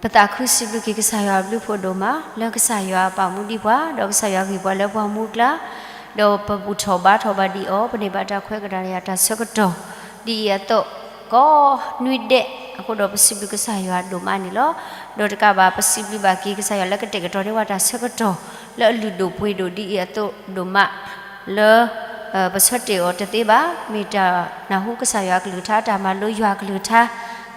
ပသးခုစံးဘျုးက့ၤကစၢ်ယွၤအဘျုးအဖှိၣ်ဒိၣ်မး လၢကစၢ်ယွၤပာ်မူဒံးပှၤ ဒီးကစၢ်ယွၤဂ့ၢ်ပှၤလၢပှၤမူအကျါ, ဒီးပဘူၣ်ထီၣ်ဘါထီၣ်ဘၣ်ဒံးအီၤ ပန့ၢ်ဘၣ်တၢ်ခွဲးကဒါက့ၤတၢ်ဆၢကတီၢ် ဒ်အံၤအသိး ကိးနွံဒဲး, အဃိဒီးပစံးဘျုးကစၢ်ယွၤဒိၣ်မးန့ၣ်လီၤ. ဒီးတကးဘၣ် ပစံးဘျုးဘၣ်က့ၤကစၢ်ယွၤလၢကတဲာ်ကတီၤန့ၢ်ပှၤတၢ်ဆၢကတီၢ် လၢအလုၢ်ဒိၣ်ပှ့ၤဒိၣ်ဒ်အံၤအသိးဒိၣ်မး လၢ ပဆၢတဲာ်အီၤတသ့ဘၣ်, မ့ၢ်တၢ်နၢ်ဟူကစၢ်ယွၤအကလုၢ်ကထါ တၢ်မၤလိယွၤအကလုၢ်ကထါ,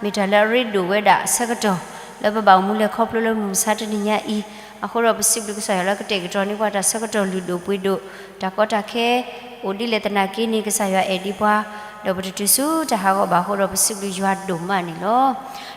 မ့ၢ်တၢ်လၢအရ့ဒိၣ်ဝဲဒၣ်အဆၢကတီၢ် လၢပဘၣ်အိၣ်မူလဲၤခီဖျိလၢမုၢ်မဆါတနံၤညါအံၤ, အဃိဒီးပစံးဘျုးကစၢ်ယွၤလၢကတဲာ်ကတီၤန့ၢ်ပှၤတၢ်ဆၢကတီၢ်လုၢ်ဒိၣ်ပှ့ၤဒိၣ်, တၢ်ကီတၢ်ခဲ အိၣ်ဒ်လဲၣ်သနာ်က့န့ၣ် ကစၢ်ယွၤအဲၣ်ဒံးပှၤ, ဒီးပတတုၤဆူတၢ်ဟးဂီၤဘၣ်အဃိဒီးပစံးဘျုးယွၤဒိၣ်မးန့ၣ်လီၤ.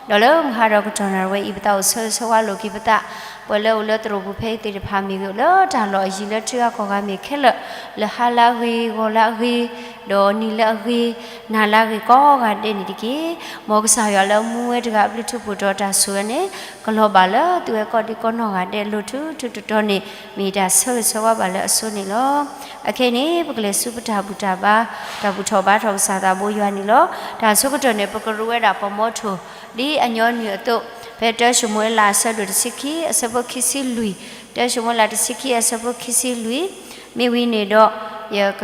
ဒီးလၢမုၢ်ဟါဒီးကတီၢ်နၣ်ရံၣ်ဝဲအံၤ ပသးအိၣ်ဆၢဂ့ၤဆၢဝါလိာ်က့ၤပသး, ပှၤလၢအိၣ်လၢသရိာ်ပူၤဖဲအံၤသ့ၣ်တဖၣ်မ့ၢ်ဂ့ၤ အိၣ်လၢတၢ်လီၢ်အယံၤလၢထံဂၤကီၢ်ဂၤမ့ၢ်ခဲလၢာ်, လၢဟါလၢအဂ့ၤ ဂီၤလၢအဂ့ၤ, ဒီးနံၤလၢအဂ့ၤ, နၤလၢအဂ့ၤကိးဂၤဒဲးန့ၣ်တက့ၢ်. မ်ကစၢ်ယွၤလၢအမူဝဲတဂၤအဘျုးထူးဖှိၣ်ဒီးတၢ်ဆိၣ်ဂ့ၤန့ၣ် ကလီၤဘၣ်လၢသုဝဲကိးဒံကိးနီၢ်ဂၤဒဲး လိၤထူးထူးတီၤတီၤန့ၣ် မ့ၢ်တၢ်ဆၢဂ့ၤဆၢဝါဘၣ်လၢအဆိန့ၣ်လီၤ. အခဲအံၤန့ၣ် ပကလဲၤဆူပတၢ်ဘူၣ်တၢ်ဘါ တၢ်ဘူၣ်ထီၣ်ဘါထီၣ်ကစၢ်သးဘိယွၤန့ၣ်လီၤ. တၢ်ဆၢကတီၢ်န့ၣ် ပကရူးဝဲဒၣ်ပမီထိၣ် ဒ်အညီနုၢ်အသိး, ဖဲတၢၡမူၤအ့လးအဆၢဒိၣ်တဆံခံ အဆၢဖိခံဆံလွံၢ်, တၢၡမူၤအ့လးတဆံခံ အဆၢဖိခံဆံလွံၢ်, မ့ၢ်ဝံၤန့ၣ်ဒီး ယက,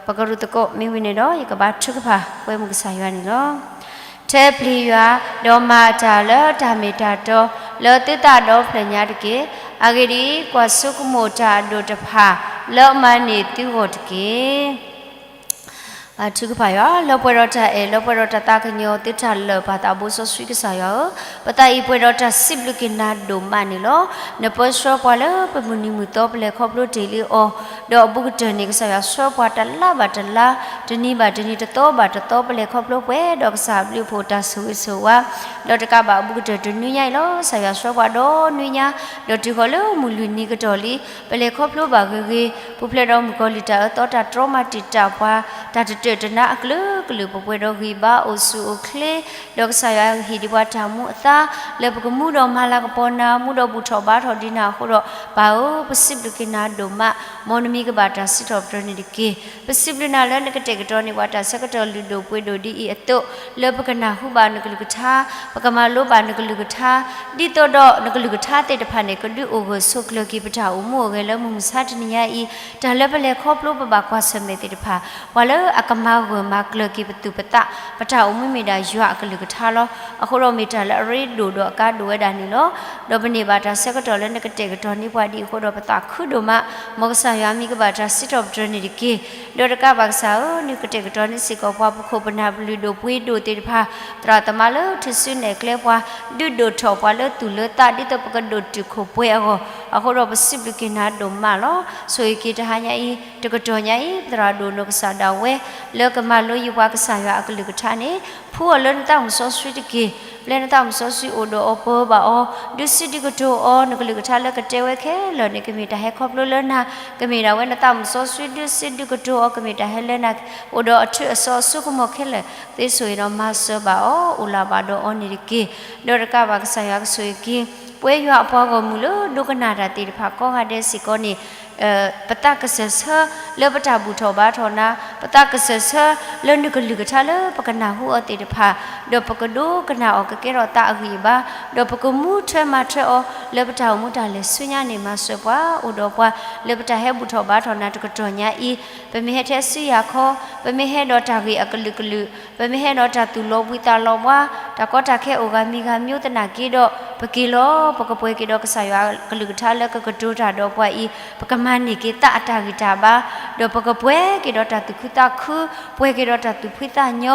ပကရူးသကိး မ့ၢ်ဝံၤန့ၣ်ဒီး ယကဘါထုကဖၣ် ကွဲမုာ်ကစၢ်ယွၤန့ၣ်လီၤ. ထဲပျံၤယွၤ, ဒီးမၤအတၢ်လၢတၢ်မ့ၢ်တၢ်တီ လၢသုသးဒီဖျၢၣ်ညါတက့ၢ်. အဂ့ၢ်ဒ်အံၤ, ကွၢ်ဆိကမိၣ်တၢ်အဒိၣ်တဖၣ် လၢအမၤန့ၢ်သုဂီၢ်တက့ၢ်. ဘါထုကဖၣ်ယွၤ, လၢပှဲၤဒီးတၢ်အဲၣ် လၢပှဲၤဒီးတၢ်သးကညီၤ သုတၢ်လၢာ်ပၢ်သးဘိစီဆှံကစၢ်ယွၤဧၢ, ပသးအံၤပှဲၤဒီးတၢ်စံးဘျုးက့ၤနၤဒိၣ်မးန့ၣ်လီၤ. နပၢဆှၢပှၤလၢပမုၢ်နံၤမုၢ်သီ ပလဲၤခီဖျိတ့ၢ်လံအီၤ, ဒီးအဘူးကတၢၢ်န့ၣ် ကစၢ်ယွၤဆှၢပှၤတလါဘၣ်တလါ, တနံၤဘၣ်တနံၤ တသီဘၣ်တသီ ပလဲၤခီဖျိပှဲၤဒီးကစၢ်အဘျုးအဖှိၣ်တၢ်ဆိၣ်ဂ့ၤဆိၣ်ဝါ, ဒီးတကးဘၣ်အဘူးကတၢၢ်တနွံညါအံၤလီၤ. ကစၢ်ယွၤဆှၢပှၤဒီးနွံညါ, ဒီးတုၤဃီၤလၢမုၢ်လွံၢ်နံၤကတီၢ်လံ ပလဲၤခီဖျိဘၣ်ဂ့ၤဂ့ၤ, ပူၤဖျဲးဒီးမုၣ်ကီၤလံၢ်တၢ်အၢသီ တၢ်တြီမၤတံာ်တာ်ပှၤ, တၢ်တတၢၢ်တနါအကလုာ်ကလုာ် ပပှဲၤဒီးဂံၢ်ဘါအိၣ်ဆူၣ်အိၣ်ချ့, ဒီးကစၢ်ယွၤဟ့ၣ်ဒံးပှၤတၢ်မူအသါ, လၢပကမူဒီးမၤလၤကပီၤနၤ မူဒီးဘူၣ်ထီၣ်ဘါထီၣ်ဒံးနၤအဃိဒီး, ပၢ်ဧၢ, ပစံးဘျုးက့ၤနၤဒိၣ်မး, မ်နမံၤကဘၣ်တၢ်စံးထီၣ်ပတြၢၤန့ၣ်တက့ၢ်. ပစံးဘျုးနၤလၢနကတဲာ်ကတီၤန့ၢ်ပှၤတၢ်ဆၢကတီၢ်လုၢ်ဒိၣ်ပှ့ၤဒိၣ်ဒ်အံၤအသိး, လၢပကနၢ်ဟူဘၣ်နကလုၢ်ကထါ, ပကမၤလိဘၣ်နကလုၢ်ကထါ, ဒ်သိးဒီးနကလုၢ်ကထါသ့ၣ်တဖၣ်န့ၣ် ကဒုးအိၣ်ဂၢၢ်ဆိးကျၢၤက့ၤပတၢ်အိၣ်မူအိၣ်ဂဲၤလၢမုၢ်မဆါတနံၤညါအံၤ, တၢ်လၢပလဲၤခီဖျိပဘၣ်ကွၢ်ဆၢၣ်မဲာ်သ့ၣ်တဖၣ်, ပှၤလၢအကမၤဂၢၢ်မၤကျၢၤက့ၤပသူၣ်ပသး, ပတၢ်အိၣ်မူမ့ၢ်ဒၣ်ယွၤအကလုၢ်ကထါလီၤ. အဃိဒီးမ့ၢ်တၢ်လၢအရ့ဒိၣ်ဒီးအကါဒိၣ်ဝဲဒၣ်န့ၣ်လီၤ. ဒီးပန့ၢ်ဘၣ်တၢ်ဆၢကတီၢ်လၢနကတဲာ်ကတီၤန့ၢ်ပှၤဒ်အံၤအဃိဒီးပသးခုဒိၣ်မး, မ်ကစၢ်ယွၤမံၤကဘၣ်တၢ်စံးထီၣ်ပတြၢၤန့ၣ်တက့ၢ်. ဒီးတကးဘၣ်ကစၢ်ဧၢ, နကတဲာ်ကတီၤန့ၢ်စ့ၢ်ကီးပှၤ ပခိၣ်ပနၢ်လုၢ်ဒိၣ်ပှ့ၤဒိၣ်သ့ၣ်တဖၣ်, သရၣ်သမါလၢထူၣ်စုနဲၣ်ကျဲပှၤ, ဒုးဒိၣ်ထီၣ်ပှၤလၢသူၣ်လၢသး ဒ်သိးပကဒိၣ်တုာ်ခိၣ်ပှဲၤအဂီၢ်, အဃိဒီးပစံးဘျုးက့ၤနၤဒိၣ်မးလီၤ. ဆိၣ်ဂ့ၤက့ၤတဟါညါအံၤ, တကတီၢ်ညါအံၤ, သရၣ်ဒိၣ်နီၢ်ကစၢ်ဒၣ်ဝဲ, လၢကမၤလိယပှၤကစၢ်ယွၤအကလုၢ်ကထါန့ၣ်, ဖှူအီၤလၢနသးမုၢ်စီဆှံတက့ၢ်. ပျဲနသးမုၢ်စီဆှံအိၣ်ဒီးအီၤပၢဘၣ်အီၤ, ဒုးစံးဒုးကတိၤအီၤ, နကလုၢ်ကထါလၢကတဲဝဲခဲလၢာ်န့ၣ် ကမ့ၢ်တၢ်ဟဲခီဖျိလၢနၤ, ကမ့ၢ်ဒၣ်ဝဲနသးမုၢ်စီဆှံ ဒုးစံးဒုးကတိၤအီၤ ကမ့ၢ်တၢ်ဟဲလၢနၤ, အိၣ်ဒီးအထူအစီအစိကမီၤခဲလၢာ်, သ့ဆိၣ်ဂ့ၤဒီးမၤစၢၤဘၣ်အီၤ, အိၣ်လၢၤဘၣ်ဒီးအီၤန့ၣ်တက့ၢ်. ဒီးတကးဘၣ်ကစၢ်ယွၤကဆိၣ်ဂ့ၤက့ၤ, ပဝဲယွၤအပှၤဂီၢ်မုၢ်လၢဒိကနၣ်တၢ်သ့ၣ်တဖၣ်ကိးဂၤဒဲးစ့ၢ်ကီးန့ၣ် ပသးကစၢၢ်ဆၢလၢပတၢ်ဘူၣ်ထီၣ်ဘါထီၣ်နၤ, ပသးကစၢၢ်ဆၢလၢနကလုၢ်ကထါလၢပကနၢ်ဟူအီၤသ့ၣ်တဖၣ်, ဒီးပကဒိကနၣ်အီၤကကဲထီၣ်သးအဂံၢ်အဘါ, ဒီးပကမူထွဲမၤထွဲအီၤလၢပတၢ်အိၣ်မူတၢ်လဲၤဆူညါန့ၣ် မၤစၢၤပှၤအိၣ်ဒီးပှၤ, လၢပတၢ်ဟဲဘူၣ်ထီၣ်ဘါထီၣ်နၤတကတီၢ်ညါအံၤ, ပမ့ၢ်ဟဲထဲစုယၤခီ, ပမ့ၢ်ဟဲဒီးတၢ်ဂ့ၢ်အကလုာ်ကလုာ်, ပမ့ၢ်ဟဲဒီးတၢ်သူၣ်လီၤဘှံးသးလီၤဘှါ, တၢ်ကီတၢ်ခဲအိၣ်ဂၤမံၤဂၤမံၤသနာ်က့ဒီး, ပက့ၤလီၤ, ပကပှဲၤက့ၤဒီးကစၢ်ယွၤအကလုၢ်ကထါလၢကကတိၤတၢ်ဒီးပှၤအံၤ, ပကမၤန့ၢ်က့ၤသးအတၢ်ဂံၢ်တၢ်ဘါ, ဒီးပကပှဲၤက့ၤဒီးတၢ်သူၣ်ခုသးခု, ပှဲၤက့ၤဒီးတၢ်သူၣ်ဖှံသးညီ,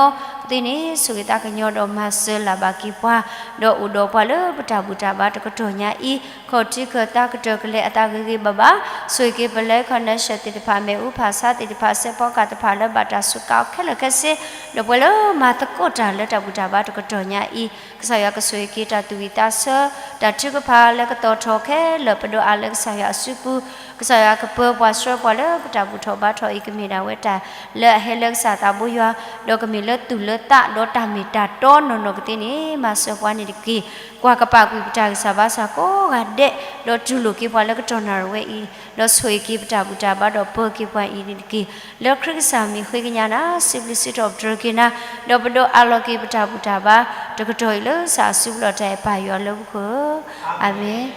သ့န့ၣ်ဆိၣ်ဂ့ၤသးကညီၤဒီးမၤစၢၤလၢ်ဘၣ်က့ၤပှၤ, ဒီးအိၣ်ဒီးပှၤလၢပတၢ်ဘူၣ်တၢ်ဘါတကတီၢ်ညါအံၤ, ခီၣ်ထံးခၢၣ်သးကတၢၢ်ကလဲာ်အသးဂ့ၤဂ့ၤဘၣ်ဘၣ်, ဆိၣ်ဂ့ၤက့ၤပလဲၤ connection သ့ၣ်တဖၣ်, မ့ၣ်အူဖးဆါသ့ၣ်တဖၣ်, စဲးဖီကၣ်တဖၣ်လၢဘၣ်တၢ်စူးကါအီၤခဲလၢာ်ခဲဆ့, ဒီးပှၤလၢမၤသကိးတၢ်လၢတၢ်ဘူၣ်တၢ်ဘါတကတီၢ်ညါအံၤ, ကစၢ်ယွၤကဆိၣ်ဂ့ၤက့ၤတၢ်သူၣ်ဝံၣ်သးဆၢ, တၢ်ထုကဖၣ်လၢကသီၣ်ထီၣ်ခဲလၢာ် ပဒိးအးလၢကစၢ်ယွၤအစုပူၤ, ကစၢ်ယွၤကပၢပှၤဆှၢပှၤလၢပတၢ်ဘူၣ်ထီၣ်ဘါထီၣ်အံၤ ကမ့ၢ်ဒၣ်ဝဲတၢ်လၢအဟဲလၢကစၢ်သးဘိယွၤ, ဒီးကမ့ၢ်လၢသူၣ်လၢသးဒီးတၢ်မ့ၢ်တၢ်တီနီၢ်နီၢ်ကသ့န့ၣ် မၤစၢၤပှၤန့ၣ်တက့ၢ်. ကွၢ်ကပာ်ကွံာ်ပတၢ်ဂံၢ်စၢ်ဘါစၢ်ကိးဂၤဒဲး, ဒီးတူၢ်လိာ်က့ၤပှၤလၢကတီၢ်နၣ်ရံၣ်ဝဲအံၤ, ဒီးဆိၣ်ဂ့ၤက့ၤပတၢ်ဘူၣ်တၢ်ဘါဒီးပၢၤက့ၤပှၤအံၤန့ၣ်တက့ၢ်. လၢခရံာ်ကစၢ်မံၤဃ့ကညးနၤ, စံးဘျုးစံးထီၣ်ပတြၢၤက့ၤနၤ, ဒီးပဒိးအးလီၤက့ၤပတၢ်ဘူၣ်တၢ်ဘါ, တကတီၢ်အံၤလၢကစၢ်အစုပူၤလီၤတၢ်အဲၣ်ပၢ်ယွၤလၢပခိၣ်ဧၢ, အၤမ့ၣ်.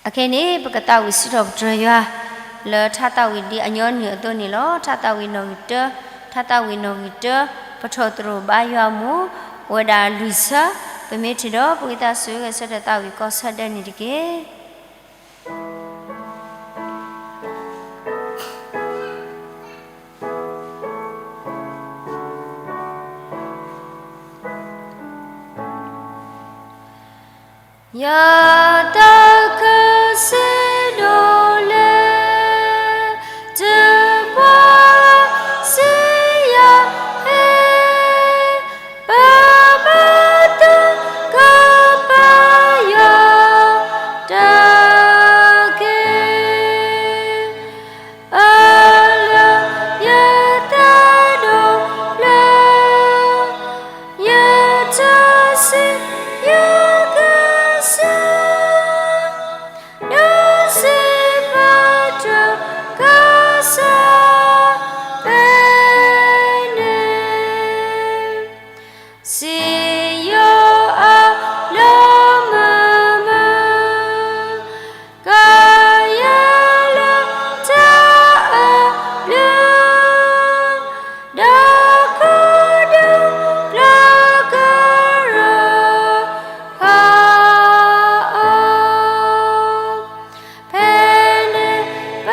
အခဲအံၤန့ၣ် ပကသးဝံၣ်စံးထီၣ်ပတြၢၤယွၤ လၢထါသးဝံၣ်ဒ်အညီနုၢ်အသိးန့ၣ်လီၤ. ထါသးဝံၣ်နီၣ်ဂံၢ်တၢ, ထါသးဝံၣ်နီၣ်ဂံၢ်တၢ, ပထီၣ်သရိာ်ဘါယွၤအမူး အိၣ်ဝဲဒၣ်လွံၢ်ဆၢ, ပမ့ၢ်ထံၣ်ဒီး ပဝံသးစူၤဂဲၤဆၢထၢၣ်သးဝံၣ်ကီၢ်ဆၢဒဲးန့ၣ်တက့ၢ်. ယသးခုစံးဒိၣ်လဲၣ်, တပှၢ်စံယၤဟ့, ပမၤသူၣ်ကပၢ်ယွၤတက့ၢ်. အၢၣ်လီၤယသးဒီဖျၢၣ်, ယထါစံးယကစၢ်, ဒီးစံးပတြၢၤကစၢ်ဖဲန့ၣ် စံယိၤအလၢမုၢ်မုၢ်, ကယဲၢ်လၢတၢ်အဘျုး, ဒီးခိၣ်ဒူပျၢ်ကရၢဖးအီၤ, ဖဲန့ၣ်ပ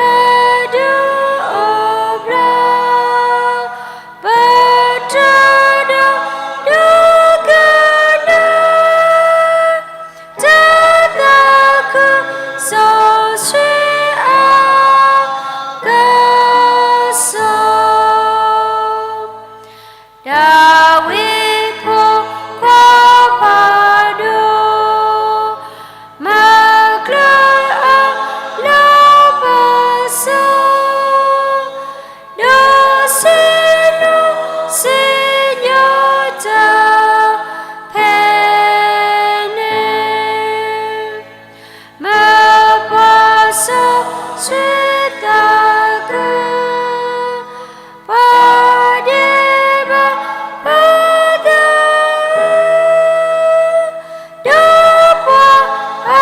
ဒုးအိၣ်ဘျါ ပတၢ်ဒီးဒိကနၣ်, တၢ်သးခုစီဆှံအကစၢ်, ဒၤဝံးဖိခွါဖးဒိၣ်, မၤကျၢၤအလၢပစီ ဒီးစံနူစံညိတၢ်ဖဲန့ၣ်, မၤပှၤစီဆှံသးခု, ပှၤဒဲးဘး ပသးအုး, ဒီးပှၤအ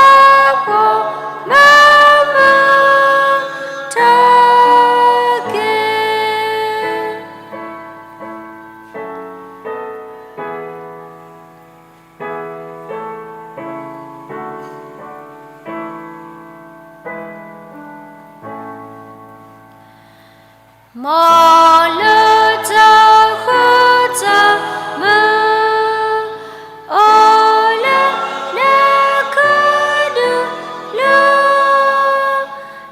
ဖှီၣ်မၤမုာ်ထီၣ် က့ၤ. မ်လၢတၢ်ဃုတၢ်မုာ် အိၣ်လၢနခီဒုၣ်လၢ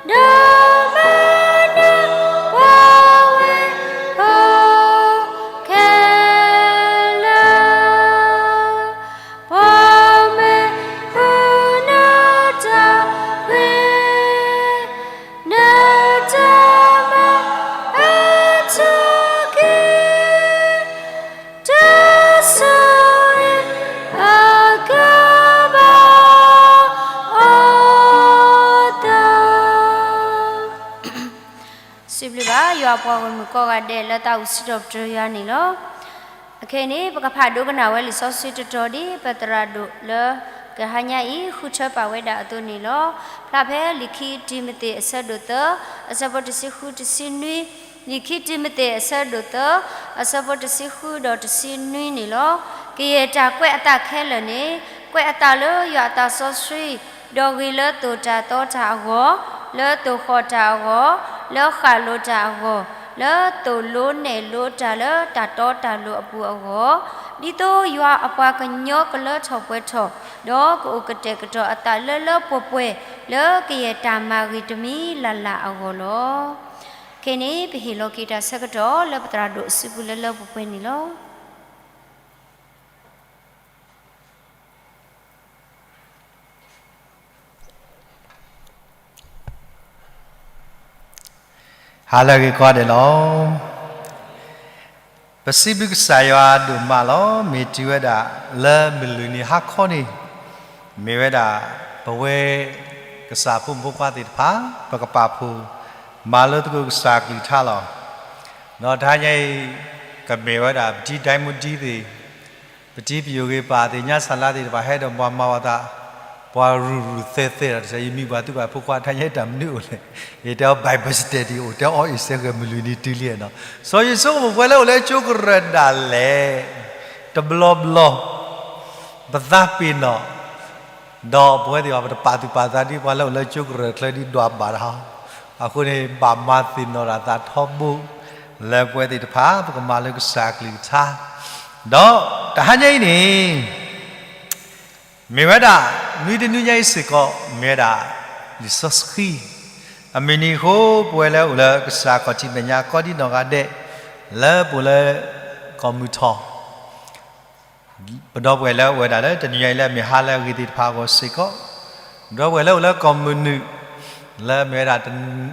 ဒီးမၤနၢၤပှၤဝ့ၢ်ဖိခဲလၢာ်, ပှၤမ့ၢ်ဃုနတၢ်ဂ့ၤ, နတၢ်မၤအါထီၣ်က့ၤ တၢ်ဆိၣ်ဂ့ၤအကဘၣ်အိၣ်သး. စံးဘျုးဘၣ်ယွၤအပှၤဂီၢ်မုၢ်ကိးဂၤဒဲး လၢသးဝံၣ်စံးထီၣ်ပတြၢၤယွၤန့ၣ်လီၤ. အခဲအံၤန့ၣ် ပကဖးဒိကနၣ်ဝဲလံာ်စီဆှံတတီၤဒ် ပသရၣ်ဒိၣ်လၢကဟါညါအံၤ ဃုထၢပာ်ဝဲဒၣ်အသိးန့ၣ်လီၤ. ဖျါဖဲလံာ်ခံတံၤမသ့းအဆၢဒိၣ်သၢ အဆၢဖိတဆံဃုတဆံနွံ, လံာ်ခံတံၤမသ့းအဆၢဒိၣ်သၢ အဆၢဖိတဆံဃုဒီးတဆံနွံန့ၣ်လီၤ. ကယဲၢ်တၢ်ကွဲးအသးခဲလၢာ်န့ၣ် ကွဲးအသးလၢယွၤအသးစီဆှံ ဒီးဂ့ၤလၢသိၣ်တၢ်သီတၢ်အဂီၢ်, လၢသိၣ်ဃီၣ်တၢ်အဂီၢ်, လၢဃၣ်လိၤတၢ်အဂီၢ်, လၢသိၣ်လိနဲၣ်လိတၢ်လၢတၢ်တီတၢ်လိၤအပူၤအဂီၢ်, ဒ်သိးယွၤအပှၤကညီကလၢထီၣ်ပှဲၤထီၣ်, ဒီးကအိၣ်ကတဲာ်ကတီၤအသးလၢလၢပှဲၤပှဲၤ လၢကယဲၢ်တၢ်မၤဂ့ၤတမံၤလၢ်လၢ်အဂီၢ်လီၤ. ခဲအံၤန့ၣ် ပဟ့ၣ်လီၤက့ၤတၢ်ဆၢကတီၢ်လၢပသရၣ်ဒိၣ်အစုပူၤလၢလၢပှဲၤပှဲၤန့ၣ်လီၤ. ဟါလၢအဂ့ၤကိးဂၤဒဲးလီၤ. ပစံးဘျုးကစၢ်ယွၤဒိၣ်မးလီၤ. မ့ၢ်တုၤဝဲဒၣ်လၢမုၢ်လွံၢ်နံၤဟါခီန့ၣ်, မ့ၢ်ဝဲဒၣ် ပဝဲကစၢ်ဖိမုၣ်ဖိခွါသ့ၣ်တဖၣ် ပကပာ်ဖှိၣ်မၤလိသကိးကစၢ်အကလုၢ်ကထါလီၤ. ဒီးတဟါညါအံၤ က ကမ့ၢ်ဝဲဒၣ် ပတံၤဒဲမူဒံသ့ၣ်, ပတံၤပယိၣ်ဂ့ၤပၢ်သ့ၣ်ညါစၢ်လါသ့ၣ်တဖၣ် ဟဲဒီးပှၤမၤအီၤသး, ပှၤရူၤရူၤသဲသဲဒီးတစဲး ယမံၤပှၤသူၣ်ဘၣ်ဖိခွါ ထါညါတၢ်မနုၤအိၣ်လဲၣ်, ယတဲအီၤ Bible study အိၣ် တဲအီၤ အ့ၣ်စဲဂဲၤမုၢ်လွံၢ်နံၤတုၤလံနီၤ, စီၤယိၤစိကမိၣ်ပှၤလၢအိၣ်လၢကၠိကရၢၢ်ဒၣ်လဲာ်, တဘျီဘျီ ပသးပ့ၤနီၣ် ဒီးပဝဲသ့ၣ်အံၤ ပတပာ်သူၣ်ပာ်သးဒ်ပှၤလၢအိၣ်လၢကၠိကရၢၢ်ချၢဒ်ဒွးဘၣ်တဟီ, အဃိန့ၣ် ဘၣ်မၤသ့ၣ်နီၣ်တၢ်သးထီဘိ လၢပဝဲသ့ၣ်တဖၣ် ပကမၤလၢကစၢ်အကလုၢ်ကထါ, ဒီးတဟါညါအံၤန့ၣ် မ့ၢ်ဝဲဒၣ် နွံတနွံညါအံၤစ့ၢ်ကီး မ့ၢ်ဝဲဒၣ် လံာ်စီဆှံ အမုၢ်နံၤအဃိ ပဝဲလၢအိၣ်လၢကစၢ်ခီၣ်ထံးမဲာ်ညါ ကိးဒံနီၢ်ဂၤဒဲး လၢပအိၣ်လၢ ကီၢ်မုၢ်ထီၣ် ပဒီပုၢ်ဝဲၢ်လၢအိၣ်ဝဲဒၣ်လၢတနံၤညါအံၤလၢအမ့ၢ်ဟါလၢအဂ့ၤသ့ၣ်တဖၣ်အဂီၢ်စ့ၢ်ကီး, ဒီပုၢ်ဝဲၢ်လၢအိၣ်လၢကီၢ်မုၢ်နုာ် လၢမ့ၢ်ဝဲဒၣ်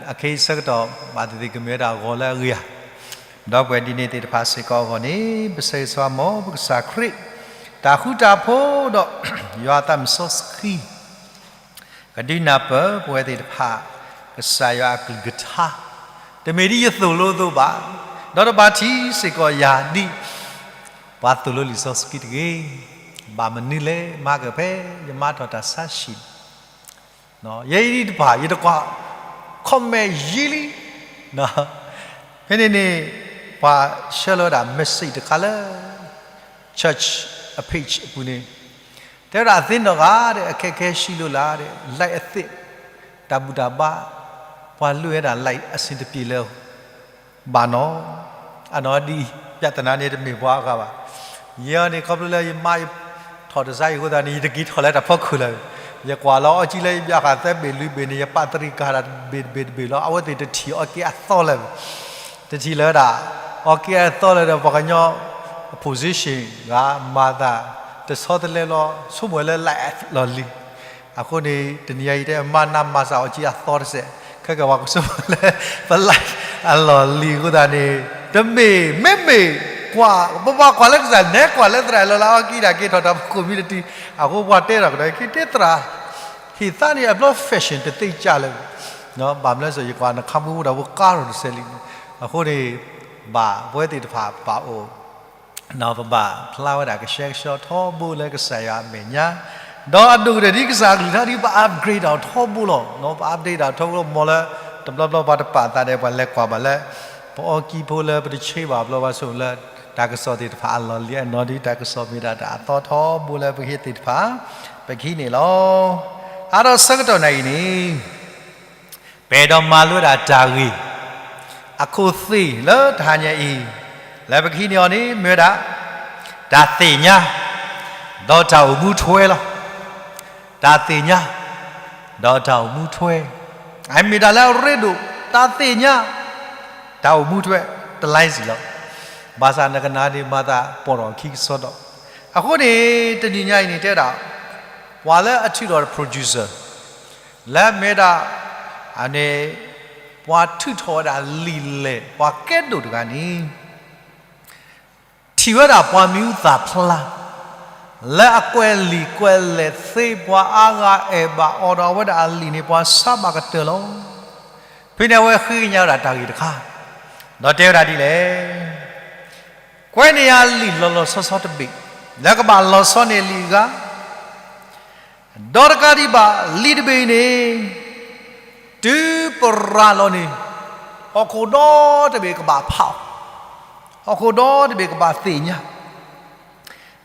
အခ့အဆၢကတီၢ် ဘၣ်သ့ၣ်သ့ၣ်ကမ့ၢ်ဝဲဒၣ်ဂီၤလၢအဂ့ၤဧါ, ဒီပုၢ်ဝဲၢ်ဒ်န့ၣ်သ့ၣ်တဖၣ်စ့ၢ်ကီးအဂီၢ်န့ၣ် ပဆၢဂ့ၤဆၢဝါမ်ပကစၢ်ခရံာ် တၢ်ဃူတၢ်ဖိးဒီး ယွၤအသးမုၢ်စီဆှံ ကဒုးနၢ်ပၢၢ်ပဝဲသ့ၣ်တဖၣ် ကစၢ်ယွၤအကလုၢ်ကထါ, တမ့ၢ်ဒ်ယသိၣ်လိအသိးဘၣ်, ဒီးတဘၣ်ထံးစ့ၢ်ကီးယၤဒ် ပှၤသိၣ်လိလံာ်စီဆှံတဂ့ၤ, ဘၣ်မနုၤလဲၣ် မၤကဖဲ ယမၤထီၣ်တၢ်ဆါဟံၣ် ယဲအံၤတဖၣ် ယတကွၢ် comment ယံာ်လံ, ဖဲန့ၣ်န့ၣ် ပှၤဆှၢလီၤဝဲဒၣ် message တခါလၢ church အ page အပူၤန့ၣ် တဲဝဲဒၣ်အသ့နီၢ်ဂၤဒီး အခက်အခဲရှိလို့လား light အသ့ၣ် တၢ်ဘူၣ်တၢ်ဘါ ပှၤလိၣ်ဝဲဒၣ် light အဆင်တပြေလၢၤဘၣ်နီၤ, အနီၢ်ဒ်အံၤ ပြဿနာန့ၣ်တမ့ၢ်ပှၤအဂၤဘၣ်. ယဲအံၤန့ၣ် ခီဖျိလၢယမါ ထီၣ်တစါအံၤအဃိသတးန့ၣ် ယတက့ၤထီၣ်လၢတၢ်ဖီခိၣ်လၢၤ, ယကွၢ်လီၤအီကံလၢယဘၣ်ဃးသၢဘ့ၣ်လွံၢ်ဘ့ၣ်န့ၣ် ယပာ်တရံးကၤတၢ်တဘ့ၣ်တဘ့ၣ်တဘ့ၣ်လီၤ. အဝဲသ့ၣ်တထံၣ်အီက့အသီလၢၤ, တထံၣ်လၢၤဝဲဒၣ် အီက့အသီလၢၤဒီး ပှၤကညီ position ဂၤမၤသး တဆီတလဲလီၤ ဆိကမိၣ်ဝဲလၢ light လီၢ်လံၤ အဃိန့ၣ် တနံၤအံၤယတဲ မၤနးမၤစၢ်အီကံအသီတစဲး, ခဲကဲပှၤကဆိကမိၣ်လၢ ပ light အလီၢ်လံၤအဃိသတးန့ၣ် တမ့ၢ် မ့မ့ၢ် ကွၢ် ပဘၣ်ကွၢ်လၢကစၢ် နဲကွၢ်လၢသရၣ်လီၤလၢအီကံဒၣ်က့ၤထီၣ်တၢ်ဖီခိၣ်မံတတုၤ, အဃိပှၤတဲထီၣ်ကဒီး က့ၤတဲသရၣ် ဟ့ၣ်သါန့ၣ် အဘျီ fashion တသ့စၢ်လၢၤ, ဘၣ်မနုၤလဲၣ် ယကွၢ်နခါမူဒါဖိကါထီၣ်တစဲးလံ, အဃိန့ၣ် ဘၣ်ပဝဲသ့ၣ်တဖၣ်ပာ်အိၣ် ပဘၣ်ဖျါဝဲဒၣ်ကဆှဲကဆှီထီဘိလၢကစၢ်ယွၤအမဲာ်ညါ, ဒီးအဒိၣ်ကတၢၢ်ဒ်ကစၢ်အကလုၢ်ကထါဒ်ပ upgrade တၢ်ထီဘိလီၤ. ပ update တၢ်ထီဘိလီၤ မ်လၢ တဘျီဘျီပှၤတပာ်သးဒီး ပှၤလဲၤကွၢ်ဘၣ်လၢ ပအီကံဖိလၢပတဆှၢဘၣ်ဘျီ ပှၤဆိကမိၣ်လၢ တၢ်ကစီၣ်သ့ၣ်တဖၣ်အလီၢ်လံၤအနီၢ်ဒ် တၢ်ကစီၣ်မ့ၢ်ဒၣ်တၢ်အသီထီဘိလၢပဟ့ၣ်သ့ၣ်တဖၣ် ပကဟံးန့ၢ်လီၤ. အါထီၣ်ဆၢကတီၢ်နၤအံၤန့ၣ် ပအဲၣ်ဒိးမၤလိဝဲဒၣ်တၢ်ဂ့ၢ် အခိၣ်သ့ၣ်လၢတဟါညါအံၤ လၢပကဟံးန့ၢ်အီၤန့ၣ် မ့ၢ်ဝဲဒၣ် တၢ်သ့ၣ်ညါ ဒီးတၢ်အိၣ်မူထွဲလီၤ. တၢ်သ့ၣ်ညါ ဒီးတၢ်အိၣ်မူထွဲ အမ့ၢ်တၢ်လၢအရ့ဒိၣ် တၢ်သ့ၣ်ညါ တၢ်အိၣ်မူထွဲ တလါစံၣ်လီၤ. ဘၣ်ဆၣ်နကနၣ်ဒ်မၤသးပိာ်ထီၣ်ခံကစီဒီး အဃိန့ၣ် တနံၤညါအံၤန့ၣ် တဲဝဲဒၣ် ပှၤလၢအထုးထီၣ် producer လၢမ့ၢ်ဒၣ် အန့ၣ် ပှၤထုးထီၣ်ဝဲဒၣ်လံာ်လဲၢ် ပှၤကဲဒိၣ်တဂၤန့ၣ် ထံၣ်ဝဲဒၣ်ပှၤမံၤဟူသၣ်ဖျါ လၢအကွဲးလံာ်ကွဲးလဲၢ်သ့ ပှၤအါဂၤအဲၣ်ဘၣ်အီၤဒီး အဝဲဒၣ်အလံာ်န့ၣ် ပှၤဆါဘၣ်ကတၢၢ်လီၤ. ဖဲန့ၣ်အဝဲဃ့ကညးဝဲဒၣ်တၢ်ဂ့ၢ်တခါ ဒီးတဲဝဲဒၣ်ဒ်လဲၣ် ကွဲးန့ၢ်ယၤလံာ်လီၤလီၤဆီဆီတဘ့ၣ် လၢကဘၣ်လီၤဆီန့ၢ်လံာ်အဂၤ ဒီးတကးဒံးဘၣ် လံာ်တဘ့ၣ်အံၤန့ၣ် တုၤပရၤလီၤန့ၣ် ဟီၣ်ခိၣ်ဒီတဘ့ၣ်ကဘၣ်ဖးအီၤ, ဟီၣ်ခိၣ်ဒီတဘ့ၣ်ကဘၣ်သ့ၣ်ညါ,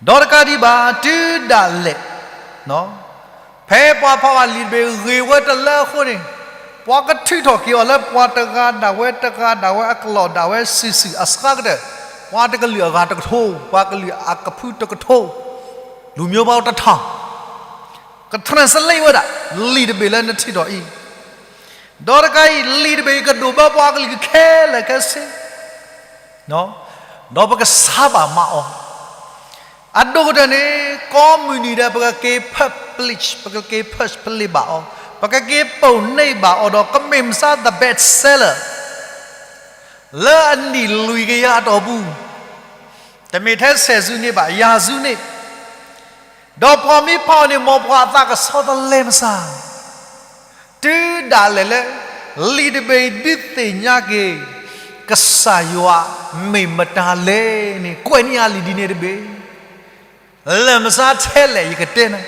ဒီးတကးဒံးဘၣ် တုၤဒၣ်လဲာ် ဖဲပှၤဖးဘၣ်လံာ်တဘ့ၣ်ဂ့ၤဝဲတလၢအဃိန့ၣ် ပှၤကထုးထီၣ်က့ၤအီၤလၢပှၤတဂၤဒၣ်ဝဲတဂၤဒၣ်ဝဲအကျိာ်ဒၣ်ဝဲစုာ်စုာ်အစှၤကတၢၢ်, ပှၤတကလုာ်အဂၤတကထိ, ပှၤကလုာ်အကဖုတကထိ, လူမျိုးပေါင်းတစ်ထောင်, က translate ဝဲဒၣ် လံာ်တဘ့ၣ်လၢနထုးထီၣ်အံၤ, ဒီးတကးအံၤ လံာ်တဘ့ၣ်အံၤကဒိးဘၣ်ပှၤကလုာ်ခဲလၢာ်ခဲဆ့ ဒီးပကဆါဘၣ်မၤအီၤ, အဒိၣ်ကတၢၢ်န့ၣ် ကိးမုၢ်နံၤဒဲး ပကက့ၤ publish ပကက့ၤ publish ဘၣ်အီၤ, ပကက့ၤပိာ်န့ၢ်ဘၣ်အီၤဒီး ကမ့ၢ်မဆါ the best seller လၢအနံၣ်လွံၢ်ကယၤအတီၢ်ပူၤ, တမ့ၢ်ထဲဆယ်စုနှစ်ဘၣ် ရာစုနှစ်, ဒီးပှၤမ့ၢ်ဖးအီၤန့ၣ် မ်ပှၤအသးကဆှီတလဲမဆါ တုၤဒၣ်လဲာ်လၢ လံာ်တဘ့ၣ်အံၤဒုးသ့ၣ်ညါက့ၤ ကစၢ်ယွၤမ့ၢ်မတၤလဲၣ်န့ၣ် ကွဲးန့ၢ်အလံာ်ဒ်န့ၣ်တဘ့ၣ်. လၢမစါထဲလဲၣ်ယကတဲနၤ,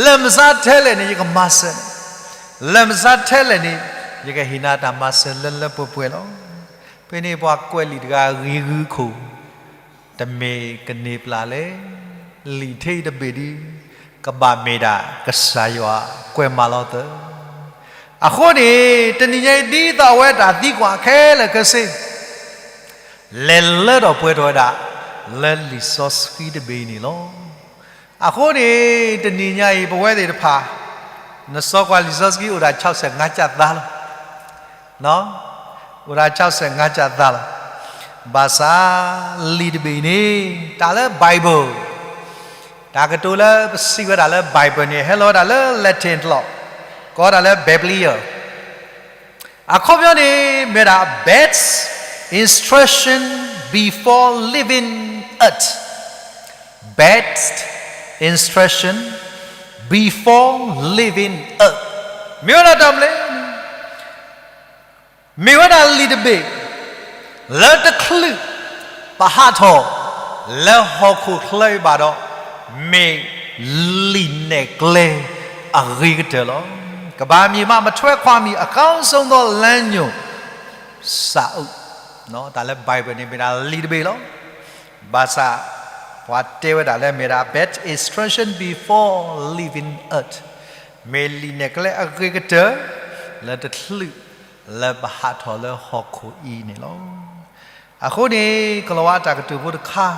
လၢမစါထဲလဲၣ်န့ၣ် ယကမၤစၢၤနၤ, လၢမစါထဲလဲၣ်န့ၣ် ယကဟ့ၣ်နၤတၢ်မၤစၢၤလၢလၢပှဲၤပှဲၤလီၤ. ဖဲန့ၣ်ပှၤကွဲးလံာ်တဂၤဂ့ၤဂုာ်ခိၣ် တမ့ၢ်ကန့ၢ်ပျၢ်လဲၣ်. လံာ်ထဲအံၤတဘ့ၣ်ဒု ကဘၣ်မ့ၢ်ဒၣ်ကစၢ်ယွၤကွဲးမၤလိာ်သၢ. အဃိန့ၣ် တနံၤညါအံၤ ဒ်သိးအဝဲဒၣ်သံကွၢ်ခဲလၢာ်ခဲဆ့ လဲၤလၢထီၣ်ပှဲၤထီၣ်ဝဲဒၣ် လၢလံာ်စီဆှံတဘ့ၣ်အံၤန့ၣ်လီၤ. အဃိန့ၣ် တနံၤညါအံၤ ပဝဲသ့ၣ်တဖၣ် နစီကွၢ်လံာ်စီဆှံအိၣ်ဒၣ် ခြောက်ဆယ့်ငါး ကၢ်သးလီၤ. အိၣ်ဒၣ် ခြောက်ဆယ့်ငါး ကၢ်သးလီၤ. ဘၣ်ဆၣ် လံာ်တဘ့ၣ်အံၤန့ၣ် တၢ်လၢ Bible တၢ်ကတိၤလၢပစံးဝဲဒၣ်လၢ Bible န့ၣ် ဟဲလီၤဝဲဒၣ်လၢ Latin တလီၢ်, ကိးဝဲဒၣ်လၢ Biblia. အခီပညီန့ၣ် မ့ၢ်ဒၣ် best instruction before leaving earth, best instruction before leaving earth. မ့ၢ်ဝဲဒၣ်တၢ်မနုၤလဲၣ်န့ၣ် မ့ၢ်ဝဲဒၣ်လံာ်တဘ့ၣ် လၢတချုးပဟးထီၣ် လၢဟီၣ်ခိၣ်ချၢအံၤဘၣ်ဒီး မ့ၢ်လံာ်နဲၣ်ကျဲအဂ့ၤကတၢၢ်လီၤ. ကမ္ဘာမြေမှ မထွက်ခွာမီ အကောင်းဆုံးသော လမ်းညွှန်စာအုပ် တၢ်လၢ Bible န့ၣ် မ့ၢ်ဒၣ်လံာ်တဘ့ၣ်လီၤ. ဘၣ်ဆၣ် ပှၤတဲဝဲဒၣ်လၢ မ့ၢ်ဒၣ် best instruction before leaving earth, မ့ၢ်လံာ်နဲၣ်ကျဲအဂ့ၤကတၢၢ် လၢတချုး လၢပဟးထီၣ်လၢဟီၣ်ခိၣ်အံၤန့ၣ်လီၤ. အဃိန့ၣ် ကလီၤဝါအတၢ်ကတိၤဖိတခါ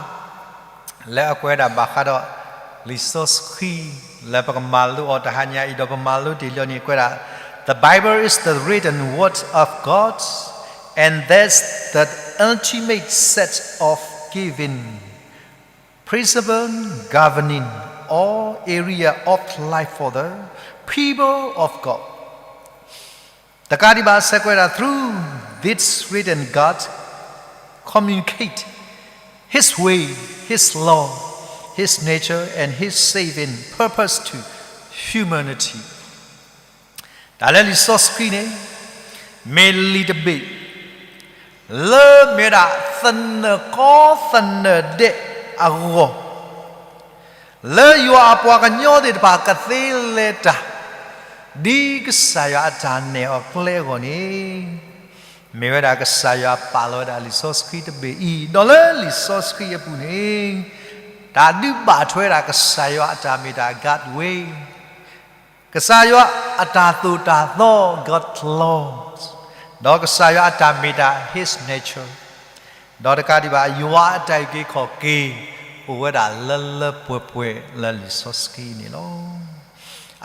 လၢအကွဲးဒၣ်ဘၣ်ဃးဒီး လံာ်စီဆှံ လၢပကမၤလိအီၤတဟါညါအံၤ ဒီးပမၤလိတ့ၢ်လံန့ၣ် ကွဲးဒၣ် The Bible is the written word of God, and that's the ultimate set of given principle governing all area of life for the people of God. တကးဒံးဘၣ် စဲးကွဲးဒၣ် through this written, God communicate His way, His law, His nature, and His saving purpose to humanity. တၢ်လၢလံာ်စီဆှံန့ၣ် မ့ၢ်လံာ်တဘ့ၣ် လၢမ့ၢ်ဒၣ်သနၢၣ်ကီသနၢၣ်ဒဲးအဂီၢ် လၢယွၤအပှၤကညီသ့ၣ်တဖၣ်ကသ့လဲၤတၢ် ဒ်ကစၢ်ယွၤအတၢ်နဲၣ်အီၤကျဲအဂီၢ်န့ၣ် မ့ၢ်ဝဲဒၣ်ကစၢ်ယွၤပာ်လီၤဝဲဒၣ်လံာ်စီဆှံတဘ့ၣ်အံၤ ဒီးလၢလံာ်စီဆှံအပူၤန့ၣ် တၢ်ဒုးဘၣ်ထွဲဒၣ်ကစၢ်ယွၤအတၢ်မ့ၢ်တၢ် God way, ကစၢ်ယွၤအတၢ်သိၣ်တၢ်သီ God laws, ဒီးကစၢ်ယွၤအတၢ်မ့ၢ်တၢ် His nature, ဒီးတကးဒံးဘၣ် ယွၤအတၢ်အုၣ်က့ၤခီၣ်က့ၤ အိၣ်ဝဲဒၣ်လၢလၢပှဲၤပှဲၤလၢလံာ်စီဆှံန့ၣ်လီၤ.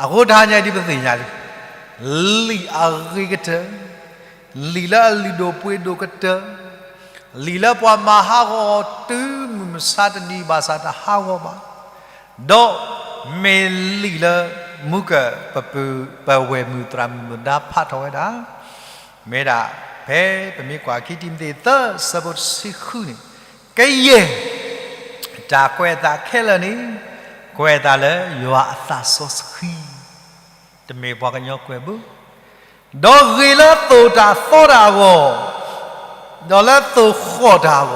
အဃိတဟါညါဒ်ပသ့ၣ်ညါလံ လံာ်အဂ့ၤကတၢၢ်, လံာ်လၢအလုၢ်ဒိၣ်ပှ့ၤဒိၣ်ကတၢၢ်, လံာ်လၢပှၤမၤဟးဂီၤအီၤတုၤမုၢ်မဆါတနံၤဘၣ်ဆၣ်တဟးဂီၤဘၣ်, ဒီးမ့ၢ်လံာ်လၢမူကၢ်ပပုၢ်ပဝဲၢ်မုၣ်သရၣ်မုၣ်မုၢ်ဒါဖးထီၣ်ဝဲဒၣ်, မ့ၢ်ဒၣ်ဖဲပမ့ၢ်ကွၢ်ခံတံၤမသ့းသၢဆၢဖိတဆံဃုန့ၣ်, ကယဲၢ်တၢ်ကွဲးအသးခဲလၢာ်န့ၣ် ကွဲးအသးလၢယွၤအသးစီဆှံ တမ့ၢ်ပှၤကညီကွဲးဘၣ်, ဒီးဂ့ၤလၢသိၣ်တၢ်သီတၢ်အဂီၢ်, ဒီးလၢသိၣ်ဃီၣ်တၢ်အဂီၢ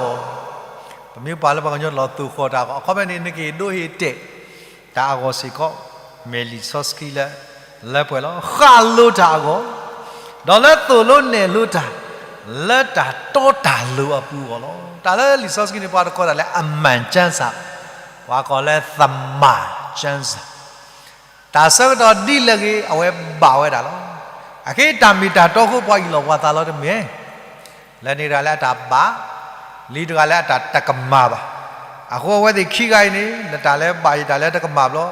်, ပမ့ၢ်ပှၤလၢပှၤကညီလီၤသိၣ်ဃီၣ်တၢ်အဂီၢ် အခီပညီန့ၣ် နက့ၤဒိဟ့ၣ်တဲာ်တၢ်အဂီၢ်စ့ၢ်ကီး, မ့ၢ်လံာ်စီဆှံလၢ လၢပှဲၤလီၤ. ဃၣ်လိၤတၢ်အဂီၢ်, ဒီးလၢသိၣ်လိနဲၣ်လိတၢ်, လၢတၢ်တီတၢ်လိၤအပူၤအဂီၢ်လီၤ. တၢ်လၢလံာ်စီဆှံန့ၣ် ပှၤတကိးတၢ်လၢ အမှန်ကျမ်းစာ, ပှၤကိးလၢ သမ္မာကျမ်းစာ တၢ်ဆၢကတီၢ်ဒ်လဲၣ်ဂ့ၤ အဝဲဘၣ်ဝဲဒၣ်လီၤ. အဃိတၢ်မ့ၢ်တၢ်တီအဃိ ပှၤအ့ၣ်လိာ်ပှၤသးလီၤတမ့ၢ်, လၢန့ၣ်တဂၤလၢအတၢ်ဘၣ်, လံတဂၤလၢအတၢ်တကမၣ်ဘၣ်. အဃိအဝဲသ့ၣ်ခံဂၤအံၤန့ၣ် လၢတၢ်လၢဘၣ်ယတၢ်လၢတကမၣ်ဘျီ,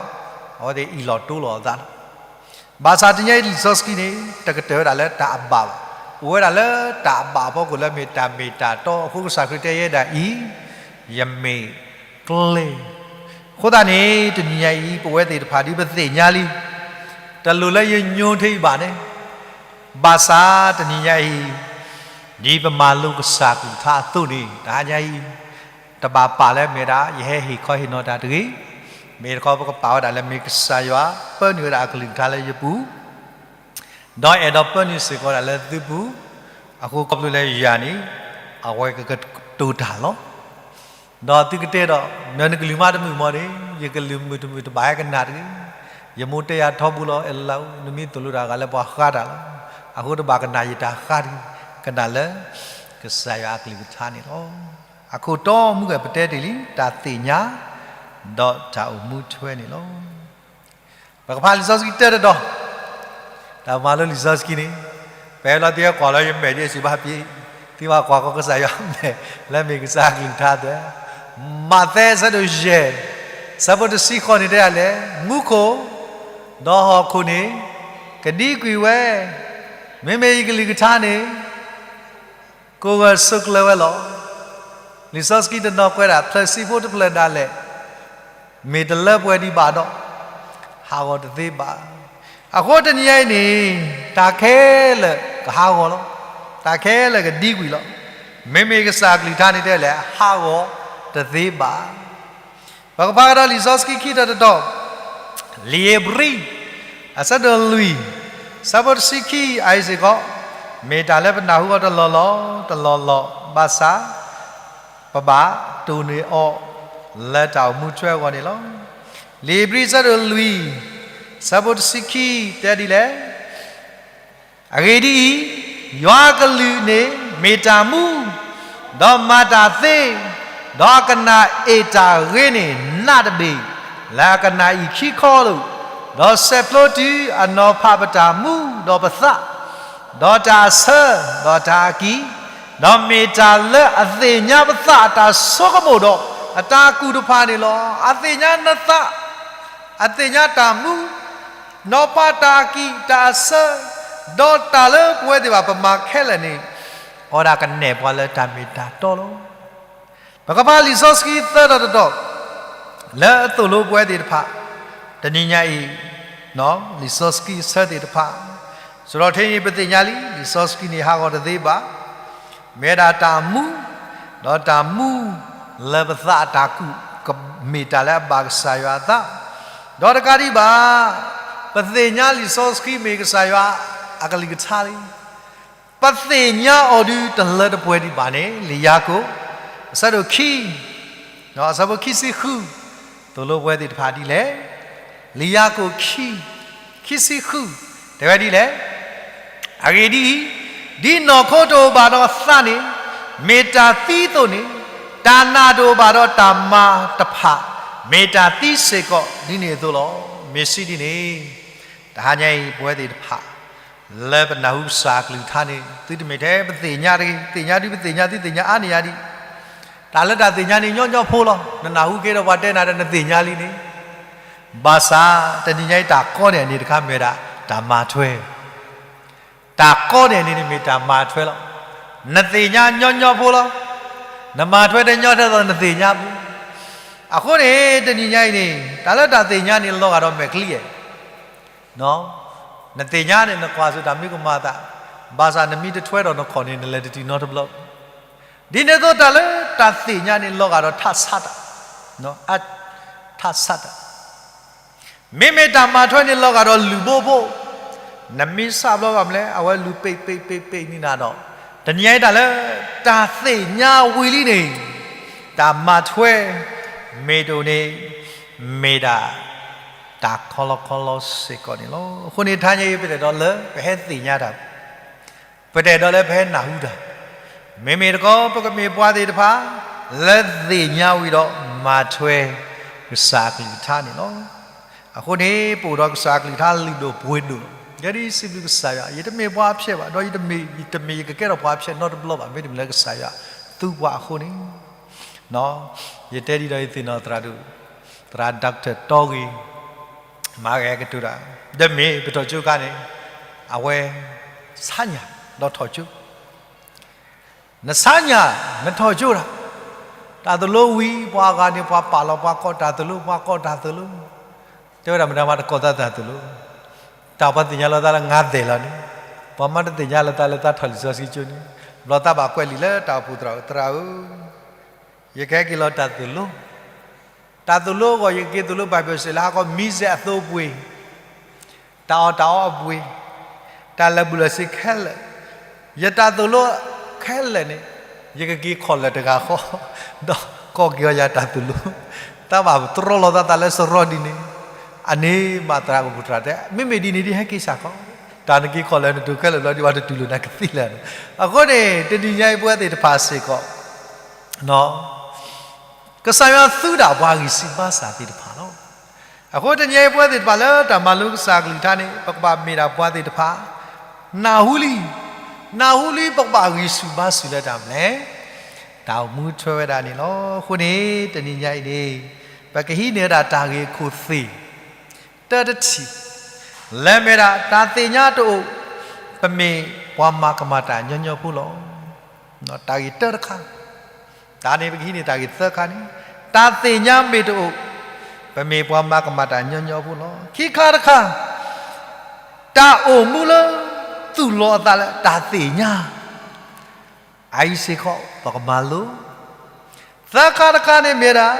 အဝဲသ့ၣ်အ့ၣ်လိာ်တီလိာ်အသးလီၤ. ဘၣ်ဆၣ်တနံၤညါအံၤလံာ်စီဆှံန့ၣ် တကတၢၢ်ဝဲဒၣ်လၢတၢ်အဘၣ်ဘၣ်. အိၣ်ဝဲဒၣ်လၢတၢ်အဘၣ်အဖီခိၣ်လၢမ့ၢ်တၢ်မ့ၢ်တၢ်တီအဃိ ကစၢ်ခရံာ်တဲယဲဒၣ်အံၤ, ယမ့ၢ်ကျဲ အဃိသတးန့ၣ် တနံၤညါအံၤ ပဝဲသ့ၣ်တဖၣ်ဒ်ပသ့ၣ်ညါလံ, တလိၣ်လၢယညိထဲအံၤဘၣ်န့ၣ်, ဘၣ်ဆၣ်တနံၤညါအံၤ, ဒ်ပမၤလိကစၢ်ကလုၢ်ကထါအသိးန့ၣ် တဟါညါအံၤ, တဘၣ်ပာ်လၢမ့ၢ်ဒၣ် ယဟဲဟ့ၣ်ခီဟ့ၣ်နီၤတၢ်တဂ့ၤ, မ့ၢ်တခီပကပာ်ဝဲဒၣ်လၢမ့ၢ်ကစၢ်ယွၤ ပၢနုာ်ဝဲဒၣ်အကလုၢ်ကထါလၢယပူၤ, ဒီးအဲၣ်ဒိးပၢနုာ်စ့ၢ်ကီးဒၣ်လၢသုပူၤ အဃိခီဖျိလၢယၤန့ၣ် အဝဲကကတိၤတၢ်လီၤ. ဒီးသုကတဲဒီး နနကလုၢ်မါတမုာ်မီၢ်န့ၣ် ယကလုၢ်မုာ်တမုာ်တဘၣ်ဟဲကနၣ်တဂ့ၤ. ယမိၢ်တဲယၤထီဘိလီၤ အဲၣ်လၢလၢ်အိၣ် နမ့ၢ်သိၣ်လိတၢ်ဂၤလၢပှၤဃါတၢ်လီၤ. အဃိတဘၣ်ကနၣ်ယတၢ်ဃါတဂ့ၤ, ကနၣ်လၢ ကစၢ်ယွၤအကလုၢ်ကထါန့ၣ်လီၤ. အခိၣ်တီမုၢ်ဂဲၤ ပတဲတ့ၢ်လံ တၢ်သ့ၣ်ညါ ဒီးတၢ်အိၣ်မူထွဲန့ၣ်လီၤ. ပကဖးလံာ်စီဆှံတၢတတီၤ, တၢ်မၤလိလံာ်စီဆှံန့ၣ် ပဟဲလီၤသ့ကွၢ်လၢယမဲာ်ဒ်အစံးဘၣ်ဖဲ သ့ဘၣ်ကွၢ်ဃီကစၢ်ယွၤမဲာ် လၢမ့ၢ်ကစၢ်အကလုၢ်ကထါသ့, မးသဲအဆၢဒိၣ်ယဲၢ် အဆၢဖိတဆံဃိးန့ၣ်တဲဒ်လဲၣ်, မူခိၣ် ဒီးဟီၣ်ခိၣ်န့ၣ် ကဒံကွံာ်ဝဲ, မ့မ့ၢ်ယကလုၢ်ကထါန့ၣ် ကိးဂၤဆိးကျၢၤဝဲလီၤ. လံာ်စီဆှံတနီၤကွဲးဒၣ် ဖျၢၣ်ဆံးဖိတဖျၢၣ်ဒၣ်လဲာ် မ့ၢ်တလၢပှဲၤဒံးဘၣ်ဒီး ဟးဂီၤတသ့ဘၣ်. အဃိတနံၤညါအံၤန့ၣ် တၢ်ခဲလၢာ်ကဟးဂီၤလီၤ. တၢ်ခဲလၢာ်ကဒံကွံာ်လီၤ. မ့မ့ၢ်ကစၢ်အကလုၢ်ကထါန့ၣ်တဲလဲၣ် ဟးဂီၤတသ့ဘၣ်. ပကဖးကဒီးလံာ်စီဆှံခံတီၤတတီၤ, လံာ်ဧ့ၤဘြံၤ အဆၢဒိၣ်လွံၢ် အဆၢဖိတဆံခံ အအံၤစ့ၢ်ကီး မ့ၢ်တၢ်လၢပနၢ်ဟူအီၤတလီၢ်လီၢ်တလီၢ်လီၢ် ဘၣ်ဆၣ် ပဘၣ်တိၢ်နီၣ်အီၤ လၢတၢ်အိၣ်မူထွဲအဂီၢ်န့ၣ်လီၤ. လံာ်ဧ့ၤဘြံၤအဆၢဒိၣ်လွံၢ် အဆၢဖိတဆံခံ တဲဒ်လဲၣ်, အဂ့ၢ်ဒ်အံၤ, ယွၤအကလုၢ်န့ၣ်မ့ၢ်တၢ်မူ, ဒီးမၤတၢ်သ့, ဒီးအကနၣ်အ့ၣ်တၢ်ဂ့ၤန့ၢ်နးတဘ့ၣ်, လၢအကနၣ်အံၤခံခီလိာ်, ဒီးဆဲးဖျိတုၤအနီၤဖးပတၢ်မူဒီးပသး, ဒီးတၢ်အဆၢ, ဒီးတၢ်အကံၢ်, ဒီးမ့ၢ်တၢ်လၢအသ့ၣ်ညါပသးအတၢ်ဆိကမိၣ်ဒီး အတၢ်ကူၣ်တဖၣ်န့ၣ်လီၤ. အသ့ၣ်ညါနသး, အသ့ၣ်ညါတၢ်မူ, နီၤဖးတၢ်အကံၢ်တၢ်အဆၢ, ဒီးတၢ်လၢပဝဲသ့ၣ်တဖၣ်ပမၤခဲလၢာ်န့ၣ် အဝဲဒၣ်ကနဲၣ်ပှၤလၢတၢ်မ့ၢ်တၢ်တီလီၤ. ပကဖးလံာ်စီဆှံသၢတီၤတတီၤ လၢအသိၣ်လိပဝဲသ့ၣ်တဖၣ် တနံၤညါအံၤ လံာ်စီဆှံအဆၢသ့ၣ်တဖၣ်, စရီထ့န့ၣ် ပသ့ၣ်ညါလံ လံာ်စီဆှံန့ၣ်ဟးဂီၤတသ့ဘၣ်, မ့ၢ်ဝဲဒၣ်တၢ်မူ, ဒီးတၢ်မူလၢပသးအတၢ်ကူၣ် ကမ့ၢ်တၢ်လၢအဘၣ်ကစၢ်ယွၤအသး, ဒီးတကးဒံးဘၣ် ပသ့ၣ်ညါလံာ်စီဆှံမ့ၢ်ကစၢ်ယွၤအကလုၢ်ကထါလံ ပသ့ၣ်ညါအီၤဒုးတလၢတပှဲၤဒံးဘၣ်န့ၣ် လံာ်ယၤကိာ် အဆၢဒိၣ်ခံ, အဆၢဖိခံဆံဃု, သိၣ်လိပဝဲသ့ၣ်တဖၣ်ဒ်လဲၣ်, လံာ်ယၤကိာ်ခံ, ခံဆံဃု, တဲဝဲဒ်လဲၣ်, အဂ့ၢ်ဒ်အံၤ, ဒ်နီၢ်ခိတအိၣ်ဘၣ်ဒီးသးန့ၣ် မ့ၢ်တၢ်သံအသိးန့ၣ်, တၢ်နာ်တအိၣ်ဘၣ်ဒီးတၢ်မၤတဖၣ် မ့ၢ်တၢ်သံစ့ၢ်ကီးဒ်န့ၣ်အသိးလီၤ. မ့ၢ်စံးဒ်န့ၣ်, တဟါညါအံၤ ပဝဲသ့ၣ်တဖၣ် လၢပနၢ်ဟူကစၢ်အကလုၢ်ကထါန့ၣ် သုတမ့ၢ်ထဲပသ့ၣ်ညါတဂ့ၤ, သ့ၣ်ညါဒုးပသ့ၣ်ညါ သုသ့ၣ်ညါအါန့ၢ်ယၤဒံး, တၢ်လၢတၢ်သ့ၣ်ညါန့ၣ် ညီညီဖိလီၤ. နနၢ်ဟူက့ၤဒီးပှၤတဲနၤဒီးနသ့ၣ်ညါလံန့ၣ်, ဘၣ်ဆၣ် တနံၤညါအံၤတၢ်ကီန့ၢ်အန့ၣ်တခါမ့ၢ်ဝဲဒၣ် တၢ်မၤထွဲ တၢ်ကီန့ၢ်န့ၣ်န့ၣ်မ့ၢ်တၢ်မၤထွဲလီၤ. နသ့ၣ်ညါညီညီဖိလီၤ. နမၤထွဲတညီထဲသိးနသ့ၣ်ညါဖိ. အဃိန့ၣ် တနံၤညါအံၤန့ၣ် တၢ်လၢတၢ်သ့ၣ်ညါန့ၣ် လီၤဂာ်ဒီးမဲာ်ချံအဲၣ်, နသ့ၣ်ညါန့ၣ် နကွၢ်ဆူၣ်တၢ်မံကမၤအသး, ဘၣ်ဆၣ်နမ့ၢ်တထွဲဒီးနခီၣ်န့ၣ် နလဲၤတတုၤနီတဘျီ. ဒ်န့ၣ်အသိးတၢ်လၢတၢ်သ့ၣ်ညါန့ၣ် လီၤဂာ်ဒီးထးဆးတၢ်, ထးဆးတၢ် မ့မ့ၢ်တၢ်မၤထွဲန့ၣ်လီၤဂာ်ဒီးလုၢ်ဘိဖိ, နမ့ၢ်စးဘျီဘၣ်မနုၤလဲၣ် အဝဲလုၢ်ပ့းပ့းပ့းပ့းန့ၢ်နၤဒီး, တနံၤညါအံၤတၢ်လၢတၢ်သ့ၣ်ညါဝံၤလံန့ၣ်, တၢ်မၤထွဲ မ့ၢ်တအိၣ်န့ၣ် မ့ၢ်ဒၣ် တၢ်ခီလီခီလီစ့ၢ်ကီးန့ၣ်လီၤ. အဃိန့ၣ် တဟါညါအံၤ ပတအဲၣ်ဒိးလၢပဟဲသ့ၣ်ညါတၢ် ပတအဲၣ်ဒိးလၢပဟဲနၢ်ဟူတၢ်, မ့မ့ၢ်တခီ ပကမ့ၢ်ပှၤသ့ၣ်တဖၣ် လၢသ့ၣ်ညါဝံၤဒီးမၤထွဲကစၢ်အကလုၢ်ကထါန့ၣ်လီၤ. အဃိန့ၣ် ပအိၣ်ဒီးကစၢ်အကလုၢ်ကထါလုၢ်ဒိၣ်ပှ့ၤဒိၣ်လီၤ. ယဲဒၣ်စံးဘျုးကစၢ်ယွၤ ယတမ့ၢ်ပှၤဖျဲးဘၣ်, ဒီးယတမ့ၢ် ယတမ့ၢ်ယကကဲထီၣ်ပှၤဖျဲးနီတဘျီဘၣ်, မ့တမ့ၢ်လၢကစၢ်ယွၤသူပှၤအဃိန့ၣ် ယတဲဒ်ဒီးယသ့ၣ်နီၣ်သရၣ်ဒိၣ်, သရၣ် Doctor တီဂ့ၤ, မၤဂဲၤကတိၤတၢ်, ဒီးမ့ၢ်ပထီၣ်ကၠိခါန့ၣ်, အဝဲ ဆါညါဒီးထီၣ်ကၠိ, နဆါညါ နထီၣ်ကၠိတၢ်, တၢ်သိၣ်လိဝံၤ ပှၤအဂၤန့ၣ် ပှၤပာ်လီၤပှၤကိးတၢ်သိၣ်လိ ပှၤကိးတၢ်သိၣ်လိ, တဲဝဲဒၣ်မတၤမၤတကိးသးတၢ်သိၣ်လိ, တၢ်ပှၤသ့ၣ်ညါလီၤသးလၢငါသဲၣ်လီၤန့ၣ်, ပှၤမၤတသ့ၣ်ညါလီၤသးလၢသးထီၣ်လံာ်စီဆှံကၠိန့ၣ်, ဘျီသးဘၣ်ကွဲးလံာ်လၢတၢ်အိၣ်ဖှိၣ်သရၣ်ဧၢ, သရၣ်ဧၢ, ယကဟဲက့ၤလီၤတၢ်သိၣ်လိ, တၢ်သိၣ်လိအဂီၢ် ယကက့ၤသိၣ်လိ Bible study လၢဟါခီ မံၤစဲးအသိပှ့ၤ, တၢ်အီၣ်တၢ်အီအပှ့ၤ, တၢ်လၢာ်ဘူၣ်လၢာ်စ့ခဲလၢာ်, ယတၢ်သိၣ်လိခဲလၢာ်န့ၣ်, ယကက့ၤခီၣ်လၢာ်တဂၤဃီ, ဒီးကီၢ်က့ၤအီၤယၤတၢ်သိၣ်လိ, တၢ်ဘၣ်တြီလီၤသးသးလၢစရီဒ်န့ၣ်, အန့ၣ်မးသရၣ်ကပူၤတြၢ်တဲ မ့မ့ၢ်ဒ်န့ၣ်ဒ်ဟဲက့ၤစ့ၢ်ကီး, တၢ်နက့ၤခီၣ်လၢာ်နတိၤခဲလၢာ်ဘျီဒ်ဝဲတတူၢ်လိာ်နၤကသ့လၢာ်န့ၣ်, အဃိန့ၣ် တနံၤညါအံၤပဝဲသ့ၣ်တဖၣ်စ့ၢ်ကီး ကစၢ်ယွၤသူဒၣ်ပှၤဂံၢ်စၢ်ဘါစၢ်သ့ၣ်တဖၣ်လီၤ. အဃိတနံၤအံၤပဝဲသ့ၣ်တဖၣ်လၢတၢ်မၤလိကစၢ်အကလုၢ်ကထါန့ၣ် ပကဘၣ်မ့ၢ်ဒၣ်ပှၤသ့ၣ်တဖၣ် နၢ်ဟူလံ, နၢ်ဟူလံ ပကဘၣ်ဂံၢ်ဆူၣ်ဘါဆူၣ်လၢတၢ်မနုၤလဲၣ်, တၢ်အိၣ်မူထွဲဝဲဒၣ်န့ၣ်လီၤ. အဃိန့ၣ် တနံၤညါအံၤန့ၣ် ပကဟံးန့ၢ်ဝဲဒၣ်တၢ်ဂ့ၢ်ခိၣ်သ့ၣ် တၢတထံၣ်, လၢမ့ၢ်ဒၣ်တၢ်သ့ၣ်ညါတအိၣ်, ပမ့ၢ်ပှၤမၤကမၣ်တၢ်ညီညီဖိလီၤ. တၢ်ဂ့ၢ်တၢတခါ, တၢ်န့ၣ်ပကဟံးန့ၢ်တၢ်ဂ့ၢ်သၢခါန့ၣ်, တၢ်သ့ၣ်ညါမ့ၢ်တအိၣ်, ပမ့ၢ်ပှၤမၤကမၣ်တၢ်ညီညီဖိလီၤ. ခံခါတခါ, တၢ်အိၣ်မူလၢ သူၣ်လီၤအသးလၢတၢ်သ့ၣ်ညါ အအံၤစ့ၢ်ကီး ပကမၤလိ, သၢခါတခါန့ၣ်မ့ၢ်ဒၣ်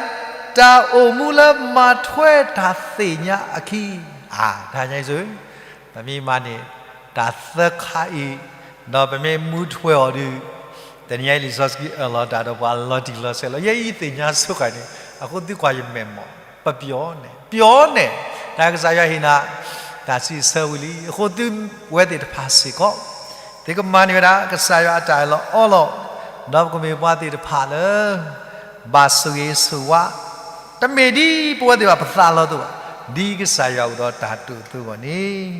တၢ်အိၣ်မူလၢမၤထွဲတၢ်သ့ၣ်ညါအခံ, အါ တနံၤညါအံၤ, ပမ့ၢ်မၤန့ၢ် တၢ်သၢခါအံၤ, ဒီးပမ့ၢ်မူထွဲအီၤဒီး, တနံၤညါအံၤလံာ်စီဆှံအၢၣ်လီၤတၢ်ဒီးပှၤလီၤတံၢ်လီၤဆဲးလီၤ. ယဲအံၤသ့ၣ်ညါဆိဃာ်န့ၣ်, အဃိသုကွၢ်ယမဲာ်မီၢ်, ပပျီၤန့ၢ်, ပျီၤန့ၢ်, တၢ်ကစၢ်ယွၤဟ့ၣ်နၤ တၢ်စံးဆၢဝံၤလံ. အဃိသုဝဲသ့ၣ်တဖၣ်စ့ၢ်ကီး သုကမၤန့ၢ်ဝဲဒၣ် ကစၢ်ယွၤအတၢ်အၢၣ်လီၤအီလီၤ, ဒီးပကမ့ၢ်ပှၤသ့ၣ်တဖၣ်လၢ ဘၣ်ဆိၣ်ဂ့ၤဆိၣ်ဝါ, တမ့ၢ်ဒ်ပဝဲသ့ၣ်တဖၣ်ပသးလီၤအသိးဘၣ်, ဒ်ကစၢ်ယွၤအိၣ်ဒီးတၢ်တိာ်အသိးအဂီၢ်န့ၣ်,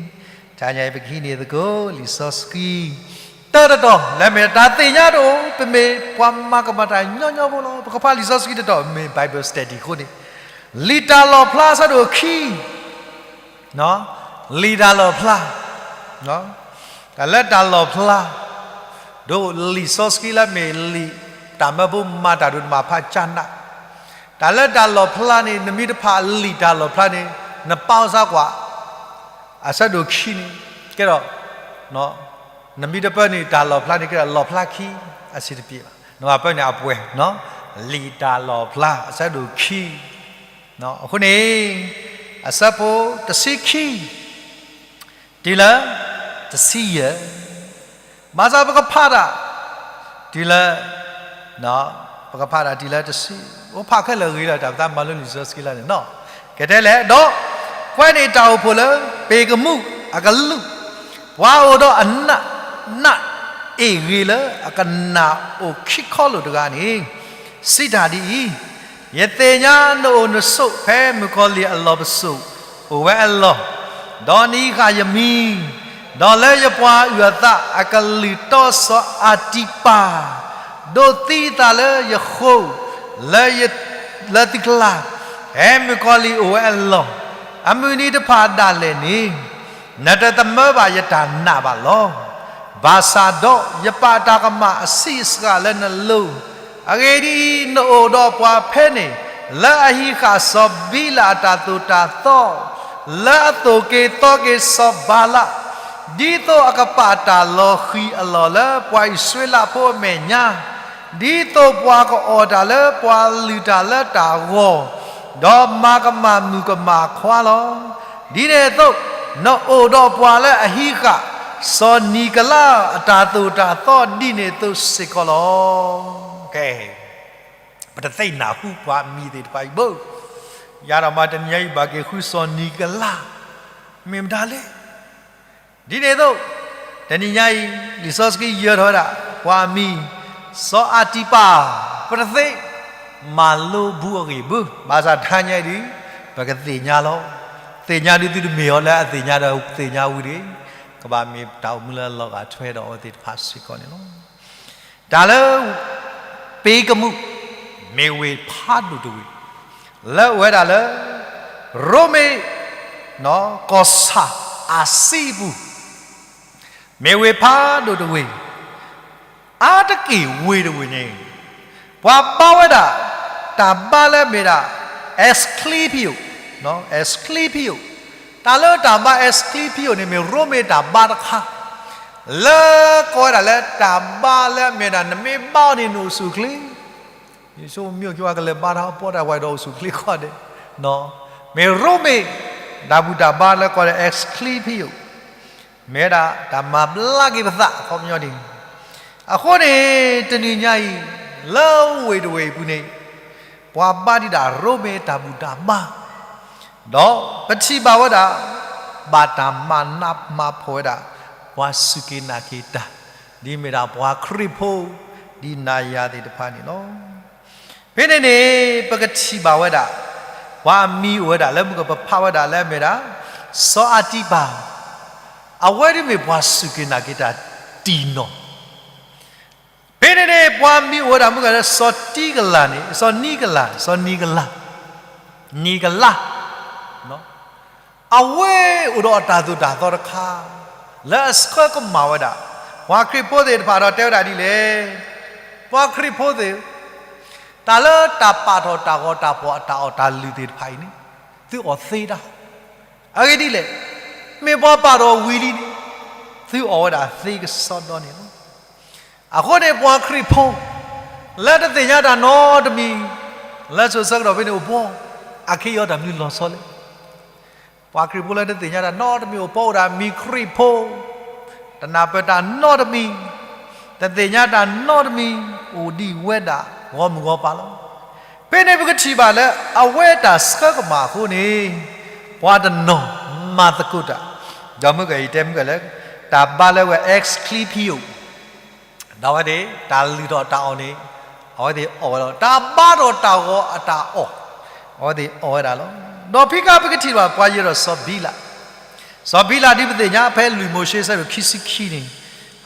တနံၤညါအံၤပကဟံးန့ၢ်သကိး လံာ်စီဆှံ တၢတတီၤ လၢမ့ၢ်တၢ်သ့ၣ်ညါတအိၣ် ပမ့ၢ်ပှၤမၤကမၣ်တၢ်ညီညီဖိလီၤ. ပကဖးလံာ်စီဆှံတတီၤ မ့ၢ် Bible study အဃိန့ၣ်, လံာ်တၢ်လီၣ်ဖျါအဆၢဒိၣ်ခံ လံာ်တၢ်လီၣ်ဖျါ, တၢ်လၢတၢ်လီၣ်ဖျါ, ဒ်လံာ်စီဆှံလၢမ့ၢ်လံာ်တၢ်မၢဖိမၤတၢ်ဒိၣ်တမးဖးကၢ်နး, တၢ်လၢတၢ်လီၣ်ဖျါန့ၣ် နမ့ၢ်တဖးလံာ်တၢ်လီၣ်ဖျါန့ၣ် နပာ်အီၤစါကွၢ် အဆၢဒိၣ်ခံန့ၣ် ကဲဒီး နမ့ၢ်တပၢနုာ်တၢ်လီၣ်ဖျါန့ၣ် ကဲဒီးလီၣ်ဖျါခံ အဆံးတပျ့ၤဘၣ်. နဘၣ်ပၢနုာ်အပှဲၤ, လံာ်တၢ်လီၣ်ဖျါ အဆၢဒိၣ်ခံ, အဃိန့ၣ် အဆၢဖိတဆံခံ တုၤလၢတဆံယဲၢ်, ဘၣ်ဆၣ်ပကဖးတၢ် တုၤလၢ ပကဖးတၢ်တုၤလၢတဆံ, အိၣ်ဖးခဲလၢာ်ဂ့ၤလီၤ တၢ်ပသးမၤလိလံာ်စီဆှံလၢန့ၣ်နီၤ, ကတဲလဲၣ်, ဒီးကွဲးန့ၢ်တၢ်အိၣ်ဖှိၣ်လၢ ပ့ၤကမူၣ်အကလူး, ပှၤအိၣ်ဒီးအနး နးအ့ၣ်ဂ့ၤလၢအကနၣ်အိၣ်ခံခီလိာ်တဂၤန့ၣ် စံးတၢ်ဒ်အံၤ, ယသ့ၣ်ညါနအိၣ်နဆိး ဖဲမုၣ်ကီၤလံၢ်အလီၢ်ပစိာ်အိၣ်ဝဲအလီၢ်, ဒီးနဟံးဃာ်ယမံၤ, ဒီးလၢယပှၤအုၣ်အသးအကလုၢ်တီစီၤအၤတံၤပၤ ဒိးသံအသးလၢယဃိာ် လၢသုကျါ, ဖဲမုၣ်ကီၤလံၢ်အိၣ်ဝဲအလီၢ်, အမုၢ်နံၤတဖၣ်ဒၣ်လဲာ်န့ၣ် နတသမၢဘၣ်ယတၢ်နာ်ဘၣ်လီၤ. ဘၣ်ဆၣ်ဒီးယပာ်တၢ်ကမၣ်အဆံးအစှၤလၢနလိၤ, အဂ့ၢ်ဒ်အံၤ, နအိၣ်ဒီးပှၤဖဲန့ၣ် လၢအဟံးဃာ်စီၤဘံလးအတၢ်သိၣ်တၢ်သီ, လၢအသိၣ်က့ၤသီက့ၤစီၤဘၤလး, ဒ်သိးအကပာ်တၢ်လီၤဃံၤအလီၢ်လၢပှၤအံၣ်စရ့လးဖိအမဲာ်ညါ, ဒ်သိးပှၤကအီၣ်တၢ်လၢပှၤလုၢ်တၢ်လၢတၢ်ဂီၤ, ဒီးမၤကမၣ်မုၣ်ကမၣ်ခွါလီၤ. ဒ်န့ၣ်အသိး, နအိၣ်ဒီးပှၤလၢအဟံးဃာ် စီၤနံၤကလးအတၢ်သိၣ်တၢ်သီဒ်န့ၣ်အသိးစ့ၢ်ကီးလီၤ. ကဲ, ပတသ့ၣ်နၢ်ဟူပှၤအမံၤသ့ၣ်တဖၣ်အံၤဘၣ်, ယၤဒီးမၤတနံၤညါအံၤဘၣ်က့ၤဃုစီၤနံၤကလး, မ့ၢ်မတၤလဲၣ် ဒ်န့ၣ်အသိး, တနံၤညါအံၤ လံာ်စီဆှံယၢၤထီၣ်ဝဲဒၣ် ပှၤအမံၤ စီၤအၤတံၤပၤ, ပတသ့ၣ်မၤလိဘူးအဂ့ၢ်ဘၣ်, ဘၣ်ဆၣ်တနံၤညါအံၤဒီး ပကသ့ၣ်ညါလီၤ. သ့ၣ်ညါဒုးသုတမ့ၢ်အီၤလၢအသ့ၣ်ညါဒီးသ့ၣ်ညါဝံၤဒီး, ကဘၣ်မ့ၢ်တၢ်အိၣ်မူလၢအလီၤဂာ်ထွဲဒီးအဝဲသ့ၣ်တဖၣ်စ့ၢ်ကီးန့ၣ်လီၤ. တၢ်လၢ ပ့ၤကမူၣ် မ့ၢ်ဝ့ၢ်ဖးဒိၣ်တဝ့ၢ် လၢအဝဲဒၣ်လၢ ရိမ့ၤ ကီၢ်ဆၣ်အစံပူၤ မ့ၢ်ဝ့ၢ်ဖးဒိၣ်တဝ့ၢ်, အါတက့ၢ်ဝ့ၢ်တဝ့ၢ်န့ၣ် ပှၤဘါဝဲဒၣ် တၢ်ဘါလၢမ့ၢ်ဒၣ် Asclepio, Asclepio, တၢ်လၢတၢ်ဘါ Asclepio န့ၣ် မ့ၢ်ရိမ့ၤတၢ်ဘါတခါ လၢကိးဝဲဒၣ်လၢတၢ်ဘါလၢအမ့ၢ်ဒၣ် နမ့ၢ်ဘါအီၤန့ၣ် နအိၣ်ဆူၣ်အိၣ်ချ့, ယဆိကမိၣ်မ့ၢ်က့ၤဝဲကလဲၤဘါတၢ်ပီးတၢ်ဝဲဒီးအိၣ်ဆူၣ်အိၣ်ချ့ခီဒီး, မ့ၢ်ရိမ့ၤ တၢ်ဘူၣ်တၢ်ဘါလၢကိးဒီး Asclepio, မ့ၢ်ဝဲဒၣ်တၢ်မၤဘျါက့ၤပသးအခီပညီန့ၣ် အဃိန့ၣ် တနံၤညါအံၤ လၢဝ့ၢ်တဝ့ၢ်အပူၤန့ၣ် ပှၤဘါဒံးဒၣ်ရိမ့ၤတၢ်ဘူၣ်တၢ်ဘါ, ဒီးပထံၣ်ဘၣ်ဝဲဒၣ် ဘၣ်တၢ်မၤနးမၤဖှီၣ်ဝဲဒၣ် ပှၤစူၢ်က့ၤနာ်က့ၤတၢ် ဒ်မ့ၢ်ဒၣ်ပှၤခရံာ်ဖိ ဒ်နၤယၤသ့ၣ်တဖၣ်န့ၣ်လီၤ. ဖဲန့ၣ်န့ၣ် ပကထံၣ်ဘၣ်ဝဲဒၣ် ပှၤအမံၤအိၣ်ဝဲဒၣ်လၢမုၢ်ကပဖးဝဲဒၣ်လၢအမ့ၢ်ဒၣ် စီၤအၤတံပၤ, အဝဲဒၣ်မ့ၢ်ပှၤစူၢ်က့ၤနာ်က့ၤတၢ်တံၢ်နီၢ် ဖဲန့ၣ်န့ၣ် ပှၤမံၤအိၣ်ဝဲဒၣ်မုၢ်ကလၢ စီၤတံကလးန့ၣ် စီၤနံကလး စီၤနံကလး နံကလး အဝဲအိၣ်ဒီးအတၢ်သိၣ်တၢ်သီတခါ လၢအဆှၢကမၣ်ဝဲဒၣ် ပှၤခရံာ်ဖိသ့ၣ်တဖၣ်ဒီးတဲဝဲဒၣ်ဒ်လဲၣ်, ပှၤခရံာ်ဖိသ့ၣ်, တၢ်လၢတၢ်ပာ်ထီၣ်တၢ်ဂီၤတၢ်ဖီၣ်အတၢ်အီၣ်တၢ်လုၢ်သ့ၣ်တဖၣ်အံၤန့ၣ် သုအီၣ်သ့တၢ်, အဂ့ၢ်ဒ်လဲၣ်, မ့ၢ်ပှၤပာ်ထီၣ်ဝံၤလံန့ၣ် သုအီၣ်ဝဲဒၣ်သ့ကစီဒီန့ၣ်လီၤ. အဃိန့ၣ်ပှၤခရံာ်ဖိ လၢတသ့ၣ်ညါတၢ်နီတမံၤ လၢစိၤဆၢကတီၢ်ဖဲန့ၣ်အိၣ်ဘှီ, အခဲအံၤအီၤတၢ်မနုၤလီၤဆီလဲၣ်. ပှၤခရံာ်ဖိလၢတသ့ၣ်ညါတၢ်နီတမံၤအိၣ်ဘှီအိၣ်ဒၣ်မံၤခရံာ်ဖိ, တနၢ်ပၢၢ်တၢ်နီတမံၤ, တသ့ၣ်ညါတၢ်နီတမံၤ အိၣ်ဒံးဝဲဒၣ်ဂီၢ်မုၢ်ဂီၢ်ပၤလီၤ. ဖဲန့ၣ်ပကထံၣ်ဘၣ်လၢအဝဲတၢ်ဆှၢကမၣ်အဃိန့ၣ် ပှၤတနီၤမၤသကိးတၢ်, ဒီးမုၢ်ကယံာ်တဲမုၢ်ကလၢ တၢ်ဘါလၢဝဲ exculpio ဒီးအဝဲသ့ၣ် တၢ်လုၢ်ထီၣ်တၢ်အီၣ်န့ၣ် အဝဲသ့ၣ်အီၣ်ဝဲလီၤ. တၢ်ဘါထီၣ်တၢ်ဂီၤအတၢ်အီၣ် အဝဲသ့ၣ်အီၣ်ဝဲဒၣ်လီၤ. ဒီးဖံးဃာ်ပကထံၣ်ဘၣ်ပှၤယဲၢ်ဒီးစီၤဘံလး, စီၤဘံလးဒ်ပသ့ၣ်ညါဖဲလွံၢ်မိၤၡ့ဆၢဒိၣ်ခံဆံခံန့ၣ်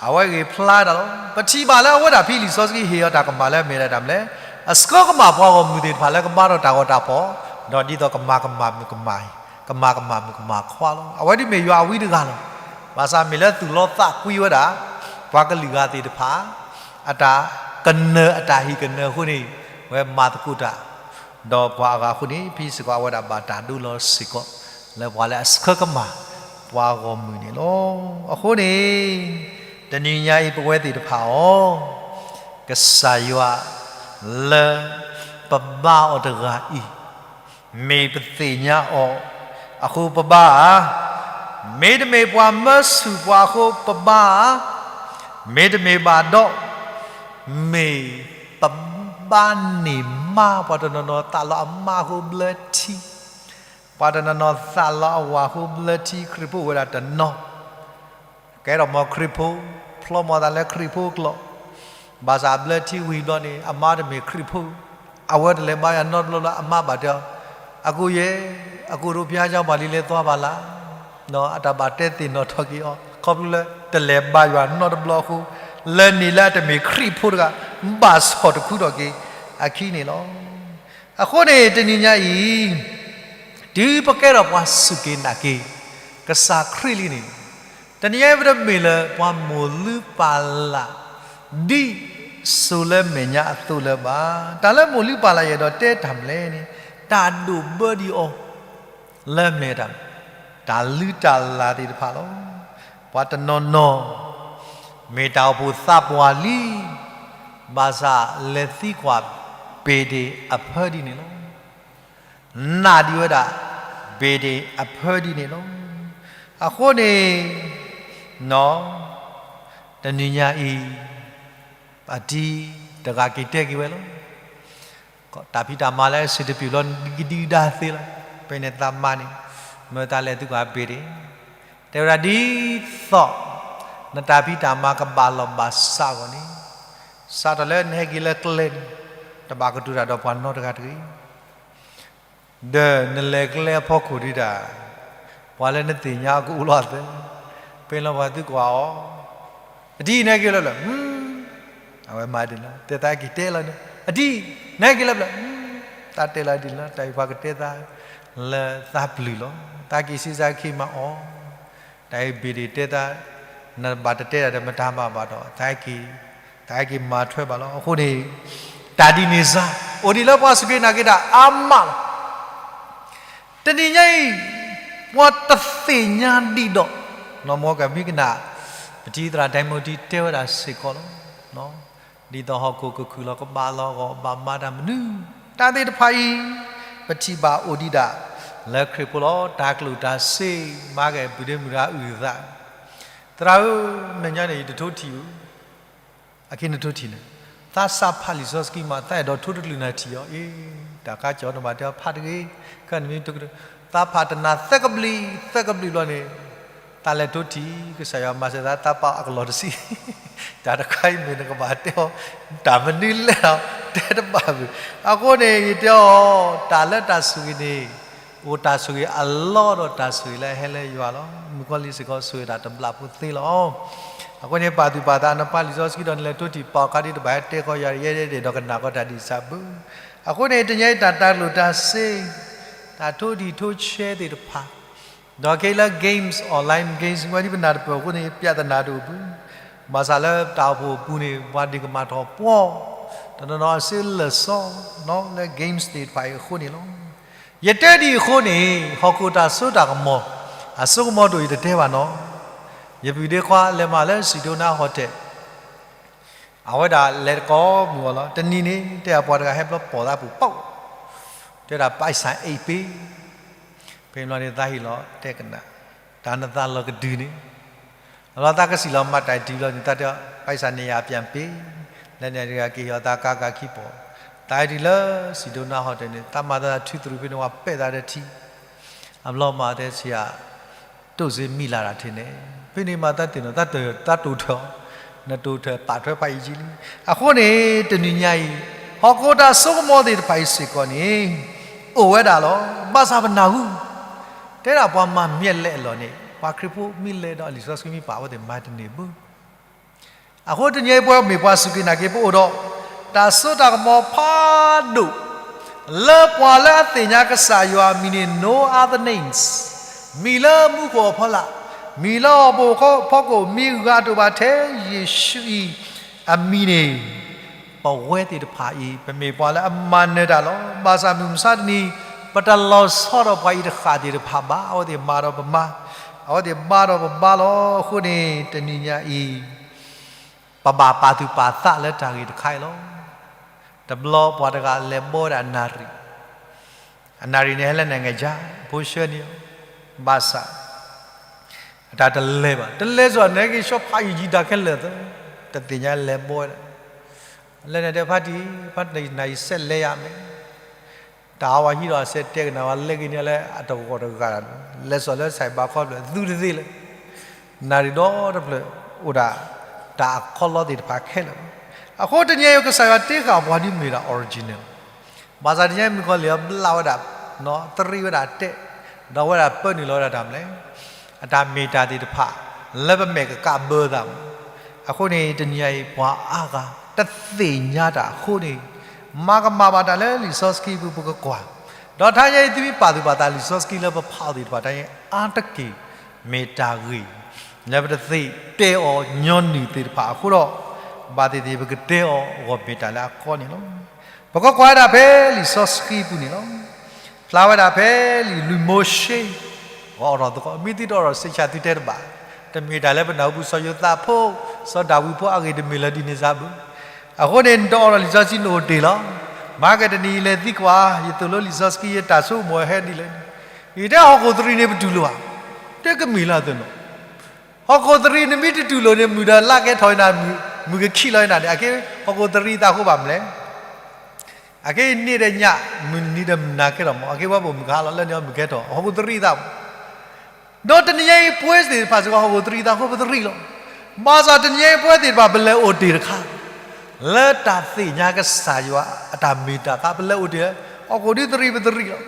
အဝဲဂ့ၤဖျါတၢ်လီၤ. ပထံၣ်ဘၣ်လၢအဝဲဒၣ်ဖဲလံာ်စီဆှံဟ့ၣ်အီၤတၢ်ကမၣ်လၢအမ့ၢ်ဒၣ်တၢ်မနုၤလဲၣ်, အဆှၢကမၣ်ပှၤဂီၢ်မုၢ်သ့ၣ်တဖၣ်လၢကဘါထီၣ်တၢ်ဂီၤတၢ်ဖီၣ်, ဒီးဒ်သိးကမၤကမၣ်မုၣ်ကမၣ် ကမၤကမၣ်မုၣ်ကမၣ်ခွါလီၤ. အဝဲဒၣ်မ့ၢ်ယွၤအဝံတဂၤလီၤ. ဘၣ်ဆၣ်မ့ၢ်လၢသူၣ်လီသးကွံဝဲဒၣ် ပှၤကလုာ်ဂၤသ့ၣ်တဖၣ် အတၢ်ကနၢၤအတၢ်ဟ့ၣ်ကနၢၤအဃိန့ၣ် ဝဲမၤသကိးတၢ် ဒီးပှၤအဂၤအဃိန့ၣ် ဖဲစ့ၢ်ကီးအဝဲဒၣ်ဘၣ်တၢ်ဒိလီၤစ့ၢ်ကီး လၢပှၤလၢအဆှၢကမၣ် ပှၤဂီၢ်မုၢ်န့ၣ်လီၤ. အဃိန့ၣ် တနံၤညါအံၤပဝဲသ့ၣ်တဖၣ်အီၤ ကစၢ်ယွၤ လၢပဘါအီၤတဂၤအံၤ မ့ၢ်ပသ့ၣ်ညါအီၤအဃိပဘါဧါ, မ့တမ့ၢ်ပှၤမၢဆူၣ်ပှၤအဃိပဘါဧါ, မ့တမ့ၢ်ဘၣ်ဒီး မ့ၢ်ပဘါန့ၢ်မါ ပှၤတနီၤနီၤသးလီအမါအဃိဘျၢထံ, ပှၤတနီၤနီၤသးလီအဝၤအဃိဘျၢထံ ခရံာ်ဖိအိၣ်ဝဲဒၣ်တနီၤ ကဲထီၣ်မီၤခရံာ်ဖိ, ဖျီမီၤသးလၢခရံာ်ဖိကျိာ်, ဘၣ်ဆၣ်ဘျၢထံဝံၤဘျီန့ၣ် အမါတမ့ၢ်ခရံာ်ဖိ, အဝဲတလဲၤဘါယွၤနီတဘျီလၢအမါဘၣ်တဲအီၤ, အကိယဲ, အကိရိဖျါကၠီပှၤလံလဲၤသွါဘၣ်လၢ်, အတၢ်ဘၣ်တဲသ့ၣ်နီၣ်ထီၣ်က့ၤအီၤ ခီဖျိလၢတလဲၤဘါယွၤနီတဘျီအဃိ, လၢန့ၣ်လၢအတမ့ၢ်ခရံာ်ဖိတဂၤ ဘၣ်ဆီၣ်တခူထီၣ်က့ၤအခံန့ၣ်လီၤ. အဃိန့ၣ် တနံၤညါအံၤ တုၤပကဲထီၣ်ပှၤစူၢ်က့ၤနာ်က့ၤ ကစၢ်ခရံာ်လံန့ၣ်, တနံၤညါအံၤပတမ့ၢ်လၢပှၤမိၢ်လုၢ်ပၢ်လၢ် ဒ်စိၤလၢမဲာ်ညါအသိးလၢၤဘၣ်. တၢ်လၢမိၢ်လုၢ်ပၢ်လၢ်ယဲၢ်ဒီးတဲတၢ်မနုၤလဲၣ်န့ၣ် တၢ်ဒိၣ်ဘၢဒံးအီၤ လၢအမ့ၢ်တၢ် တၢ်လုၢ်တၢ်လၢ်သ့ၣ်တဖၣ်လီၤ. ပှၤတနီၤနီၤ မ့ၢ်တၢ်အိၣ်ဖှိၣ်သးပှၢ်လံ, ဘၣ်ဆၣ်လဲၤသံကွၢ် ဘ့ၣ်ဒ့ၣ်အဖၢဒ်န့ၣ်လီၤ. နာ်ဒံးဝဲဒၣ် ဘ့ၣ်ဒ့ၣ်အဖၢဒ်န့ၣ်လီၤ. အဃိန့ၣ် တနံၤညါအံၤ အတံၤတဂၤက့ၤတဲက့ၤဝဲလီၤ. တၢ်ဖံးတၢ်မၤလၢအဆံးတပျုာ်လီၤ ဒံကဒံကဒါသ့လီၤ. ဖဲန့ၣ်သးမါန့ၣ် မၢသးလဲၤသံကွၢ်ဘ့ၣ်ဒ့ၣ်, တဲဝဲဒၣ်ဒ်သိး နတၢ်ဖံးတၢ်မၤကဘၣ်လီၢ်ဘၣ်စးအဂီၢ်န့ၣ်, စးထီၣ်လၢနဟဲက့ၤလၢကျဲန့ၣ် တဘၣ်ကတိၤတၢ်ဒီးပှၤနီတဂၤတဂ့ၤ. ဒီးနလဲၤကျဲအဖီခိၣ်ဒံးဒၣ် ပှၤလၢနသ့ၣ်ညါကအိၣ်လီၤသၢ, ဖဲလီၤပှၤသံကွၢ်အီၤ, အတံၤနဟဲက့ၤလၢပျၢၤ, အဝဲမၤဒ်န့ၣ်လီၤ. တဲသးက့ၤတဲလီၤန့ၣ် အတံၤ နဟဲက့ၤလၢပျၢၤ, သးတဲလီၤဒ်န့ၣ်လီၤ. တၢ်အံၤပှၤကတဲသး လၢသးပျုၢ်လီၤ. သးက့ၤဆံးစၢ်ခံမၤအီၤ, တၢ်အံၤဘ့ၣ်ဒ့ၣ်တဲသး နဘၣ်တတဲတၢ်ဒီးမတၤမၤဘၣ်ဒီး သးက့ၤ သးက့ၤမၤထွဲဘၣ်လီၤ. အဃိန့ၣ် တၢ်ဒ်န့ၣ်စ့ၢ် အိၣ်ဒံးလၢပှၤစူၢ်က့ၤနာ်က့ၤတၢ်အါမးလီၤ. တနံၤညါအံၤ ပှၤတသ့ၣ်ညါဒံးဒီး နီၢ်မီၢ်ကမံကနၣ် ပတံၤသရၣ်ဒဲမိတံၤတဲဝဲဒၣ်စ့ၢ်ကီးလီၤ. ဒ်သိးဟီၣ်ခိၣ်ကခုၣ်လီၤကဘၣ်လီၤဂီၢ် ဘၣ်မၤတၢ်မနုၤ တၢ်သ့ၣ်တဖၣ်အံၤ ပထံၣ်ဘၣ်အိၣ်ဒံးဒၣ်လၢခရံာ်ဖိလီၤ. တၢ်ကျိၣ်တၢ်စ့မၤက့ၤ ပုၢ်ဒ့မုၣ်တဂၤအုၣ်သး, သရၣ်ဧၢ, မဲာ်ညါန့ၣ် ယတထိထံၣ်ဧိၤ, အခဲနထိထံၣ်န့ၣ်, သးစးဖးလံာ်စီဆှံမး သးအဲၣ်ဒိးထိတကလုာ်နၤထံၣ်အီၤအံၤ, တၢ်ကါကၠီၤတမၤတဲအီၤဖးတဂ့ၤ, ခဲနမ့ၢ်ထိကတၢၢ်, သးဖးတနၤသၢကဘျံး, သၢကဘျံးဘျီန့ၣ်, သးလဲၤထိထံၣ် ကစၢ်ယွၤမၤစၢၤသး သးပာ်အကလီၢ်တဆံ, တၢ်တခါအံၤမ့ၢ်နကဘၣ်တဲအီၤ, တၢ်မနုၤလဲၣ်ဒီး တဲတဘၣ်ဘၣ်. အဃိန့ၣ် ယတဲအီၤ, တၢ်လၢတၢ်ဆိၣ်ဂ့ၤန့ၣ် အိၣ်တၢ်ဆိၣ်ဂ့ၤအလီၢ်ဒီးတၢ်ဆိၣ်ဂ့ၤလၢအဟဲလၢယွၤလီၤ. မုၣ်ကီၤလံၢ်စ့ၢ်ကီးဆိၣ်ဂ့ၤတၢ်တဘျုးဖိသ့လီၤ. အဃိန့ၣ် ပာ်သူၣ်ပာ်သးနပှၤလံာ်စီဆှံဒီးနလဲၤထိထံၣ်ပာ်ခါဒ်တဘၣ်ဟဲတဲကီးယၤ ယဲဒၣ်ဒီးကနၣ်ကီးတၢ်ဒ်စၢ်ဘၣ်. အဃိန့ၣ် တနံၤအံၤတၢ်တၢ်ကျိၣ်တၢ်စ့, တၢ်ထိထံၣ်ထိဆဲသ့ၣ်တဖၣ်, ဒီးခဲအံၤလၢ games, online games ဝဲဒ်ပနၢ်တပၢၢ်အဃိန့ၣ် ပြဿနာတအိၣ်ဘၣ်. ဘၣ်ဆၣ်လၢတၢ်အိၣ်ဖှိၣ်အပူၤန့ၣ် ပှၤဒုးကမၣ်ထီၣ်ပှီၢ်, တနီၤနီၤအစုလၢာ်စီ လၢ games သ့ၣ်တဖၣ်အံၤအဃိန့ၣ်လီၤ. ယတဲဒ်အံၤအဃိန့ၣ် ဟီၣ်ခိၣ်တၢ်စိတၢ်ကမီၤ အစိကမီၤတအိၣ် ယတတဲဘၣ်နီၤ. ယပုၢ်ဒ့ခွါလဲၤမၤလၢ Sedona Hotel အဝဲဒၣ်လဲၤတကိးမုၢ်ဂီၤလီၤ. တနံၤန့ၣ် တဲအပှၤတဂၤဟဲဘျီပိာ်သးပူၤပိာ်, တဲဒၣ် ပိုက်ဆံအိတ်ပေး, ဖဲန့ၣ်ဘျီန့ၣ် သးဟ့ၣ်လီၤတဲကနၣ်, တၢ်နသးလီၤကဒုန့ၣ်, အလီၤသးကစံၣ်လီၤမၤတၢ်အံၤတုၤလီၤန့ၣ် သးတဲ ပိုက်ဆံ နှစ်ရာ ပြန်ပေး, လၢန့ၣ်တဂၤက့ၤဟီၣ်သးကါကါခံပိာ်, တၢ်အံၤတုၤလၢ Sedona Hotel န့ၣ် သးမၤသး two three ဖဲန့ၣ် ဝဲပာ်သးတထံၣ်, အဘျီမၤတဲဆံးဧါ တိၢ်စ့မံလၢ်တၢ်ထဲန့ၣ်, ဖဲန့ၣ်မၤသးတ့ၢ်နီၤ သးတိၢ်ထၢ, နတိၢ်ထၢပာ်ထွဲဖးယံာ်လံ. အဃိန့ၣ် တနံၤညါအံၤ ဟီၣ်ခိၣ်တၢ်စိကမီၤသ့ၣ်တဖၣ်အံၤစ့ၢ်ကီးန့ၣ် အိၣ်ဝဲဒၣ်လီၤ. ဘၣ်ဆၣ်ပနၢ်ဟူ, တဲဒၣ်ပှၤမၤမ့ၢ်လဲၣ်အလီၢ်န့ၣ် ပှၤခရံာ်ဖိမ့ၢ်လဲၤဒီးလံာ်စီဆှံမ့ၢ်ပာ်ဝဲသ့ၣ်မၤတန့ၢ်ဘၣ်. အဃိတနံၤအံၤပဝဲမ့ၢ်ပှၤစူၢ်က့ၤနာ်က့ၤ ပအိၣ်ဒီး တၢ်စိတၢ်ကမီၤဖးဒိၣ် လၢပှၤလၢအသ့ၣ်ညါကစၢ်ယွၤအမံၤန့ၣ် no other names, မံၤလၢမူခိၣ်အဖီလာ်, မံၤလၢဟီၣ်ခိၣ်ဖီခိၣ် မံၤဂၤတအိၣ်ဘၣ်ထဲယ့ၣ်ၡူးအံၤအမံၤန့ၣ်, ပဝဲသ့ၣ်တဖၣ်အံၤ ပမ့ၢ်ပှၤလၢအမၤနၢၤတၢ်လီၤ. ဘၣ်ဆၣ်မုၢ်မဆါတနံၤ ပတလီၤဆီဒီးပှၤအံၤတဃၣ်သ့ၣ်တဖၣ်ဘၣ်. အဝဲသ့ၣ်မၤဒီးပမၤ, အဝဲသ့ၣ်ဘါဒီးပဘါလီၤ. အဃိန့ၣ် တနံၤညါအံၤ ပဘၣ်ပာ်သူၣ်ပာ်သးလၢတၢ်ဂ့ၢ်တခါအံၤလီၤ. တဘျီပှၤတဂၤလဲၤဘီဝဲဒၣ်နၣ်ရံၣ်, အနၣ်ရံၣ်န့ၣ်ဟဲလၢ နိုင်ငံခြား ဖိဆှၢန့ၢ်အီၤ, ဘၣ်ဆၣ် အတၢ်တလဲၤဘၣ်, တလဲၤစ့ၢ်န့ၣ်က့ၤ ဆီဖးယံာ်ယံာ်တၢ်ခဲလၢာ်သၢ, တသ့ၣ်ညါလဲၤဘီဝဲဒၣ်, လဲၤန့ၣ်တဲဖါတံၢ်, ဖါတံၢ်နၣ်ရံၣ်စဲးလဲၤယၤမ့ၢ် တၢ်အဝဲဟံးဒီးအစဲးတဲကနၣ်ဝဲ လဲၤက့ၤန့ၣ်လၢအတဂီၢ်တဂၤ, လဲၤစ့ၢ်လၢစဲးဘါခီဖျၢၣ်သူတသ့လၢၤ, နၣ်ရံၣ်ဒီတဖျၢၣ်အိၣ်ဒၣ် တၢ်အခီလီသ့ၣ်တဖၣ်ခဲလၢာ်လီၤ. အဃိတနံၤအံၤကစၢ်ယွၤတ့ဃာ်ပှၤဒ်မ့ၢ်ဒၣ် original လီၤ. ဘၣ်ဆၣ်တနံၤအံၤမုၣ်ကီၤလံၢ်အဘျးဝဲဒၣ်, သရံးဝဲဒၣ်တဲ, ဒီးဝဲဒၣ်ပၢနုာ်လီၤဝဲဒၣ်တၢ်မနုၤလဲၣ်, အတၢ်မ့ၢ်တၢ်သ့ၣ်တဖၣ် လၢပမဲာ်ကကးဘၢသးမး. အဃိန့ၣ် တနံၤအံၤပှၤအါဂၤ တသ့ၣ်ညါတၢ်အဃိန့ၣ်, မၤကမၣ်ဘၣ်တၢ်လၢလံာ်စီဆှံပူၤပကကွၢ်, ဒီးတနံၤအံၤသုမ့ၢ်ပာ်သူၣ်ပာ်သးလံာ်စီဆှံလၢပဖးအီၤသ့ၣ်တဖၣ် တနံၤအံၤအါတက့ၢ် မ့ၢ်တၢ်ဂ့ၢ် လၢပတသ့ၣ်တဲအီၤညီနုၢ်သ့ၣ်တဖၣ်အဃိဒီး, ဘၣ်သ့ၣ်သ့ၣ်ပကတဲအီၤအဂီၢ်မ့ၢ်တၢ်လၢအကီန့ၣ်လီၤ. ပကကွၢ်ဝဲဒၣ်ဖဲလံာ်စီဆှံပူၤန့ၣ်လီၤ. ဖျါဝဲဒၣ်ဖဲလံာ်လွံၢ်မိၤၡ့, အီၤဒီးသကိး မ့ၢ်သုတအိးထီၣ်စ့ၢ်ကီးသုတဲတဘၣ်, တမ့ၢ်တၢ်လၢပနၢ်ဟူပူၤစီၤယိၤသးဖိ, စီၤဒၤဝံးဖိအဂ့ၢ်တမ့ၢ်လၢဒ်န့ၣ်စ့ၢ်ဘၣ်. အဃိန့ၣ် နတအိးထီၣ်လံာ်စီဆှံနအိၣ်တ့ၢ်လီၤ. မၤကဲတနံၤအံၤလဲၤသံကွၢ်, ယသိၣ်လိလံာ်စီဆှံ ယတၢ်ဆိကမိၣ်ဟဲဒ်လဲၣ်န့ၣ်, ယတဲဟီၣ်ခိၣ်သရံးန့ၣ်ပတူၢ်လိာ်ဧါ, တဲကမ့ၢ်လၢအသိးနီၤ ဟီၣ်ခိၣ်သရံးနမ့ၢ်တတူၢ်လိာ်န့ၣ် မုၢ်ဒီးလါကဲထီၣ်နၤ, မုၢ်ကခံးလီၤနၤန့ၣ် အက့ ဟီၣ်ခိၣ်သရံးသးဃိဘၣ်မနုၤလဲၣ်. အက့န့ၣ်ဒီးညၣ်, မုၢ်နံၤဒီးမုၢ်နၤကဲထီၣ်မး, အက့ဝဲပိာ်မုၣ်ကဟါလီၤ လၢန့ၣ်အီၤမုၢ်ကဲထီၣ် ဟီၣ်ခိၣ်သရံးသးမး. ဒီးတနံၤညါအံၤပှၤသ့ၣ်တဖၣ်စ့ၢ်ကီး ဟီၣ်ခိၣ်သရံးသးဃိပသရံးလီၤ. ဘၣ်ဆၣ်တနံၤညါအံၤပှၤသ့ၣ်တဖၣ် ပလဲၤအိၣ်တ့ၢ်တခါ လၢတၢ်သ့ၣ်ညါကစၢ်ယွၤအတၢ်မ့ၢ်တၢ်တီ, ပလဲၤအိၣ်တ့ၢ်လၢ ဟီၣ်ခိၣ်ဒုးသရံးပသရံးလီၤ.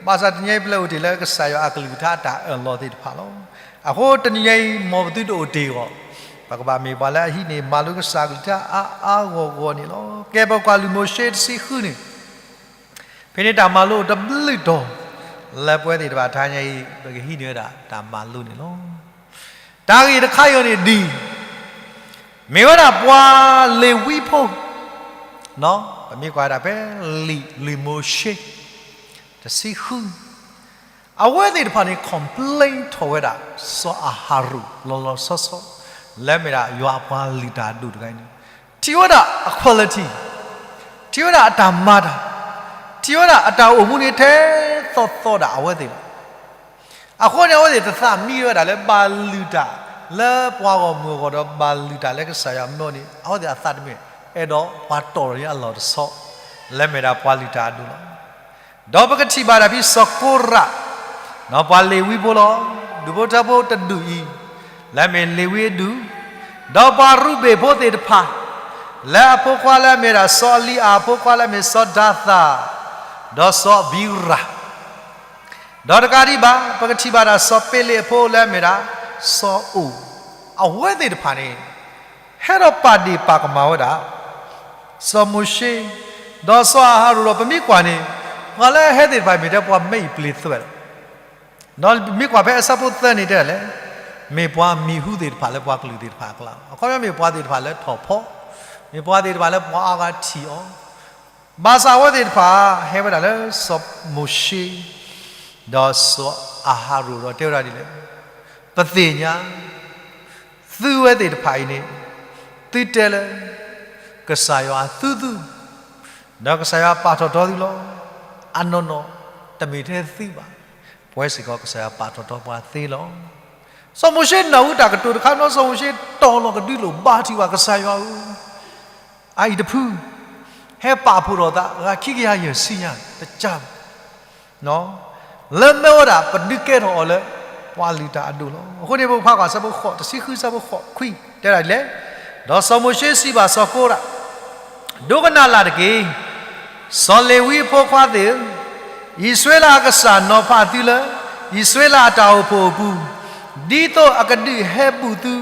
ဘၣ်ဆၣ်တနံၤညါအံၤပလဲၤအိၣ်တ့ၢ်လၢကစၢ်ယွၤအကလုၢ်ကထါအတၢ်အၢၣ်လီၤသ့ၣ်တဖၣ်လီၤ. အဃိတနံၤညါအံၤ မ်ပသုတအိၣ်တ့ၢ်အဂီၢ်, ပကဘၣ်မ့ၢ်ပှၤလၢအဟံးန့ၢ်မၤလိကစၢ်အကလုၢ်ကထါအါအါဂီၢ်ဂီၢ်န့ၣ်လီၤ. ကဲပကွၢ်လွံၢ်မိၤၡ့တဆံဃုန့ၣ်, ဖဲန့ၣ်တၢ်မၤလိတဘျုးတီၤ လၢပှၤသ့ၣ်တဖၣ်တနံၤညါအံၤ ပကဟံးန့ၢ်ဝဲဒၣ်တၢ်မၤလိန့ၣ်လီၤ. တၢ်ဂ့ၢ်တခါအံၤန့ၣ်ဒ်အံၤ, မ့ၢ်ဝဲဒၣ်ပှၤလ့ၤဝံဖိ, ပမ့ၢ်ကွၢ်ဝဲဒၣ်ဖဲလံာ်လွံၢ်မိၤၡ့ တဆံဃု, အဝဲသ့ၣ်တဖၣ်န့ၣ် complain ထီၣ်ဝဲဒၣ် စီၤအၤဟရိၣ်လီၤလီၤဆီဆီ, လၢမ့ၢ်ဒၣ်ယွၤအပှၤလုၢ်တၢ်အဒိၣ်တဂၤန့ၣ်, ထံၣ်ဝဲဒၣ်အ quality, ထံၣ်ဝဲဒၣ်အတၢ်မၤတၢ်, ထံၣ်ဝဲဒၣ်အတၢ်အိၣ်မူန့ၣ်ထဲသိးသိးဒၣ်အဝဲသ့ၣ်လီၤ. အဃိန့ၣ် အဝဲသ့ၣ်တသးမံဝဲဒၣ်လၢဘၣ်လုၢ်တၢ် လၢပှၤဂီၢ်မုၢ်အဂီၢ်ဒီးဘၣ်လုၢ်တၢ်လၢကစၢ်ယွၤမၢန့ၣ် အဝဲသ့ၣ်အသးတမံ အဲၣ်ဒိးပှၤတီၢ်ထီၣ်န့ၢ်အလီၢ်တဆီ လၢမ့ၢ်ဒၣ်ပှၤလုၢ်တၢ်အဒိၣ်လီၤ. ဒီးပကထံၣ်ဘၣ်ဒၣ်ဖဲစီၤကိရး ပှၤလ့ၤဝံဖိလီၤ. ဒူၣ်ဖိထၢဖိတဒူၣ်အံၤ လၢမ့ၢ်လ့ၤဝံအဒူၣ်, ဒီးပှၤရူၤဘ့ၣ်ဖိသ့ၣ်တဖၣ် လၢအဖိခွါလၢအမ့ၢ်ဒၣ်စီၤအလံအၤအဖိခွါလၢအမ့ၢ်စီၤဒၤသၣ်, ဒီးစီၤအဘံရၣ် ဒီးတကးဒံးဘၣ် ပကထံၣ်ဘၣ်ဒၣ်စီၤပ့လ့းအဖိလၢအမ့ၢ်ဒၣ် စီၤအိၣ်, အဝဲသ့ၣ်တဖၣ်န့ၣ် ဟဲဒီးပာ်ဒ့ၣ်ပာ်ကမၣ်ဝဲဒၣ် စီၤမိၤၡ့ ဒီးစီၤအၤဟရိၣ်ဒီး ပမ့ၢ်ကွၢ်န့ၣ် ပှၤလၢအဟဲသ့ၣ်တဖၣ်မ့ၢ်တဲပှၤမဲအံၤပျ့ၤသွဲးလီၤ. ဒီးမ့ၢ်ကွၢ်ဖဲအဆၢဖိသၢန့ၣ်တဲဒ်လဲၣ်, မ့ၢ်ပှၤမံၤဟူသ့ၣ်တဖၣ်လၢပှၤကလုာ်သ့ၣ်တဖၣ်အကျါ, အခီပညီမ့ၢ်ပှၤသ့ၣ်တဖၣ်လၢထီၣ်ဖီ, မ့ၢ်ပှၤသ့ၣ်တဖၣ်လၢပှၤအါဂၤထံၣ်အီၤ, ဘၣ်ဆၣ်အဝဲသ့ၣ်တဖၣ် ဟဲဝဲဒၣ်လၢစီၤမိၤၡ့ ဒီးစီၤအၤဟရိၣ်ဒီးတဲဝဲဒၣ်ဒ်လဲၣ်, ပသ့ၣ်ညါ သုဝဲသ့ၣ်တဖၣ်အံၤန့ၣ် သုတဲလၢ ကစၢ်ယွၤသူသု, ဒီးကစၢ်ယွၤပာ်ထီၣ်ထီသုလီၤ. အနီၢ်နီၢ် တမ့ၢ်ထဲသုဘၣ်, ပဝဲစ့ၢ်ကီးကစၢ်ယွၤပာ်ထီၣ်ထီပှၤသ့လီၤ. စီၤမိၤၡ့နၢ်ဟူတၢ်ကတိၤတခါနီၤ, စီၤမိၤၡ့တီၢ်လီၤကဒုလိာ်ဘါထံၣ်ဝဲ ကစၢ်ယွၤဧၢ အအံၤတဖု ဟဲပာ်ဖှိၣ်ထီၣ်သး ဂၤခံကယၤယဲၢ်ဆံညါ တကးဘၣ် လၢမၢဝဲဒၣ် ပဒုးကဲထီၣ်အီၤလၢ ပှၤလုၢ်တၢ်အဒိၣ်လီၤ. အဃိန့ၣ် ပကဖးကွၢ်ဆၢဖိဃိး တဆံဃု ဆၢဖိဃိးခွံ တဲဒၣ်ဒ်လဲၣ်, ဒီးစီၤမိၤၡ့စံးဘၣ်စီၤကိရး, ဒိကနၣ်လၢ်တက့ၢ်, စီၤလ့ၤဝံအဖိခွါသ့ၣ်ဧၢ, အံၣ်စရ့လးအကစၢ်နီၤဖးသုလၢ အံၣ်စရ့လးအတၢ်အိၣ်ဖှိၣ်အပူၤ, ဒ်သိးအကဒုးဟဲဘူးသု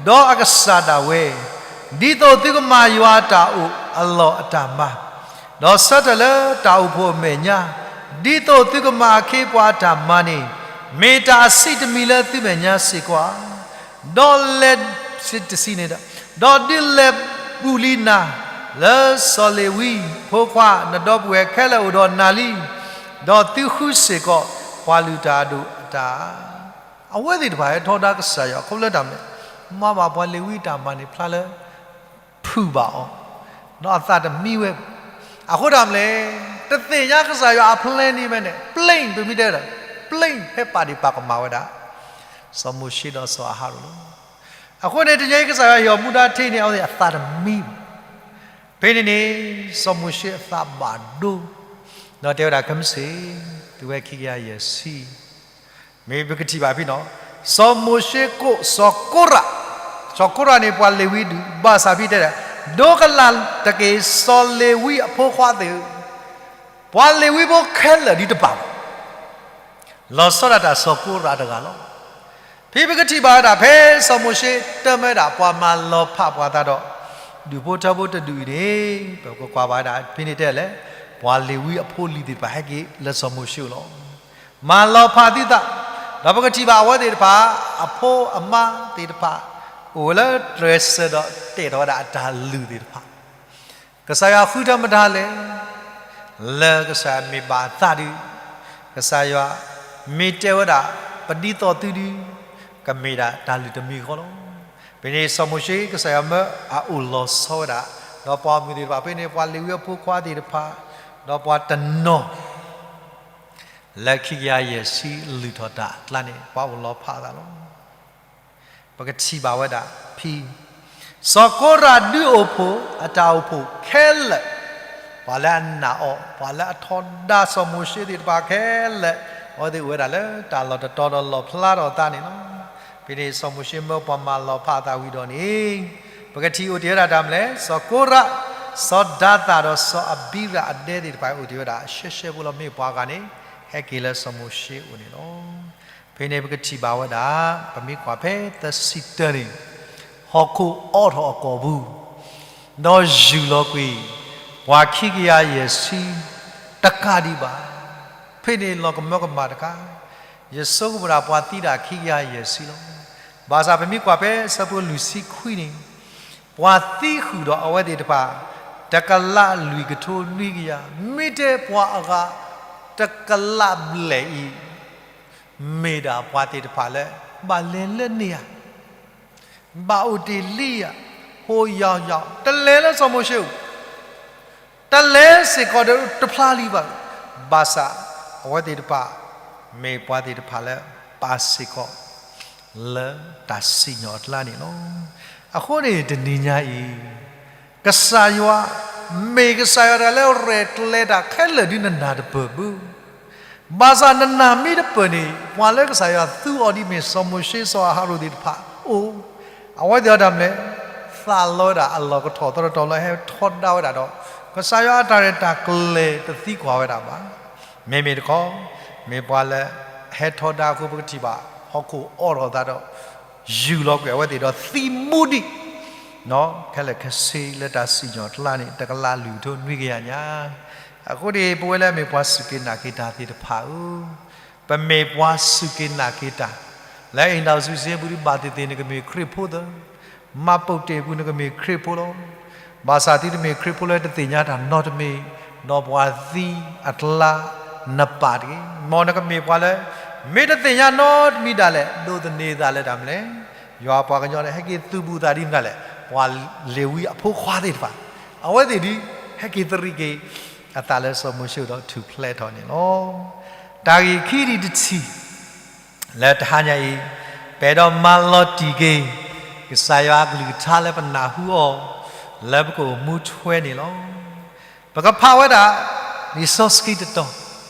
ဒီးအကစၢ်ဒၣ်ဝဲ, ဒ်သိးသုကမၤယွၤအတၢ်အိၣ်အလီၢ်အတၢ်မၤ, ဒီးဆၢထၢၣ်လၢတၢ်အိၣ်ဖှိၣ်အမဲာ်ညါ, ဒ်သိးသုကမၤအခ့အပှၤအတၢ်မၤန့ၣ်, မ့ၢ်တၢ်အဆံးတမံၤလၢသုမဲာ်ညါစ့ၢ်ကီးဧါ. ဒီးလဲၤ တဆံန့ၣ်ဒီး, ဒီးဒုးလဲၤဘူးလံနၤ လၢစီၤလ့ၤဝံဖိခွါ နဒီပုၢ်ဝဲၢ်ခဲလၢာ်အိၣ်ဒီးနၤလံ, ဒီးသုဃုစ့ၢ်ကီး ပှၤလုၢ်တၢ်အဒိၣ်အတၢ် အဝဲသ့ၣ်တဖၣ်ဟဲထီဒါကစၢ်ယွၤ ခီဖျိလၢတၢ်မနုၤလဲၣ်, မၤဘၣ်ပှၤလ့ၤဝံအတၢ်မၤန့ၣ်ဖျါလၢ ဖုၣ်ဘၣ်အီၤ, ဒီးအသးတမံဝဲ, အဃိတၢ်မနုၤလဲၣ်, တသ့ၣ်ညါကစၢ်ယွၤအ plan န့ၣ်မ့ၢ်န့ၣ် plan ပမ့ၢ်တဲဒီး plan ဟဲပာ်ဒ့ၣ်ပာ်ကမၣ်ဝဲဒၣ် စီၤမိၤၡ့ဒီးစီၤအၤဟရိၣ်လီၤ. အဃိန့ၣ် တနံၤအံၤကစၢ်ယွၤဟ့ၣ်အီၤမူဒါထဲန့ၣ် အဝဲသ့ၣ်အသးတမံဘၣ်. ဖဲန့ၣ်န့ၣ် စီၤမိၤၡ့အသးဘၣ်ဒိ ဒီးတဲဝဲဒၣ် ခဲမုၢ်ဆ့ၣ် သုဝဲခံကယၤယဲၢ်ဆံ မ့ၢ်ပကထံၣ်ဘၣ်ဖဲနီၤ, စီၤမိၤၡ့ကိးစီၤကိရး, စီၤကိရးန့ၣ်ပှၤလ့ၤဝံဒုၣ်, ဘၣ်ဆၣ်ဖဲတဲဒၣ်, ဒိကနၣ်တက့ၢ် စီၤလ့ၤဝံအဖိခွါသ့ၣ်ဧၢ, ပှၤလ့ၤဝံဖိခဲလၢာ်ဒ်တဘၣ်ဘၣ် လီၤဆီဒၣ်တၢ်စီၤကိရးတဂၤလီၤ. ဖဲပကထံၣ်ဘၣ်ဝဲဒၣ် ဖဲစီၤမိၤၡ့တမၢဝဲဒၣ် ပှၤမၤလီၤဖးပှၤသးဒီး ဒူၣ်ဖိထၢဖိတဒူၣ်အံၤန့ၣ် ပကကွၢ်ဘၣ်ဝဲဒၣ် ဖဲန့ၣ်တဲလဲၣ်, ပှၤလ့ၤဝံအဖိလံၤသ့ၣ်တဖၣ်ဟဲက့ၤလၢစီၤမိၤၡ့အအိၣ်လီၤ. မၤလီၤဖးသုသး, ဒီးပကထံၣ်ဘၣ်အဝဲသ့ၣ်တဖၣ် အဖိအမါသ့ၣ်တဖၣ် အိၣ်ဝဲလၢတြဲၤစၢၤဒီးတဲာ်ထီၣ်ဝဲဒၣ်အတၢ်လုၢ်သ့ၣ်တဖၣ် ကစၢ်ယွၤဃုထၢမတၤလဲၣ်, လၢကစၢ်ယွၤမ့ၢ်ဘၣ်အသးဒီး, ကစၢ်ယွၤမ့ၢ်တဲဝဲဒၣ် ပဒ်သိးသုဒီး, ကမ့ၢ်ဒၣ်တၢ်လုၢ်တမံၤဃီလီၤ. ဖဲန့ၣ်စီၤမိၤၡ့ ကစၢ်ယွၤမၢအအိၣ်လီၤဆီဝဲဒၣ်, ဒီးပှၤမုၣ်သ့ၣ်တဖၣ် ဖဲန့ၣ်ပှၤလ့ၤဝံအဖိခွါသ့ၣ်တဖၣ်, ဒီးပှၤတနီၤ လၢခံကယၤယဲၢ်ဆံလုၢ်ထီၣ်တၢ်အကျါန့ၣ် ပှၤအိၣ်လီၤဖးအသးလီၤ. ပကထံၣ်ဘၣ်ဝဲဒၣ်ဖဲ စီၤကိရးဒုးအိၣ်ဖှိၣ်အတၢ်အိၣ်ဖှိၣ်ခဲလၢာ်, ပှၤလၢအနာ်အီၤ, ပှၤလၢအထီဒါစီၤမိၤၡ့သ့ၣ်တဖၣ်ခဲလၢာ်, အဝဲသ့ၣ်အိၣ်ဝဲဒၣ်လၢတၢ်လီၢ်တတီၤဒီးလီၣ်ဖျါထီၣ်အသးန့ၣ်လီၤ. ဖဲန့ၣ်စီၤမိၤၡ့မၢပှၤမၤလီၤဖးအသးဝံၤဒီးန့ၣ်, ပကထံၣ်အိၣ်တ့ၢ်ဝဲဒၣ်တၢ်မနုၤလဲၣ်, စီၤကိရး, စီၤဒၤသၣ်ဒီးစီၤအဘံရၣ်အဒဲသ့ၣ်တဖၣ်အိၣ်တ့ၢ်ဝဲဒၣ်ရှဲရှဲဖိလီၤ. မ့ၢ်ပှၤဂၤန့ၣ် ဟဲက့ၤလၢစီၤမိၤၡ့အအိၣ်န့ၣ်လီၤ. ဖဲန့ၣ်ပကထံၣ်ဘၣ်ဝဲဒၣ်, ပမ့ၢ်ကွၢ်ဖဲသၢဆံတၢန့ၣ်, ဟီၣ်ခိၣ်အိးထီၣ်အကိာ်ပူၤ, ဒီးယုၢ်လီၤကွံာ် ပှၤခံကယၤယဲၢ်ဆံတကးဒံးဘၣ်. ဖဲန့ၣ်လီၤကမၢကမၣ်တခါ, ယဆိကမိၣ်ဒၣ်ပှၤသံဒၣ်ခံကယၤယဲၢ်ဆံလီၤ. ဘၣ်ဆၣ်ပမ့ၢ်ကွၢ်ဖဲဆၢဖိလွံၢ်ဆံခွံန့ၣ်, ပှၤသံဃုာ်ဒီးအဝဲသ့ၣ်တဖၣ် တကလးလွံၢ်ကထိနွံကယၤ, မ့ၢ်တဲပှၤအဂၤ တကလးဘျဲၣ်အံၤ မ့ၢ်ဒၣ်ပှၤသ့ၣ်တဖၣ်လၢ ဘၣ်လဲၤလၢန့ၣ်ဧါ, ဘၣ်အိၣ်တ့ၢ်လံဧါ, ဟိယီၤယီၤ တလဲၤလၢစီၤမိၤၡ့အအိၣ်, တလဲၤစ့ၢ်ကီးဒီးတဖျါလံဘၣ်. ဘၣ်ဆၣ် အဝဲသ့ၣ်တဖၣ် မ့ၢ်ပှၤသ့ၣ်တဖၣ်လၢ ပာ်စ့ၢ်ကီး လၢတၢ်စံၣ်ညီၣ်အကျါန့ၣ်လီၤ. အဃိန့ၣ်တနံၤညါအံၤ, ကစၢ်ယွၤ, မ့ၢ်ကစၢ်ယွၤတဂၤလၢရဲၣ်ကျဲၤတၢ်ခဲလၢာ်ဒ်နနၢ်တပၢၢ်ဘၣ်. ဘၣ်ဆၣ်နနၢ်မ့ၢ်တပၢၢ်န့ၣ် ပှၤလၢကစၢ်ယွၤသူအီၤဒ်မ့ၢ်စီၤမိၤၡ့စီၤအၤဟရိၣ်သ့ၣ်တဖၣ်အိၣ်, အဝဲသ့ၣ်အီၤတၢ်မနုၤလဲၣ်, သးလီဝဲဒၣ်အလီၢ်ကထီၣ်သတြီၤတၢ်လီၢ် ဟဲထီဒါဝဲဒၣ်ဒီး ကစၢ်ယွၤအတၢ်ရဲၣ်တၢ်ကျဲၤတသံကွၢ်ဝဲဒၣ်ဘၣ်. မ့မ့ၢ်တခီ, မ့ၢ်ပှၤလၢဟဲထီဒါအဃိပကထံၣ်ဘၣ် ဟီၣ်ခိၣ်အိးထီၣ်သးဒီး ယူၢ်လီၤကွံာ်အဝဲသ့ၣ်ဒီးသံမူဒံး ခဲလၢာ်ခဲဆ့လၢတၢ်စံၣ်ညီၣ်အကျါန့ၣ် တကလးလွံၢ်ကထိနွံကယၤညါ. အဃိန့ၣ် ပဝဲလၢအမ့ၢ်ပှၤစူၢ်က့ၤနာ်က့ၤတၢ်သ့ၣ်တဖၣ်ဧၢ, ပမ့ၢ်ပှၤစူၢ်က့ၤနာ်က့ၤတၢ်, လၢအိမ်ထောင်စုစာရင်းပူၤဒ်ဘၣ်သ့ၣ်သ့ၣ် နကမ့ၢ်ခရံာ်ဖိသၢ, မှတ်ပုံတင်ပူၤနကမ့ၢ်ခရံာ်ဖိလီၤ. ဘၣ်ဆၣ်သုတမ့ၢ်ခရံာ်ဖိလၢတသ့ၣ်ညါတၢ်နီတမံၤ, ဒီးပှၤသံအကျါနပာ်တဂ့ၤ. မ်နကမ့ၢ်ပှၤလၢ မ့ၢ်တသ့ၣ်ညါနီတမံၤဒၣ်လဲာ် ဒိးသန့ၤအသးလၢတၢ်မနုၤလဲၣ်. ယွၤပှၤကညီန့ၣ် ဟဲက့ၤသုးဘူးသးဒ်မနုၤလဲၣ်, ပှၤလ့ၤဝံအဖိခွါသ့ၣ်တဖၣ်, အဝဲသ့ၣ်ဒ် ဟဲက့ၤသရံးက့ၤအသးလၢစီၤမိၤၡ့ဒီးထူၣ်ဖျဲးထီၣ်န့ၣ်လီၤ. တၢ်ဂ့ၢ်ခံထံၣ်တထံၣ် လၢတဟါညါအံၤ, ပအဲၣ်ဒိးမၤလီၤတံၢ်က့ၤ ကစၢ်ယွၤအကလုၢ်ကထါလၢပနၢ်ဟူအီၤ လၢပကအိၣ်မူထွဲန့ၣ်လီၤ. ပကဖးဝဲဒၣ် လံာ်စီဆှံတတီၤ, တၢ်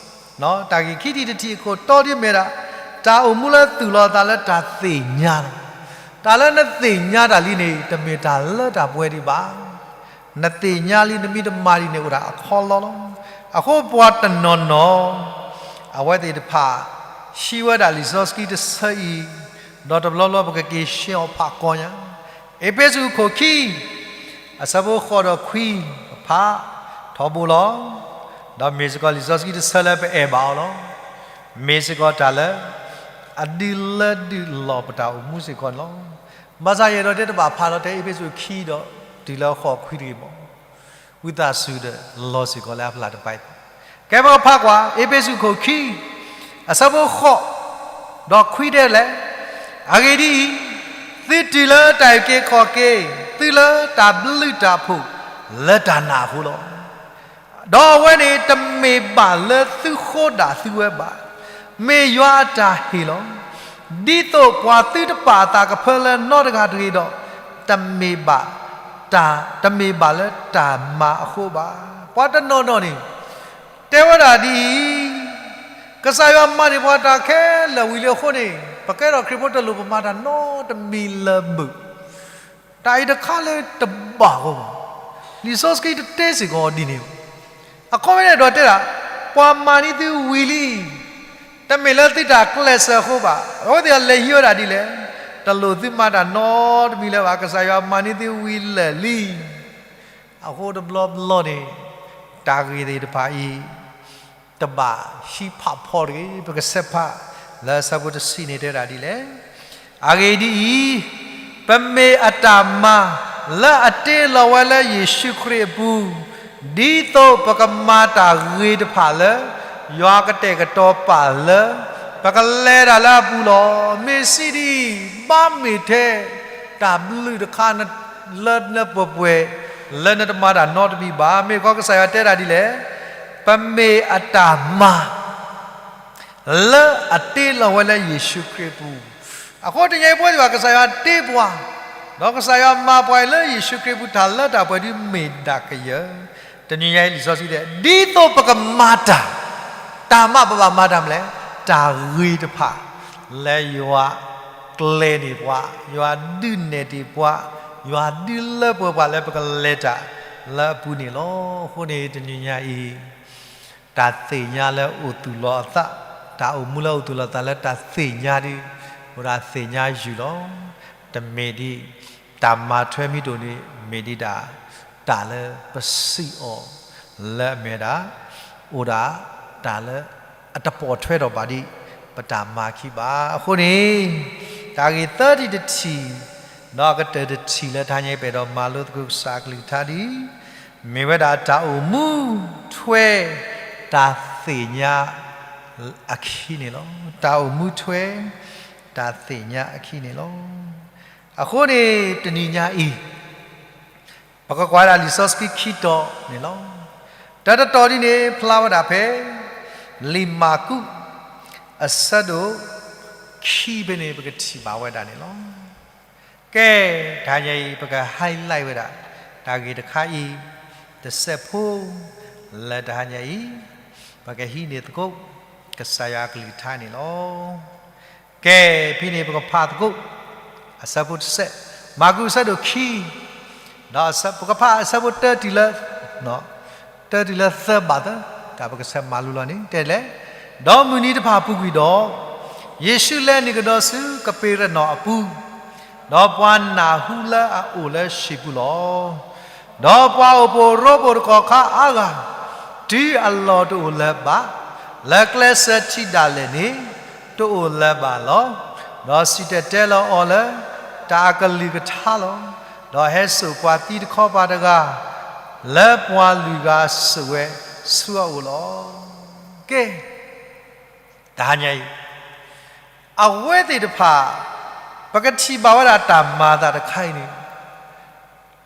ဂ့ၢ်ခံထံၣ်တထံၣ်အခိၣ်တီဒ်မ့ၢ်ဒၣ် တၢ်အိၣ်မူလၢသူၣ်လီၤသးလၢတၢ်သ့ၣ်ညါလီၤ. တၢ်လၢနသ့ၣ်ညါတၢ်လံန့ၣ် တမ့ၢ်တၢ်လၢတၢ်ပှဲၤဒံးဘၣ်. နသ့ၣ်ညါလံနမ့ၢ်တမၤဒံးန့ၣ်အိၣ်ဒၣ်အခီလီလီၤ. အဃိပှၤတနီၤနီၤ အဝဲသ့ၣ်တဖၣ် ဟံးဝဲဒၣ်လံာ်စီဆှံတဆၢအံၤ, ဒီးတဘျီဘျီပကက့ၤရှဲအီၤဖးကီညါ, အ့းဖ့းစူးအခိၣ်ခံ အဆၢဖိဃိးဒီးခွံ ပဖးထီဘိလီၤ. ဒီးမ့ၢ်စ့ၢ်ကီးလံာ်စီဆှံတဆၢလၢပအဲၣ်ဘၣ်အီၤလီၤ. မ့ၢ်စ့ၢ်ကီးတၢ်လၢ အဒုးလၢဒုးလီၢ်ပတၢ်အိၣ်မူစ့ၢ်ကီးန့ၣ်လီၤ. ဘၣ်ဆၣ်ယအဲၣ်ဒိးတဲတဘၣ်ဖးလီၤတဲအ့းဖ့းစူးခံဒီးတုၤလၢဃိးခွံတဂ့ၤမး, ဝံသးစူၤဒီးလီၤစ့ၢ်ကီးလၢအဖျါတပာ်အံၤ, ကဲပကဖးကွၢ် အ့းဖ့းစူးခိၣ်ခံ အဆၢဖိဃိး ဒီးခွံတဲလဲၣ်, အဂ့ၢ်ဒ်အံၤ, သုတုၤလၢတၢ်အုၣ်က့ၤခီၣ်က့ၤ, သုလၢတၢ်ဘျုးတၢ်ဖှိၣ်လၢတၢ်နာ်အဃိလီၤ. ဒီးအဝဲန့ၣ်တမ့ၢ်ဘၣ်လၢသုဃိဒၣ်သုဝဲဘၣ်, မ့ၢ်ယွၤအတၢ်ဟ့ၣ်လီၤ. ဒ်သိးပှၤသုတပာ်အသးကဖၢလၢနီတဂၤတဂ့ၤဒီး, တမ့ၢ်ဘၣ်တၢ်, တမ့ၢ်ဘၣ်လၢတၢ်မၤအဃိဘၣ်. ပှၤတနီၤနီၤန့ၣ် တဲဝဲဒၣ်ဒ်အံၤ, ကစၢ်ယွၤမၤန့ၢ်ပှၤတၢ်ခဲလၢာ်ဝံၤလံအဃိန့ၣ်, ပကဲထီၣ်ခရံာ်ဖိတလိၣ်ပမၤတၢ်နီတမံၤလၢၤဘၣ်. တၢ်အံၤတခါလၢတဘၣ်အဃိဘၣ်. လံာ်စီဆှံတတဲစ့ၢ်ကီးဒ်န့ၣ်ဘၣ်. အခီပညီန့ၣ်ဒီးတဲဒၣ်, ပှၤမၤန့ၢ်သုဝံၤလံ, တမ့ၢ်လၢသုတၢ်ကျဲးစၢးအဃိဘၣ်. အဝဲသ့ၣ်အလဲၤဟံးဝဲဒၣ်ဒ်လဲၣ်, တလိၣ်သုမၤတၢ်နီတမံၤလၢၤဘၣ်, ကစၢ်ယွၤမၤန့ၢ်သုဝံၤလၢာ်လံ. အဃိတဘျီဘျီန့ၣ်, တၢ်ဂ့ၢ်သ့ၣ်တဖၣ်အံၤ တဘၣ်ဟံးဖးဖီတဂ့ၤ. ပကဆဲးဖးလၢဆၢဖိတဆံန့ၣ်တဲဒၣ်ဒ်လဲၣ်. အဂ့ၢ်ဒ်အံၤ, ပမ့ၢ်အတၢ်မၤလၢအတ့လီၤဝဲလၢယ့ၣ်ၡူးခရံာ်အပူၤ, ဒ်သိးပကမၤတၢ်ဂ့ၤတဖၣ်လၢ ယွၤကတဲာ်ကတီၤပာ်လၢ ပကလဲၤတၢ်လၢအပူၤလီၤ. မ့ၢ်စံးဒ်အံၤ, ဘၣ်မ့ၢ်ထဲ တၢ်ဘျုးတခါ လၢလၢပှဲၤပှဲၤ လၢနတမၤတၢ်နီတမံၤဘၣ်. မ့ၢ်ခီကစၢ်ယွၤတဲဒၣ်ဒ်လဲၣ်, ပမ့ၢ်အတၢ်မၤ လၢအတ့လီၤဝဲလၢယ့ၣ်ၡူးခရံာ်အပူၤ. အဃိတနံၤအံၤပဝဲသ့ၣ်တဖၣ် ကစၢ်ယွၤတ့ပှၤ, ဒီးကစၢ်ယွၤမၤပှၤအံၤလၢယ့ၣ်ၡူးခရံာ်အပူၤတၢ်လၢတၢ်ပှဲၤဒ်မ့ၢ်ဒၣ်ကယၢၤ. တနံၤညါအံၤလံာ်စီဆှံတဲ, ဒ်သိးပကမၤတၢ်, တၢ်မၤပဘၣ်မၤတၢ်မနုၤလဲၣ်, တၢ်ဂ့ၤတဖၣ် လၢယွၤကျဲၤန့ၢ်ပှၤ, ယွၤဒုးနဲၣ်တ့ၢ်ပှၤ, ယွၤဒုးလၢပှဲၤပှၤလၢပကလဲၤတၢ်လၢအပူၤန့ၣ်လီၤ. အဃိန့ၣ်တနံၤညါအံၤ တၢ်သ့ၣ်ညါလၢအိၣ်သူၣ်လီၤအသး, တၢ်အိၣ်မူလၢအိၣ်သူၣ်လီၤသးလၢတၢ်သ့ၣ်ညါဒ်, အိၣ်ဒၣ်သ့ၣ်ညါယုာ်လီၤ. တမ့ၢ်ဒ်တၢ်မၤထွဲမံၤတအိၣ်န့ၣ် မ့ၢ်ဒ်တၢ်, တၢ်လၢပစံးအီၤလၢအမ့ၢ်ဒၣ်, အိၣ်ဒၣ်တၢ်လၢအတပိာ်ထွဲထီၣ်ဘၣ်ဒ်ပတၢ်မၤခံဘၣ်. အဃိန့ၣ် တၢ်ဂ့ၢ်သၢထံၣ်တထံၣ်, ဒီးအကတၢၢ်တထံၣ်လၢတဟါညါအံၤ ပအဲၣ်ဒိးမၤလိသကိးကစၢ်အကလုၢ်ကထါဒ် မ့ၢ်ဝဲဒၣ်တၢ်အိၣ်မူထွဲ တၢ်သ့ၣ်ညါအခံန့ၣ်လီၤ. တၢ်အိၣ်မူထွဲ တၢ်သ့ၣ်ညါအခံန့ၣ်လီၤ. အဃိန့ၣ် တနံၤညါအံၤ ပကကွၢ်ဒၣ်လံာ်စီဆှံခံတီၤန့ၣ်လီၤ. တၢ်တတီၤဒ်န့ၣ် ဖျါဝဲဒၣ်ဖဲ လံာ်မၢ်ကူး အဆၢဒိၣ် ခံဖဲန့ၣ် ပကထံၣ်ဘၣ်ဝဲဒၣ်န့ၣ်လီၤ. ကဲ, တဟါညါအံၤ ပက highlight ဝဲဒၣ် တၢ်ဂ့ၢ်တခါအံၤ တစဲးဖိ လၢတဟါညါအံၤ ပကဟံးန့ၢ်သကိး ကစၢ်ယွၤအကလုၢ်ကထါန့ၣ်လီၤ. ကဲ, ဖဲန့ၣ် ပကဖးသကိး အဆၢဖိတစဲး, မၢ်ကူးအဆၢဒိၣ်ခံ ဒီးပကဖးအဆၢဖိတၢတုၤလၢ တၢတုၤလၢသၢဘၣ်သၢ, တၢ်ပကဆဲးမၤလိလီၤန့ၣ် တဲလဲၣ်, ဒီးမုၢ်နံၤတဖၣ်ပူၤကွံာ်ဒီး, ယ့ၣ်ၡူးလဲၤနုာ်ကဒီးဆူကပ့းရနီၣ်အပူၤ, ဒီးပှၤနၢ်ဟူလၢအအိၣ်လၢဟံၣ်ပူၤလီၤ. ဒီးပှၤအိၣ်ဖှိၣ်ရိဖှိၣ်တကီၢ်ခါအါဂၤ တုၤအလီၢ်တအိၣ်လၢၤဘၣ်, လၢကျဲစၢၤထံးဒၣ်လဲာ်န့ၣ် တအိၣ်လၢၤဘၣ်လီၤ. ဒီးစံၣ်တဲၤတဲလီၤအီၤလၢ တၢ်အကလုၢ်ကထါလီၤ. ဒီးဟဲစိာ်ပှၤသံတခီပၤတဂၤ လၢပှၤလွံၢ်ဂၤစိာ်ဝဲဆူအအိၣ်လီၤ. ကဲ, တဟါညါအံၤ အဝဲသ့ၣ်တဖၣ် ပကထံၣ်ဘၣ်ဝဲဒၣ်တၢ်မၤအသးတခါအံၤန့ၣ်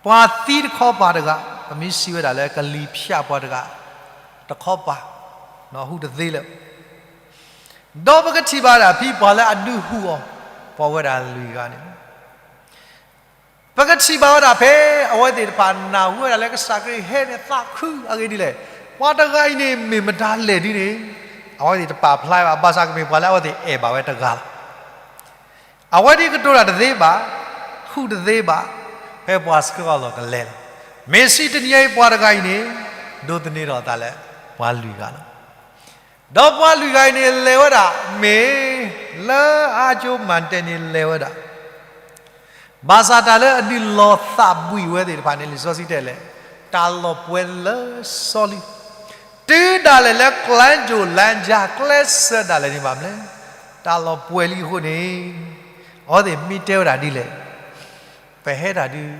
ပှၤသံတခီပၤတဂၤ, ပမ့ၢ်စံးဝဲဒၣ်လၢကလံၤဖၠးပှၤတဂၤ တခီပၤ, ဟူးတသ့လၢၤ. ဒီးပကထံၣ်ဘၣ်ဝဲဒၣ်ဖဲပှၤလၢအဒုးဟူးအီၤ ပှၤဝဲဒၣ်လွံၢ်ဂၤန့ၣ် ပကထံၣ်ဘၣ်ဝဲဒၣ်ဖဲ အဝဲသ့ၣ်တဖၣ်နၢ်ဟူဝဲဒၣ်လၢကစၢ်ခရံာ်ဟဲန့ၣ်သးခုအဂ့ၢ်ဒ်လဲၣ်, ပှၤတဂၤအံၤန့ၣ် မ့ၢ်မတၤလဲၣ်ဒ်န့ၣ် အဝဲသ့ၣ်တပာ်ဖျါဘၣ်, ဘၣ်ဆၣ်ကမ့ၢ်ပှၤလၢအဝဲသ့ၣ်အဲၣ်ဘၣ်ဝဲတဂၤလီၤ. အဝဲဒၣ်ကတိၤတၢ်တသ့ဘၣ်, ဟူးတသ့ဘၣ်, ဖဲပှၤဆှၢအီၤလီၢ်ကလဲၤလီၤ. မ့ၢ်စံးတနံၤအံၤပှၤတဂၤအံၤန့ၣ် ဒိးသန့ၤထီၣ်အသးလၢ ပှၤလွံၢ်ဂၤလီၤ. ဒီးပှၤလွံၢ်ဂၤအံၤန့ၣ် လဲၤဝဲဒၣ် မ့ၢ်လၢအကၠိမၤတဲာ်န့ၣ်လဲၤဝဲဒၣ် ဘၣ်ဆၣ်တၢ်လၢအဒုးလီၤသးဘှံးဝဲသ့ၣ်တဖၣ်န့ၣ် လံာ်စီဆှံတဲလဲၣ်, တၢ်လီၢ်ပှဲၤလၢစီလံ, တုၤဒၣ်လဲာ်လၢကျဲကိၣ်လၢကၠါ ကျဲစၢၤဒၣ်လဲာ်န့ၣ်ဘၣ်မနုၤလဲၣ်, တၢ်လီၢ်ပှဲၤလံအဃိန့ၣ် အဝဲသ့ၣ်မ့ၢ်တဲဝဲဒၣ်ဒ်လဲၣ်, ပဟဲတၢ်ဒုး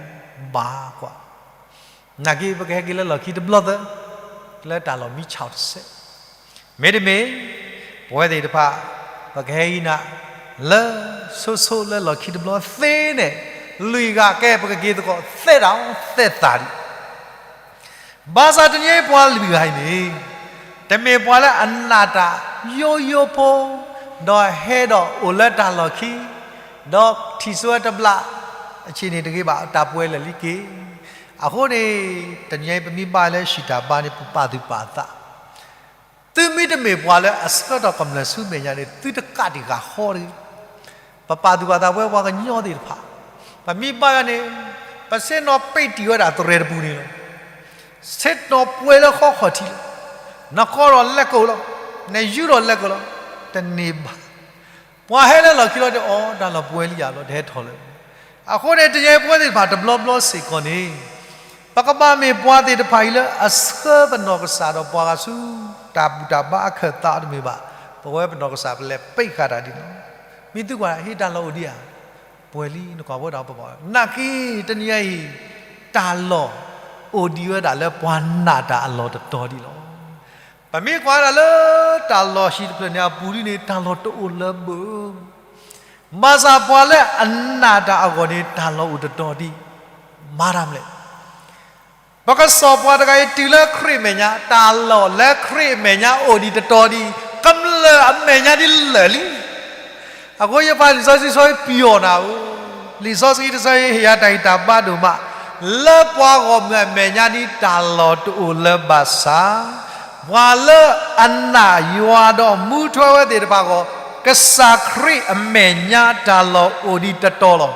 ဘၣ်ကွၢ် နာ်က့ ပကဟဲက့ၤလၢလီၢ်ခံတဘျီသၢ, လၢတၢ်လီၢ်မံဆီၣ်တစဲး, မ့တမ့ၢ် ပဝဲသ့ၣ်တဖၣ် ပကဟဲအံၤနၤ လၢဆိဆိလၢလီၢ်ခံတဘျီသ့န့ၣ် လွံၢ်ဂၤကဲ ပကက့ၤသကိးသဲဒၣ်သဲသးဒံး ဘၣ်ဆၣ်တနံၤအံၤပှၤလွံၢ်ဂၤအံၤန့ၣ် တမ့ၢ်ပှၤလၢအနာ်တၢ်ယိယိဖိ ဒီးဟဲဒီးအိၣ်လၢတၢ်လီၢ်ခံ ဒီးထံၣ်ဆိဝဲတဘျီ အဆ့ၣ်န့ၣ်တဂ့ၤဘၣ် တၢ်ပှဲၤလၢာ်လံက့ၤ. အဃိန့ၣ် တနံၤအံၤပမ့ၢ်ဘၣ်လၢဟံၣ်တၢ်ဘါန့ၣ် ပပာ်သူၣ်ပာ်သး သုမ့တမ့ၢ်ပှၤလၢအဆှၢထီၣ်ကမျၢၢ်ဆူမဲာ်ညါန့ၣ် သုတကးတံာ်ဃာ်ဃီတဂ့ၤ. ပပာ်သူၣ်ပာ်သးပဝဲပှၤကညီသ့ၣ်တဖၣ်, ပမ့ၢ်ဘၣ်ယၤန့ၣ် ပဆ့ၣ်နီၤပ့းတံၢ်ဝဲဒၣ်သရဲၣ်တပူၤန့ၣ်လီၤ. ဆ့ၣ်နီၤပှဲၤလၢဃီခီၣ်ထံးလီၤ. နဃီဒီးလဲၤကိးလီၤ, နယူၤဒီးလဲၤကိးလီၤ, တန့ၢ်ဘၣ်. ပှၤဟဲလၢလီၢ်ခံလီၤဒီး အီ တၢ်လီၢ်ပှဲၤလံယၤလီၤ တဟဲထီၣ်လၢၤ. အဃိန့ၣ် တနံၤအံၤပဝဲသ့ၣ်တဖၣ်တဘျီဘျီစ့ၢ်ကီးန့ၣ် ပကဘၣ်မ့ၢ်ပှၤသ့ၣ်တဖၣ်အံၤလၢအဆှၢပနီၢ်ကစၢ်ဒီးပှၤဂၤဆူ တၢ်ဘူၣ်တၢ်ဘါအခၢၣ်သးတမ့ၢ်ဘၣ်, ပဝဲပနီၢ်ကစၢ်ပလဲၤပ့းဃာ်တၢ်ဒ်န့ၣ်လီၤ. မ့ၢ်သုကွၢ် ဟ့ၣ်တၢ်လီၢ်အိၣ်ဒံးဧါ, ပှဲၤလံ နကွၢ်ပဝဲဒၣ်ပဘၣ် နာ်က့ တနံၤအံၤ တၢ်လီၢ်အိၣ်ဒံးဝဲဒၣ်လၢပှၤနာ်တၢ်အလီၢ်တတီၤဒံးလီၤ. ပမ့ၢ်ကွၢ်ဝဲဒၣ်လၢတၢ်လီၢ်ဟံၣ်တဖျၢၣ်န့ၣ်အပူၤဒ်န့ၣ် တၢ်လီၢ်တအိၣ်လၢၤဘၣ်. ဘၣ်ဆၣ်ပှၤလၢအနာ်တၢ်အဂီၢ်န့ၣ် တၢ်လီၢ်အိၣ်တတီၤဒံး, မၤတၢ်မနုၤလဲၣ်. ပကစီၣ်ပှၤတဂၤအံၤတုၤလၢခရံာ်အမဲာ်ညါ, တၢ်လီၢ်လၢခရံာ်အမဲာ်ညါအိၣ်ဒံးတတီၤဒံး, ကမျၢၢ်အမဲာ်ညါဒ်လဲၣ်လံ. အဃိယပာ်လံာ်စီဆှံဆီပယီၤနၤဧိၤ, လံာ်စီဆှံတဆၢဟ့ၣ်ယၤတၢ်ဂံၢ်တၢ်ဘါဒိၣ်မး, လၢပှၤဂီၢ်မုၢ်အမဲာ်ညါဒ်တၢ်လီၢ်တအိၣ်လၢၤဘၣ်ဆၣ်, ပှၤလၢအနာ်ယွၤဒီးမူထွဲဝဲသ့ၣ်တဖၣ်အဂီၢ်, ကစၢ်ခရံာ်အမဲာ်ညါတၢ်လီၢ်အိၣ်ဒံးတတီၤလီၤ.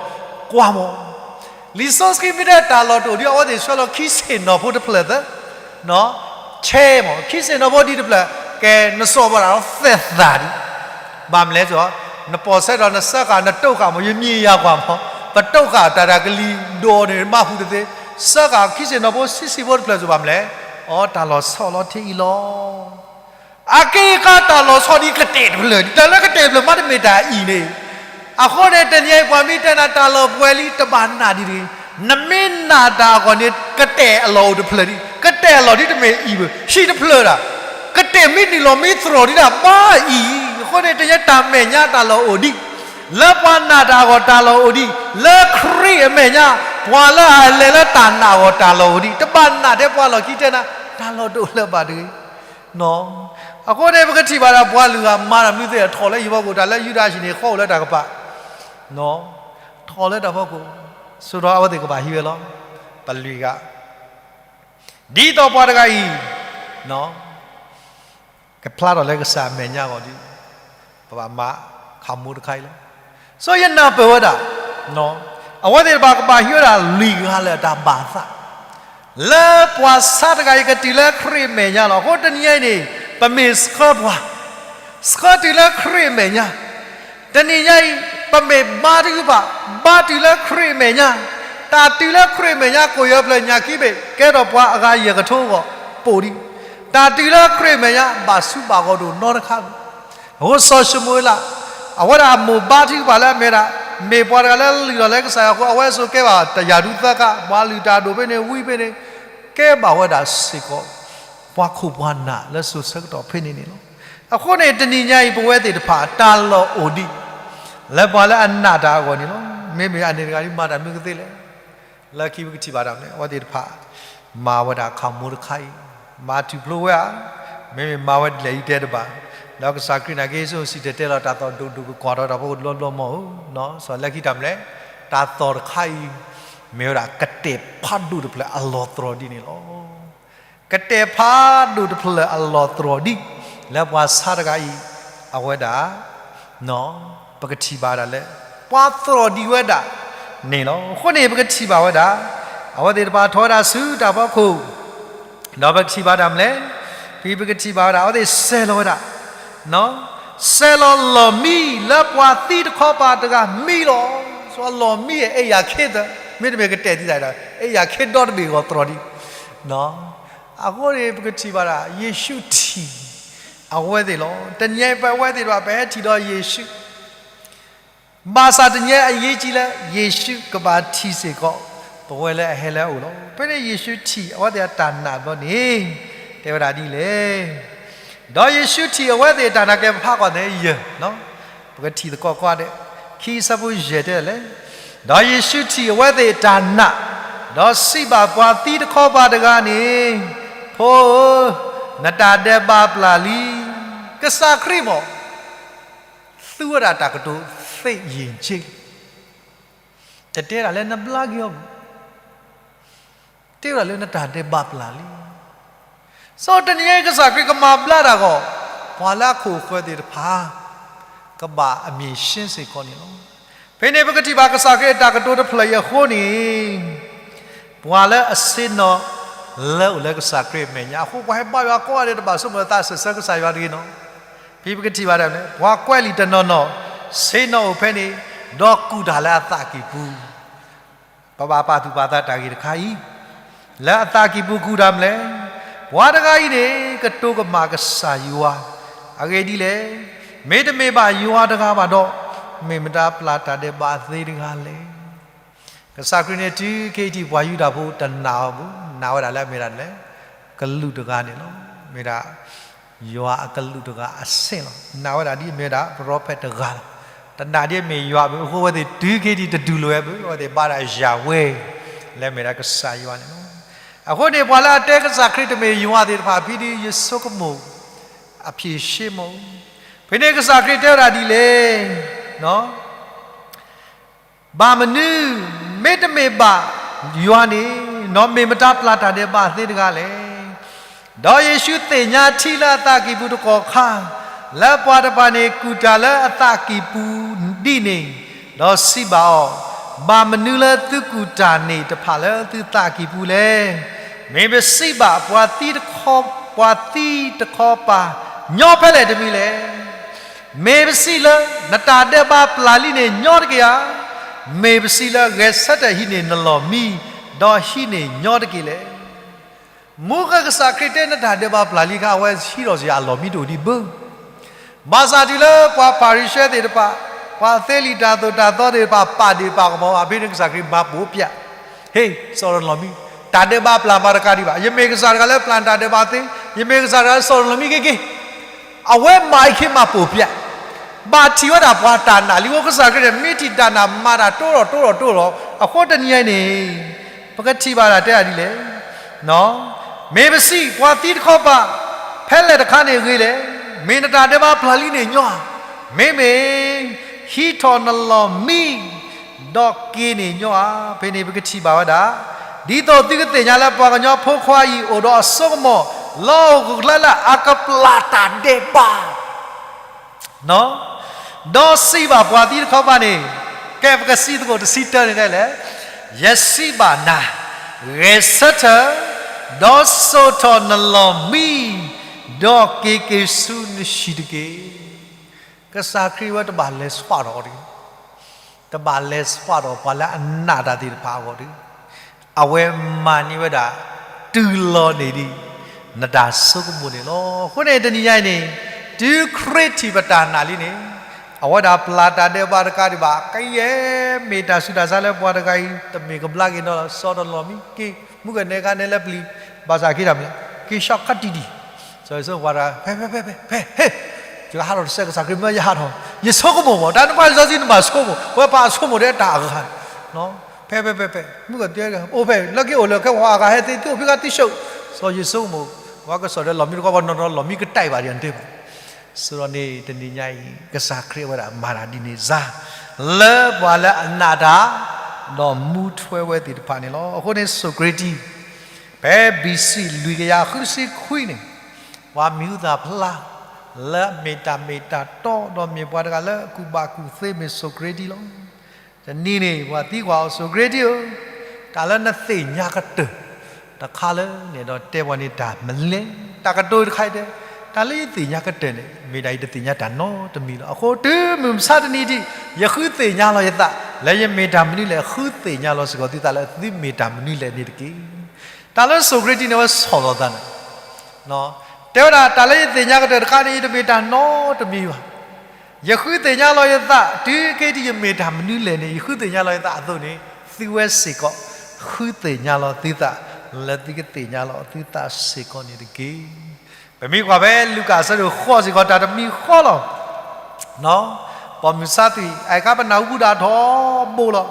ကွၢ်မး လံာ်စီဆှံမ့ၢ်တဲတၢ်လီၢ်တအိၣ်ဒံး အဝဲသ့ၣ်ဆှၢလီၤခံဆ့ၣ်နီၤဖိတဖျၢၣ်သၢ, ဆဲးမး ခံဆ့ၣ်နီၤဖိဒံးတဖျၢၣ်, ကဲနစီၣ်ဘၣ်တၢ်လီၤသဲးသးဒံး, ဘၣ်မနုၤလဲၣ်, နပိာ်ဆဲးဒီးနစၢဃာ်နတိၢ်ဃာ်မး ယမံယၤကွၢ်မး, ပတိၢ်ဃာ်တၢ်တၢ်ကလံၤဒိးန့ၣ် မၤဟူးတသ့, စၢဃာ်ခံဆ့ၣ်နီၤဖိဆံးဆံးဖိတဖျၢၣ်စ့ၢ်ဘၣ်မနုၤလဲၣ်, အီ တၢ်လီၢ်ဆီၣ်လီၤထဲအံၤလီၤ. အက့အခါတၢ်လီၢ်ဆီၣ်ဒံးကတဲာ်တဖျၢၣ်ဒံး, တၢ်လၢကတဲာ်တဖျၢၣ်မးတမ့ၢ်တၢ်အံၤန့ၣ်, အဃိန့ၣ် တနံၤအံၤပှၤမ့ၢ်တဲနၤတၢ်လီၢ်ပှဲၤလံတဘၣ်နာ်ဒံးတဂ့ၤ, နမ့ၢ်နာ်တၢ်အဂီၢ်န့ၣ် ကတဲာ်အလီၢ်အိၣ်တဖျၢၣ်ဒံး, ကတဲာ်အလီၢ်ဒ်တမ့ၢ်အံၤဘၣ်, ဟံၣ်တဖျၢၣ်ဒၣ်, ကတဲာ်မ့ၢ်နုာ်လီၤမ့ၢ်သြီၣ်ဒံးဒၣ်ဘၣ်အံၤ, အဃိန့ၣ် တနံၤအံၤတၢ်မဲာ်ညါတၢ်လီၢ်အိၣ်ဒံး, လၢပှၤနာ်တၢ်အဂီၢ်တၢ်လီၢ်အိၣ်ဒံး, လၢခရံာ်အမဲာ်ညါ, ပှၤလၢအလဲၤလၢတၢ်နာ်အဂီၢ်တၢ်လီၢ်အိၣ်ဒံး, တဘၣ်နာ်ထဲပှၤလီၢ်ခံတဲနၤ, တၢ်လီၢ်တအိၣ်လၢၤဘၣ်တဂ့ၤ အဃိန့ၣ် ပကထံၣ်ဘၣ်ဒၣ်ပှၤလုၢ်ဂၤမၤတၢ်မနုၤသ့ၣ် ထီၣ်လၢယံၤဖီခိၣ် တၢ်လၢယူဒၤဟံၣ်န့ၣ် ဃီအိၣ်လၢတၢ်ကပၤ, ထီၣ်လၢတၢ်ဖီခိၣ်, ဆိဒီးအဝဲသ့ၣ်ကဘၣ်ဟံးဝဲလီၤ. ပလုၢ်ဂၤ, ဒ်သိးပှၤတဂၤအံၤ ကဖျါထီၣ်လၢကစၢ်အမဲာ်ညါအဂီၢ်ဒီး ပဘၣ်မၤခးမူတခါအံၤလီၤ. စီၤယနၢ်ပၢၢ်ဝဲဒၣ် အဝဲသ့ၣ်တဖၣ်ကဘၣ်ဟံးဝဲဒၣ်လွံၢ်ဂၤလၢာ်အတၢ်ဘၣ်သး လၢပှၤဆါတဂၤအံၤကတုၤလၢခရံာ်အမဲာ်ညါလီၤ. အဃိတနံၤအံၤန့ၣ် ပမ့ၢ်ဆှၢပှၤ ဆှၢတုၤလၢခရံာ်အမဲာ်ညါ, တနံၤညါအံၤ ပမ့ၢ်ဘါထုကဖၣ် ဘါတုၤလၢခရံာ်အမဲာ်ညါ, တၢ်တုၤလၢခရံာ်အမဲာ်ညါ ကိၣ်ယဲၢ်ဖျၢၣ်ညၣ်ခံဘ့ၣ် ကဲထီၣ်ပှၤအဂၤယဲၢ်ကထိအဂီၢ် ပိာ်ဒံး, တၢ်တုၤလၢခရံာ်အမဲာ်ညါ ဘၣ်ဆူးဘၣ်ဂီၤတအိၣ်နီတခါဘၣ်. အဃိစီၤၡမူၤအ့လး အဝဲဒၣ်အမိၢ်ဘါထုကဖၣ်လၢအမ့ၢ်ဒၣ် မ့ၢ်ပှၤတဂၤလၢလုၢ်ထီၣ်လၢကစၢ်ယွၤအဃိ အဝဲစိၤကဲဘၣ်တၢ်ယၤဒူသၢကါ ပှၤလုၢ်တၢ်ဒိၣ်ဖဲန့ၣ် ဝံဖဲန့ၣ် ကဲဘၣ်ဝဲဒၣ်စ့ၢ်ကီး ပှၤခိၣ်ပှၤနၢ်လၢစိၤဆၢကတီၢ်ဖဲန့ၣ်န့ၣ်လီၤ. အဃိန့ၣ် တနံၤညါအံၤ ပဝဲသ့ၣ်တဖၣ် တၢ်လီၢ်အိၣ်ဒံး လၢပှၤလၢအနာ်တၢ်အဂီၢ်န့ၣ်လီၤ. မ့မ့ၢ်အန့ၣ်တဂၤဒ်မၤတၢ်မနုၤကသ့လဲၣ်. လၢခံပကထံၣ်ဘၣ်တၢ်မနုၤ အဝဲသ့ၣ်တဖၣ် မၤဝဲဒၣ်ခးမူတခါအံၤ မၤထူၣ်ဖျိဝဲဧါ, မ့မ့ၢ်မၤဝဲဒ်လဲၣ်အံၤတဲတဘၣ်, ဒီးကစၢ်ခရံာ်နာ်က့စိစံၣ်တဲၤတဲလီၤတၢ်သီၣ်ဒိၣ်ဒိၣ်ကကွၢ်ထီၣ်တၢ်ဖိကဘျီဘျီမီၢ်ဧိၤ, စီၤလၢခံတၢ်မနုၤလဲၣ်, တၢ်သီၣ်တခါအံၤ မ့ၢ်ဝဲဒၣ်ကတဲာ်ဖးဒိၣ်တဖျၢၣ်အလီၢ်တြီၤဒ်န့ၣ်လီၤ. ကတဲာ်ဖးဒိၣ်တဖျၢၣ်အလီၢ်တြီၤဒ် လၢပှၤဆါတဂၤအံၤ အဝဲဒၣ် ပကထံၣ်ဘၣ်ဝဲဒၣ်လၢ ပှၤတြီၤဒံးဝဲဒၣ်န့ၣ်လီၤ. အဃိန့ၣ် ပကထံၣ်ဘၣ်ဝဲဒၣ် အဝဲသ့ၣ်တဖၣ်ထီၣ်ဝဲဒၣ်ဆူတၢ်ဖီခိၣ်, ဒီးပကထံၣ်ဘၣ်တၢ်မနုၤလဲၣ်, ဖဲပကထံၣ်ဘၣ်ဝဲဒၣ် အဝဲသ့ၣ်စဲးလီၤဝဲဒၣ် စဲးလီၤလီၢ်မံလၢပှၤသံတခီပၤတဂၤမံလီၤ. စီၤလီၢ်မံအံၤ အဲၣ်ယၤခ့သၢ, မ့တမ့ၢ်ကတဲာ်သံသးဒီး အဲၣ်ယၤခ့ဒီတဘ့ၣ်အဂီၢ်တြီၤဒံး, အဃိန့ၣ် ပကထံၣ်ဘၣ်ဒၣ် ယ့ၣ်ၡူးထံၣ် အဝဲသ့ၣ်လီၤ. တနံၤအံၤပဝဲသ့ၣ်တဖၣ် ပဟဲထံၣ်ဒီးယ့ၣ်ၡူး ဘၣ်ဆၣ်တနံၤအံၤအရေးကြီးလၢ ယ့ၣ်ၡူးကဘၣ်ထံၣ်စ့ၢ်ကီး ပဝဲလၢအဟဲလၢအအိၣ်လီၤ. ဖဲန့ၣ်ယ့ၣ်ၡူးထံၣ်အဝဲသ့ၣ်အတၢ်နာ်ဘျီန့ၣ် တဲဝဲဒၣ်ဒ်လဲၣ်. ဒီးယ့ၣ်ၡူးထံၣ်အဝဲသ့ၣ်အတၢ်နာ် ကဲပဖးကွၢ်န့ၣ်ယဲၢ်, ပကထံၣ်သကိးကွၢ်ဒီး ခံဆၢဖိယဲၢ်တဲလဲၣ်, ဒီးယ့ၣ်ၡူးထံၣ်အဝဲသ့ၣ်အတၢ်နာ်, ဒီးစံးဘၣ်ပှၤသံတခီပၤတဂၤန့ၣ်, ဖိဧၢ, နတၢ်ဒဲးဘးပျၢ်လံ. ကစၢ်ခရံာ်မ့ၢ် သူဝဲဒၣ်တၢ်ကတိၤသ့ယ့ၣ်က့, တတဲဒၣ်လၢနဘျါက့ၤအီၤဘၣ်, တဲဝဲဒၣ်လၢနတၢ်ဒဲးဘးပျၢ်လံ. စီၤတနံၤအံၤ ကစၢ်ခရံာ်ကမၤဘျါတၢ်အဂီၢ်, ပှၤလၢအခိၣ်ဃၢၤသ့ၣ်တဖၣ် ကဘၣ်အမံၤရှ့စ့ၢ်ကီးန့ၣ်လီၤ. ဖဲန့ၣ်ပကထံၣ်ဘၣ်ကစၢ်ခရံာ်အတၢ်ကတိၤတဖျၢၣ်အံၤအဃိန့ၣ်, ပှၤလၢအဆ့ၣ်နီၤလၢအိၣ်လၢကစၢ်ခရံာ်အမဲာ်ညါအဃိ ပှၤဟဲဘါယွၤကိးဂၤဒဲး တဘၣ်ဆိကမိၣ်အသးစၢၢ်ဆၢကစၢ်ယွၤတဂ့ၤနီၤ. ဖဲပကထံၣ်ဘၣ်ဒၣ်န့ၣ် ပှၤကွဲးလံာ်တနီၤနီၤ ဆ့ၣ်နီၤအိၣ်ဖဲန့ၣ်, ဒီးကူၣ်တၢ်လၢအသးကံၢ်ပူၤ ပဘၣ်ပာ်သူၣ်ပာ်သးတၢ်ဂ့ၢ်တခါအံၤ, လၢအသးကံၢ်ပူၤကူၣ်တၢ်မနုၤလဲၣ်, ပှၤတဂၤအံၤန့ၣ် ကတိၤကမၣ်ကစၢ်ယွၤ, အဂ့ၢ်ဒ်လဲၣ်, မ့တမ့ၢ်ဘၣ်ယွၤတဂၤဘၣ်ဒီး, မ့ၢ်မတၤပျၢ်တၢ်ဒဲးဘးသ့တဂၤလဲၣ်. ကစၢ်ခရံာ်န့ၣ် တုၤခဲအံၤထံးပှၤယူဒၤဖိတနာ်အီၤဘၣ်, နာ်ဝဲဒၣ်လၢအမ့ၢ်ဒၣ်လဲၣ်, ကလူးတဂၤန့ၣ်လီၤ. မ့ၢ်ဒၣ် ယွၤအကလူးတဂၤအဆင့်လီၤ. နာ်ဝဲဒၣ်ဒ်အမ့ၢ်ဝဲဒၣ် ပရိဖ့းတဂၤလီၤ. တနာ်ဒ်အမ့ၢ်ယွၤဘၣ်. အဃိအဝဲသ့ၣ်တုၤခဲအံၤထံးတတူၢ်လိာ်ဝဲဘၣ်. အဝဲသ့ၣ်ဘါဒၣ်ယၤဝဲ လၢအမ့ၢ်ဒၣ်ကစၢ်ယွၤန့ၣ်လီၤ. အဃိန့ၣ် ပှၤလၢအတဲကစၢ်ခရံာ်တမ့ၢ်ယွၤသ့ၣ်တဖၣ် ဖဲဒ်ယဆိကမိၣ် အဖြေရှင်းမ့ၢ်, ဖဲန့ၣ်ကစၢ်ခရံာ်တဲဝဲဒၣ်ဒ်လဲၣ်, ဘၣ်မနုၤ မ့တမ့ၢ်ဘၣ်ယွၤန့ၣ် နီၢ်မ့ၢ်မတၤပျၢ်တၢ်ဒဲးဘးသ့တဂၤလဲၣ်. ဒီးယ့ၣ်ၡူးသ့ၣ်ညါထံလၢအသးကံၢ်ပူၤတကီၢ်ခါ, လၢပှၤတဖၣ်န့ၣ် ကူၣ်တၢ်လၢအသးကံၢ်ပူၤဒ်န့ၣ်, ဒီးစံးဘၣ်အီၤ, ဘၣ်မနုၤလၢသုကူၣ်တၢ်န့ၣ်တဖၣ်လၢသုသးကံၢ်ပူၤလဲၣ်. မ့ၢ်ပစံးဘၣ်ပှၤသံတခီ, ပှၤသံတခီပၤ, ညီဖဲလဲၣ်တမံၤလဲၣ်. မ့ၢ်ပစံးလၢ နတၢ်ဒဲးဘးပျၢ်လံန့ၣ် ညီတက့ၢ်ဧါ. မ့ၢ်ပစံးလၢ ဂဲၤဆၢထၢၣ်ဟံးန့ၢ်နလီၢ်မံ, ဒီးဟံးန့ၢ်ညီတက့ၢ်လဲၣ်. မုၢ်ဃၢ်ကစၢ်ခရံာ်တဲနတၢ်ဒဲးဘးပျၢ်လံခါ အဝဲဟံးထီၣ်စ့ၢ်အလီၢ်မံတအိၣ်ဒံးဘၣ်. ဘၣ်ဆၣ်တုၤလၢပှၤဖၤရံၤၡဲသ့ၣ်တဖၣ်, ပှၤသ့လံာ်တၢ်သိၣ်တၢ်သီသ့ၣ်တဖၣ် ပာ်ဒ့ၣ်ပာ်ကမီၤဘၣ်ဖဲန့ၣ် ကစၢ်ခရံာ်မၤပိာ်ပျၢ်, ဟ့ၣ်, စီၣ်နလီၢ်မံ, တၢ်ဒဲးဘးပျၢ်မၤတကးဒံးဘၣ်. ယမ့ၢ်ကစၢ်တဂၤလၢပျၢ်တၢ်ဒဲးဘးသ့, ယမ့ၢ်ကစၢ်တဂၤလၢစီၣ်နလီၢ်မံက့ၤက့ၤ အဝဲမၤအံၤခ့မၤပိာ်ပျၢ်, ဘၣ်ထံၣ်ဝဲဒၣ်ပှၤတၢ်နာ်လံ. အဃိကစၢ်ခရံာ်န့ၣ် မ့ၢ်ထံၣ်တၢ်နာ်မၤတၢ်တိၢ်ထီၣ်တိၢ်ထီၣ်တိၢ်ထီၣ်. အဃိတနံၤအံၤန့ၣ် ပကထံၣ်ဘၣ်တၢ်တဲဒၣ်ဒ်လဲၣ်, မ့ၢ်ပစံးပှၤသံတခီပၤ, ဖဲ ဖဲလဲၣ်တခါန့ၣ်ဂ့ၤလဲၣ်, မ့ၢ်နတၢ်ဒဲးဘးပျၢ်လံန့ၣ်ညီဧါ, မ့မ့ၢ် ဟံးထီၣ်နလီၢ်မံ ဒီးက့ၤန့ၣ်ညီဧါ. ဖဲန့ၣ်ပကထံၣ်ဘၣ်ဝဲဒၣ်, ဒ်သိးသုကသ့ၣ်ညါလၢပှၤကညီဖိခွါအံၤအိၣ်ဒီးအစိကမီၤ လၢဟီၣ်ခိၣ်ချၢလၢအကပျၢ်တၢ်ဒဲးဘး ဒီးစံးဘၣ်ပှၤသံတခီပၤန့ၣ်, ကဲပကစံးသကိးတဆံတၢန့ၣ်ဒ်လဲၣ်, ယစံးဘၣ်နၤ, ဂဲၤဆၢထၢၣ်, ဒီးစိာ်ထီၣ်နလီၢ်မံ, ဒီးက့ၤက့ၤဆူနဟံၣ်တက့ၢ်. ကစၢ်ခရံာ်ဝဲတဘၣ်လဲၤဆွးထီၣ်အီၤတဂ့ၤ တဘၣ်လဲၤဆွးထီၣ်ပှၤလၢအနာ်တၢ်သ့ၣ်တဖၣ်အဂီၢ်ဒီး, အဝဲမၤန့ၢ်ဝဲဒၣ် တုၤလီၤန့ၣ်ဒ် နတၢ်ဆိကမိၣ်န့ၣ်လီၤ. အဃိန့ၣ်တနံၤညါအံၤန့ၣ်, တုၤခရံာ်ထံၣ်ပတၢ်နာ်လံန့ၣ်, အဝဲဒၣ်ပျၢ်တၢ်ဒဲးဘးတကးဒံးဘၣ် ကယဲၢ်မ့ၢ်တၢ်ဆူးတၢ်ဆါလၢပှၤတဂၤအံၤ တမ့ၢ်ကဘျါက့ၤနီၤလီၤ စီၤတလီၢ်မံက့ၤ မုၢ်ကနဲကါနဲလၢပျံၤ ဘၣ်ဆၣ်က့ၤတၢ်မနုၤလဲၣ် က့ၤဆှီခးတံၢ်ဒံး စီၤယိၤၡူးပှၤတဂၤ ဖဲ ဖဲ ဖဲ ဖဲ ဖဲ ဟ့ၣ် ယကဟးထီၣ်တစဲး ကစၢ်ခရံာ်မၢယဟးထီၣ် ယဆိကမိၣ်မး တၢ်နပှၤလံာ်စီဆှံနဘၣ်ဆိကမိၣ် ဝဲပာ်အဆိကမိၣ်ဒီးတၢ်အဂၤ ဖဲ ဖဲ ဖဲ ဖဲ မုၢ်ကနဲ အိၣ်ဖဲ လၢက့ၤအိၣ်လၢခဲပှၤအဂၤဟဲသ့ၣ် သုအိၣ်ဖဲကါသံၡိၣ် စီၤယိၤၡူမး ပှၤကစီၣ်ဒီးလီၢ်မံတခီ ပှၤနီၢ်နီၢ်လီၢ်မံကတဲာ်ဘၣ်ဒံးအတဲဘၣ် ဆိဒီးန့ၣ် တနံၤညါအံၤ ကစၢ်ခရံာ်အဝဲဒၣ်မၤတၢ်ဒ်န့ၣ်စါ လၢပှၤလၢအနာ်တၢ် ဒီးမူထွဲဝဲသ့ၣ်တဖၣ်န့ၣ်လီၤ. အဃိန့ၣ် စီၤကရ့တံ ဖဲ ဘီစံ လွံၢ်ကယၤဃုဆံခွံန့ၣ် ပှၤမံၤဟူသၣ်ဖျါ လၢအမ့ၢ်တၢ်မ့ၢ်တၢ်တီ ဒီးမ့ၢ်ပှၤတဂၤလၢအကူၣ်ဘၣ်ကူၣ်သ့မ့ၢ်စီၤကရ့တံလီၤ. တနံၤန့ၣ် ပှၤသံကွၢ်အီၤ စီၤကရ့တံဧၢ, တၢ်လၢနသ့ၣ်ညါကတၢၢ်တခါလၢန့ၣ်ဒီးတဲပှၤန့ၣ်တၢ်မနုၤလဲၣ်. တၢ်ကတိၤတခါအံၤတဲ, တၢ်လၢယသ့ၣ်ညါကတၢၢ်န့ၣ် မ့ၢ်ဒၣ်ယတသ့ၣ်ညါတၢ်နီတမံၤလီၤ. အဃိတုၤမုၢ်မဆါတနံၤဒံး ယဃုသ့ၣ်ညါလီၤယသး လၢယမ့ၢ်တၢ်မနုၤလဲၣ် ဃုသ့ၣ်ညါလီၤစ့ၢ်ကီးသုသးလၢသုမ့ၢ်တၢ်မနုၤလဲၣ်န့ၣ်တက့ၢ်. တၢ်လၢစီၤကရ့တံန့ၣ်ဝဲဆီၣ်လီၤသးန့ၣ် တဲဝဲဒၣ် တၢ်လၢယသ့ၣ်ညါကတၢၢ်တခါန့ၣ် ယတမ့ၢ်တၢ်နီတမံၤဘၣ်. ယဃုသ့ၣ်ညါလီၤယသး တုၤခဲအံၤဒ်ယမ့ၢ်တၢ်မနုၤလဲၣ်န့ၣ် ယဃုသ့ၣ်ညါလီၤယသးအသိးန့ၣ် သုဝဲစ့ၢ်ကီး ဃုသ့ၣ်ညါလီၤသုသး လၢသုကသ့ၣ်ညါလီၤသုသးစ့ၢ်ကီးန့ၣ်တက့ၢ်. ပမ့ၢ်ကွၢ်ဖဲလူၤကၣ်အဆၢဒိၣ်ဃိးစ့ၢ်ကီး တၢ်တမံၤဃီလီၤ. ပိာ်မုၣ်ဆါသွံၣ် အအံၤအခါပနၢ်ဟူဘူးဒၣ်ထီဘိလီၤ.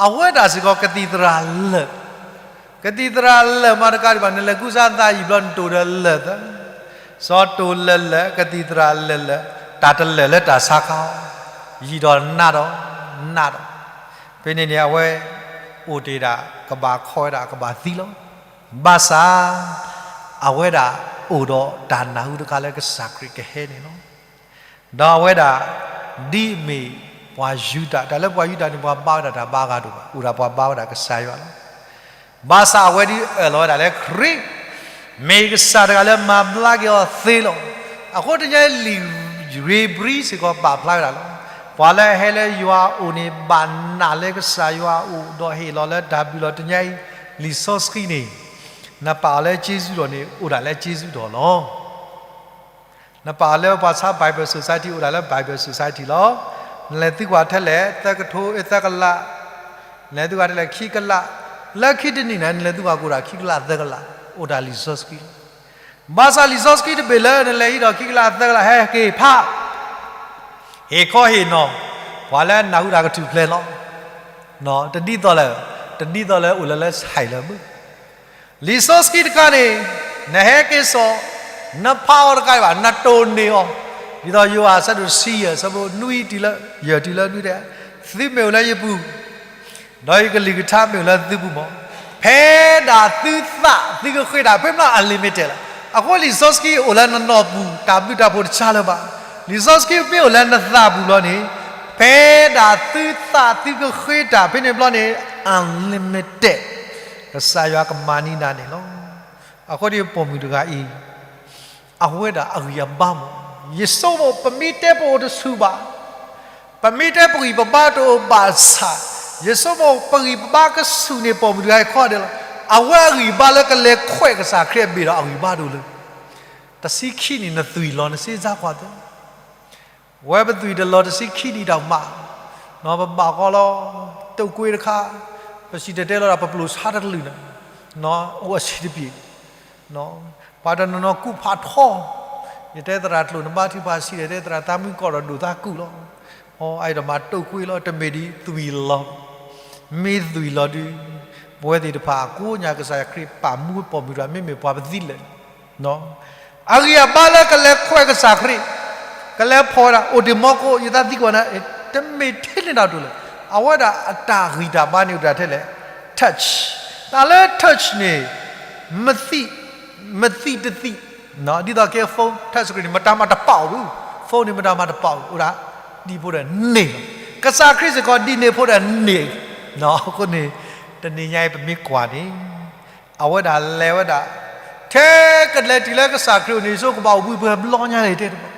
အဝဲဒၣ်စ့ၢ်ကီးကသံၣ်သရၣ်လၢာ် ကသံၣ်သရၣ်လၢာ်မးတကးဒံးဘၣ် နလဲၤကူစါသးယံာ်ဘျီ နတိၢ်ဒီးလၢာ်သၢ, စီၤတိၢ်လၢာ်လၢာ် ကသံၣ်သရၣ်လၢာ်လၢာ် တၢ်တလၢာ်လၢတၢ်ဆါခါ ယံာ်ဒီးနးဒီး နးဒီး ဖဲန့ၣ်န့ၣ် အဝဲအိၣ်တ့ၢ်ဒၣ် ကဘၣ်ခီဝဲဒၣ်ကဘၣ်သံလီၤ. ဘၣ်ဆၣ် အဝဲဒၣ်အိၣ်ဒီးတၢ်နၢ်ဟူတခါလၢကစၢ်ခရံာ်ကဟဲန့ၣ်လီၤ. ဒီးအဝဲဒၣ် ဒ်အမ့ၢ်ပှၤယူဒၤ တၢ်လၢပှၤယူဒၤန့ၣ် ပှၤဘါဝဲဒၣ်တၢ်ဘါအဂၤဒိၣ်ဘၣ်, အိၣ်ဒၣ်ပှၤဘါဝဲဒၣ်ကစၢ်ယွၤလီၤ. ဘၣ်ဆၣ်အဝဲဒၣ်အၢၣ်လီၤဝဲဒၣ်လၢခရံာ် မ့ၢ်ကစၢ်တဂၤလၢမၤဘျါက့ၤအီၤသ့လီၤ. အဃိတနံၤညါအံၤ လံာ်ဧ့ၤဘြံၤစ့ၢ်ကီးပာ်ဖျါဝဲဒၣ်လီၤ. ပှၤလၢအဟဲလၢယွၤအအိၣ်န့ၣ် ဘၣ်နာ်လၢကစၢ်ယွၤအအိၣ် ဒီးဟ့ၣ်လီၤလၢတၢ်ဘုၣ်လီၤ. တနံၤညါအံၤ လံာ်စီဆှံန့ၣ် နပာ်အီၤလၢက့စုတီၤန့ၣ် အိၣ်ဒၣ်လၢက့စုတီၤလီၤ. နပာ်အီၤလၢပှၤဆါ Bible Society အိၣ်ဒၣ်လၢ Bible Society လီၤ. နလဲၤသံကွၢ်ထဲလဲၣ် သၢကထိ သၢကလး, နလဲၤသံကွၢ်ထဲလဲၣ် ခံကလး, လၢခံတနံၤန့ၣ် နလဲၤသံကွၢ်ကအိၣ်ဒၣ်ခံကလးသၢကလး အိၣ်ဒၣ်လံာ်စီဆှံလီၤ. ဘၣ်ဆၣ်လံာ်စီဆှံတဘ့ၣ်လၢနလဲၤဟံးဒီးခံကလးသၢကလး ဟဲက့ၤဖး ဟ့ၣ်ခီဟ့ၣ်နီၤ ပှၤလၢအနၢ်ဟူတၢ်ကထုးဖျဲးလီၤ. တဒ်သိးလၢ တဒ်သိးလၢအိၣ်လၢလၢဆဲးလၢမုၢ် လံာ်စီဆှံတခါန့ၣ် နဟဲက့ၤစိာ်, နဖးအီၤတကးဒံးဘၣ် နတိၢ်န့ၢ်အီၤ, ဒ်သိးယိၤဟၣ်အဆၢဒိၣ်တဆံယဲၢ် အဆၢဖိနွံတုၤလၢ ယဲၢ်တုၤလၢနွံတဲ, သုမ့ၢ်အိၣ်လၢယပူၤ ဒီးယကလုၢ်ကထါမ့ၢ်အိၣ်လၢသုပူၤမး, ဖဲဒၣ်သုသးသုကဃ့တၢ် ဖဲမ့ၢ် unlimited လီၤ. အဃိလံာ်စီဆှံအိၣ်လၢနနီၢ်ပူၤ တၢ်ဘျုးတၢ်ဖှိၣ်တဆါလၢၤဘၣ်. လံာ်စီဆှံမ့ၢ်အိၣ်လၢနသးပူၤဘျီန့ၣ် ဖဲဒၣ်သုသးသုကဃ့တၢ်ဖဲန့ၣ်ဘျီန့ၣ် unlimited ကစၢ်ယွၤကမၤန့ၢ်နၤန့ၣ်လီၤ. အဃိဒီးပိာ်မုၣ်တဂၤအံၤ အဝဲဒၣ်အဂံၢ်အဘါမး, ယဆိကမိၣ် ပမ့ၢ်တဲပအိၣ်တဆူၣ်ဘၣ်, ပမ့ၢ်တဲပဂံၢ်ပဘါတအိၣ်ဘၣ်ဆၣ်, ယဆိကမိၣ် ပဂံၢ်ပဘါကဆူၣ်န့ၢ်ပိာ်မုၣ်တဂၤအံၤခီဒဲးလီၤ. အဝဲအဂံၢ်အဘါလၢကလဲၤခွဲးကစၢ်ခရံာ်အဘ့ၣ်ဒီးအဂံၢ်အဘါတအိၣ်လၢၤ. တဆံခံနံၣ်နသွံၣ်လီၤ နစ့စါကွၢ်သၢ ဝဲပသွံၣ်တလီၤတဆံခံနံၣ်တၢ်မး, ပဘၣ်ဃီလီၤ တိာ်ကွ့တခါ, ပစံၣ်တဲၤတဲလီၤဒၣ် ပပျိာ်ဆါတကလုာ်န့ၣ်, အိၣ်အဆံးတပျ့ၤ, ပှၤတနီၤနီၤကူၣ်ဖးထီ, ယတဲသရၣ်ကျိာ်နဘါထုကဖၣ်ဆံးဒီး တဲသရၣ်သးမုၢ်ကီၢ်ဒီးဒိၣ်သးကူၣ်လီၤ. အအံၤဒီးမၤတိာ်ကွ့လီၤ တမ့ၢ်ဒ်သွံၣ်လီၤ, မ့ၢ်သွံၣ်လီၤဒုး, ပဝဲသ့ၣ်တဖၣ်ကိးညါကစၢ်ယွၤခရံာ်ပာ်မူပိာ်မုၣ်တဂၤ မ့မ့ၢ်ပှၤပသံလၢာ်န့ၣ် အဂံၢ်အဘါလၢကလဲၤခွဲးကစၢ်ခရံာ်, ကလဲၤဖီၣ်ဝဲဒၣ် အိၣ်တ့ၢ်မီကိး ယသးသံကွၢ်နၤ, တမ့ၢ်ထဲန့ၣ်တၢ်တိၤလၢၤ. အဝဲဒၣ်အတၢ်ဂံၢ်တၢ်ဘါန့ၣ်အိၣ်တ့ၢ်ထဲလဲၣ်, touch, တၢ်လၢ touch န့ၣ် မသံ, မသံတသံ, ဒ်သိးကဲ phone, touch screen န့ၣ် မတၤမၤတပာ်အီၤဘၣ်, phone န့ၣ် မတၤမၤတပာ်အီၤဘၣ်, အိၣ်ဒၣ်ဒ်ဖိဒီးန့ၢ်လီၤ. ကစၢ်ခရံာ်စ့ၢ်ကီးဒ်န့ၣ်ဖိဒီးန့ၢ်, အဃိန့ၣ် တနံၤညါအံၤပမ့ၢ်ကွၢ်န့ၣ် အဝဲဒၣ်လဲၤဝဲဒၣ် ထဲကလဲၤတုၤလၢကစၢ်ခရံာ်အအိၣ်န့ၣ် ယဆိကမိၣ်ကဘၣ်အိၣ်ဘှံးပှဲၤဘျီညါန့ၣ်တဲတဘျီ,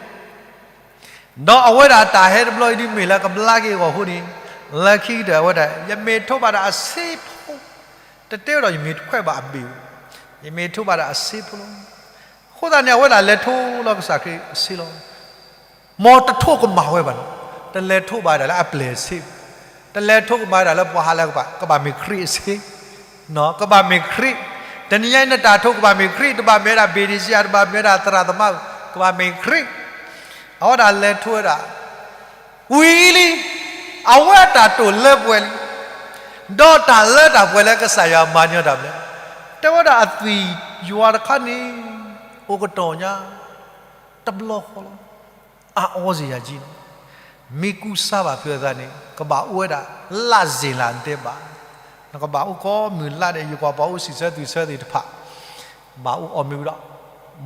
ဒီးအဝဲဒၣ်တၢ်ဟဲတဘျီအံၤဒ်မ့ၢ်လၢကဘျါက့ၤအဂီၢ်အဃိန့ၣ်, လၢခံကတၢၢ်အဝဲဒၣ် ယမ့ၢ်ထိးဘၣ်ဒၣ်အဆ့ဖိ, တတဲဝဲဒီးယမ့ၢ်ခွဲးဘၣ်အဘ့ၣ်ဧိၤ, ယမ့ၢ်ထိးဘၣ်ဒၣ်အဆ့ဖိလီၤ. အဃိသတးန့ၣ် အဝဲဒၣ်လဲၤထိးလီၤကစၢ်ခရံာ်အဆ့လီၤ. မ်တထိးကမၣ်ဝဲဘၣ်န့ၣ်, တလဲၤထိးဘၣ်ဒၣ်လၢအပျဲၢ်အဆ့, တလဲၤထိးကမၣ်ဒၣ်လၢပှၤဟးလၢကဘၣ်, ကဘၣ်မ့ၢ်ခရံာ်အဆ့, ကဘၣ်မ့ၢ်ခရံာ်, တနံၤညါအံၤနတၢ်ထိးကဘၣ်မ့ၢ်ခရံာ်, တဘၣ်မ့ၢ်ဝဲဒၣ်ဘ့ၣ်ဒ့ၣ်စယၤ, တဘၣ်မ့ၢ်ဝဲဒၣ်သရၣ်သမါ, ကဘၣ်မ့ၢ်ခရံာ်, အဝဲဒၣ်လဲၤထိးဝဲဒၣ် ဝံၤလံ, အဝဲအတၢ်တိာ်လၢပှဲၤလံ, ဒီးတၢ်လၢတၢ်ပှဲၤလၢကစၢ်ယွၤမၤညီတၢ်မနုၤလဲၣ်, တဲဝဲဒၣ်အသွံၣ်ယွၤတခါန့ၣ် အိၣ်ကတီၢ်ညါ တဘျီဃီလီၤ. အအီစ့ၢ်ယၤကံ, မ့ၢ်ကူစါဘၣ်ဖုအသးန့ၣ် ကဘၣ်အိၣ်ဝဲဒၣ် လၢစ့ၣ်လၢတဲဘၣ်, နကဘၣ်အိၣ်ကိးမုၢ်လါဒီး ယကွၢ်ပှၤအိၣ်စံးဆၢသူၣ်ဆၢသ့ၣ်တဖၣ် ဘၣ်အိၣ်အီၣ်မ့ၤ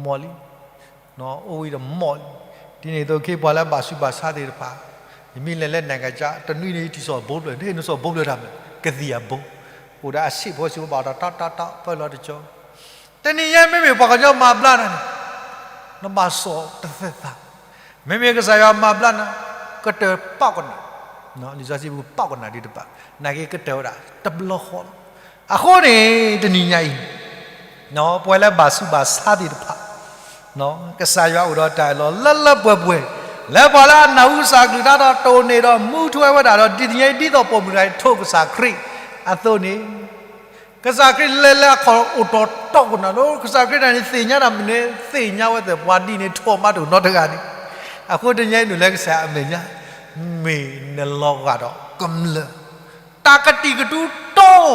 ဝံၤဒီး မီၢ်လံ, အိၣ်ဝံၤဒီးမီၢ်လံ. ဒ်န့ၣ်အသိးခဲအံၤပှၤလၢဘၣ်ဆူးဘၣ်ဆါသ့ၣ်တဖၣ်, ယမ့ၢ်လဲၤလၢနၤကစၢ် တနွံန့ၣ် ယထံၣ်စီၤဘိဘျၢၣ်, နဟ့ၣ်နစီၤဘိဘျၢၣ်တၢ်မနုၤလဲၣ်, ကသံၣ်အဘိ, အိၣ်ဒီးအဆံးဖိဆံးဖိဘၣ်ဒီး တၢ်တၢ်တၢ် ပၢၢ်လီၤတကၠီ. တနံၤညါမ့မ့ၢ်ပှၤကညီမၤဘျါနၤန့ၣ် နဘၣ်စိာ်တသဲသး, မ့မ့ၢ်ကစၢ်ယွၤမၤဘျါနၤ ကတၢၢ်ပာ်ကနၣ်, လံာ်စီဆှံပူၤပာ်ကနၣ်ဒံးတဘၣ်, နာ်က့ကတၢၢ်ဝဲဒၣ်တဘျီဃီလီၤ. အဃိန့ၣ် တနံၤညါအံၤ ပဝဲလၢဘၣ်ဆူးဘၣ်ဆါသ့ၣ်တဖၣ် ကစၢ်ယွၤအိၣ်ဒီးတၢ်အၢၣ်လီၤလၢလၢပှဲၤပှဲၤ, လၢပှၤလၢအနၢ်ဟူကစၢ်အကလုၢ်ကထါဒီးတိၢ်န့ၢ်ဒီးမူထွဲဝဲဒၣ်ဒီး ဒ်တနံၤအံၤဒ်သိးပိာ်မုၣ်တဂၤအံၤထိးကစၢ်ခရံာ်အသိးန့ၣ်, ကစၢ်ခရံာ်လဲၤလၢအခီၣ်အိၣ်တီၤတီကနၣ်လီၤ. ကစၢ်ခရံာ်တဂၤန့ၣ် သ့ၣ်ညါတၢ်မနုၤလဲၣ်, သ့ၣ်ညါဝဲသ့ၣ်ပှၤဒ်န့ၣ် ထိးမးတအိၣ်နီတဂၤန့ၣ်, အဃိတနံၤအံၤနုာ်လၢကစၢ်အမဲာ်ညါ, မ့ၢ်နလီၤဂာ်ဒီးကမျၢၢ် တၢ်ကတံာ်ကတူာ်တိ,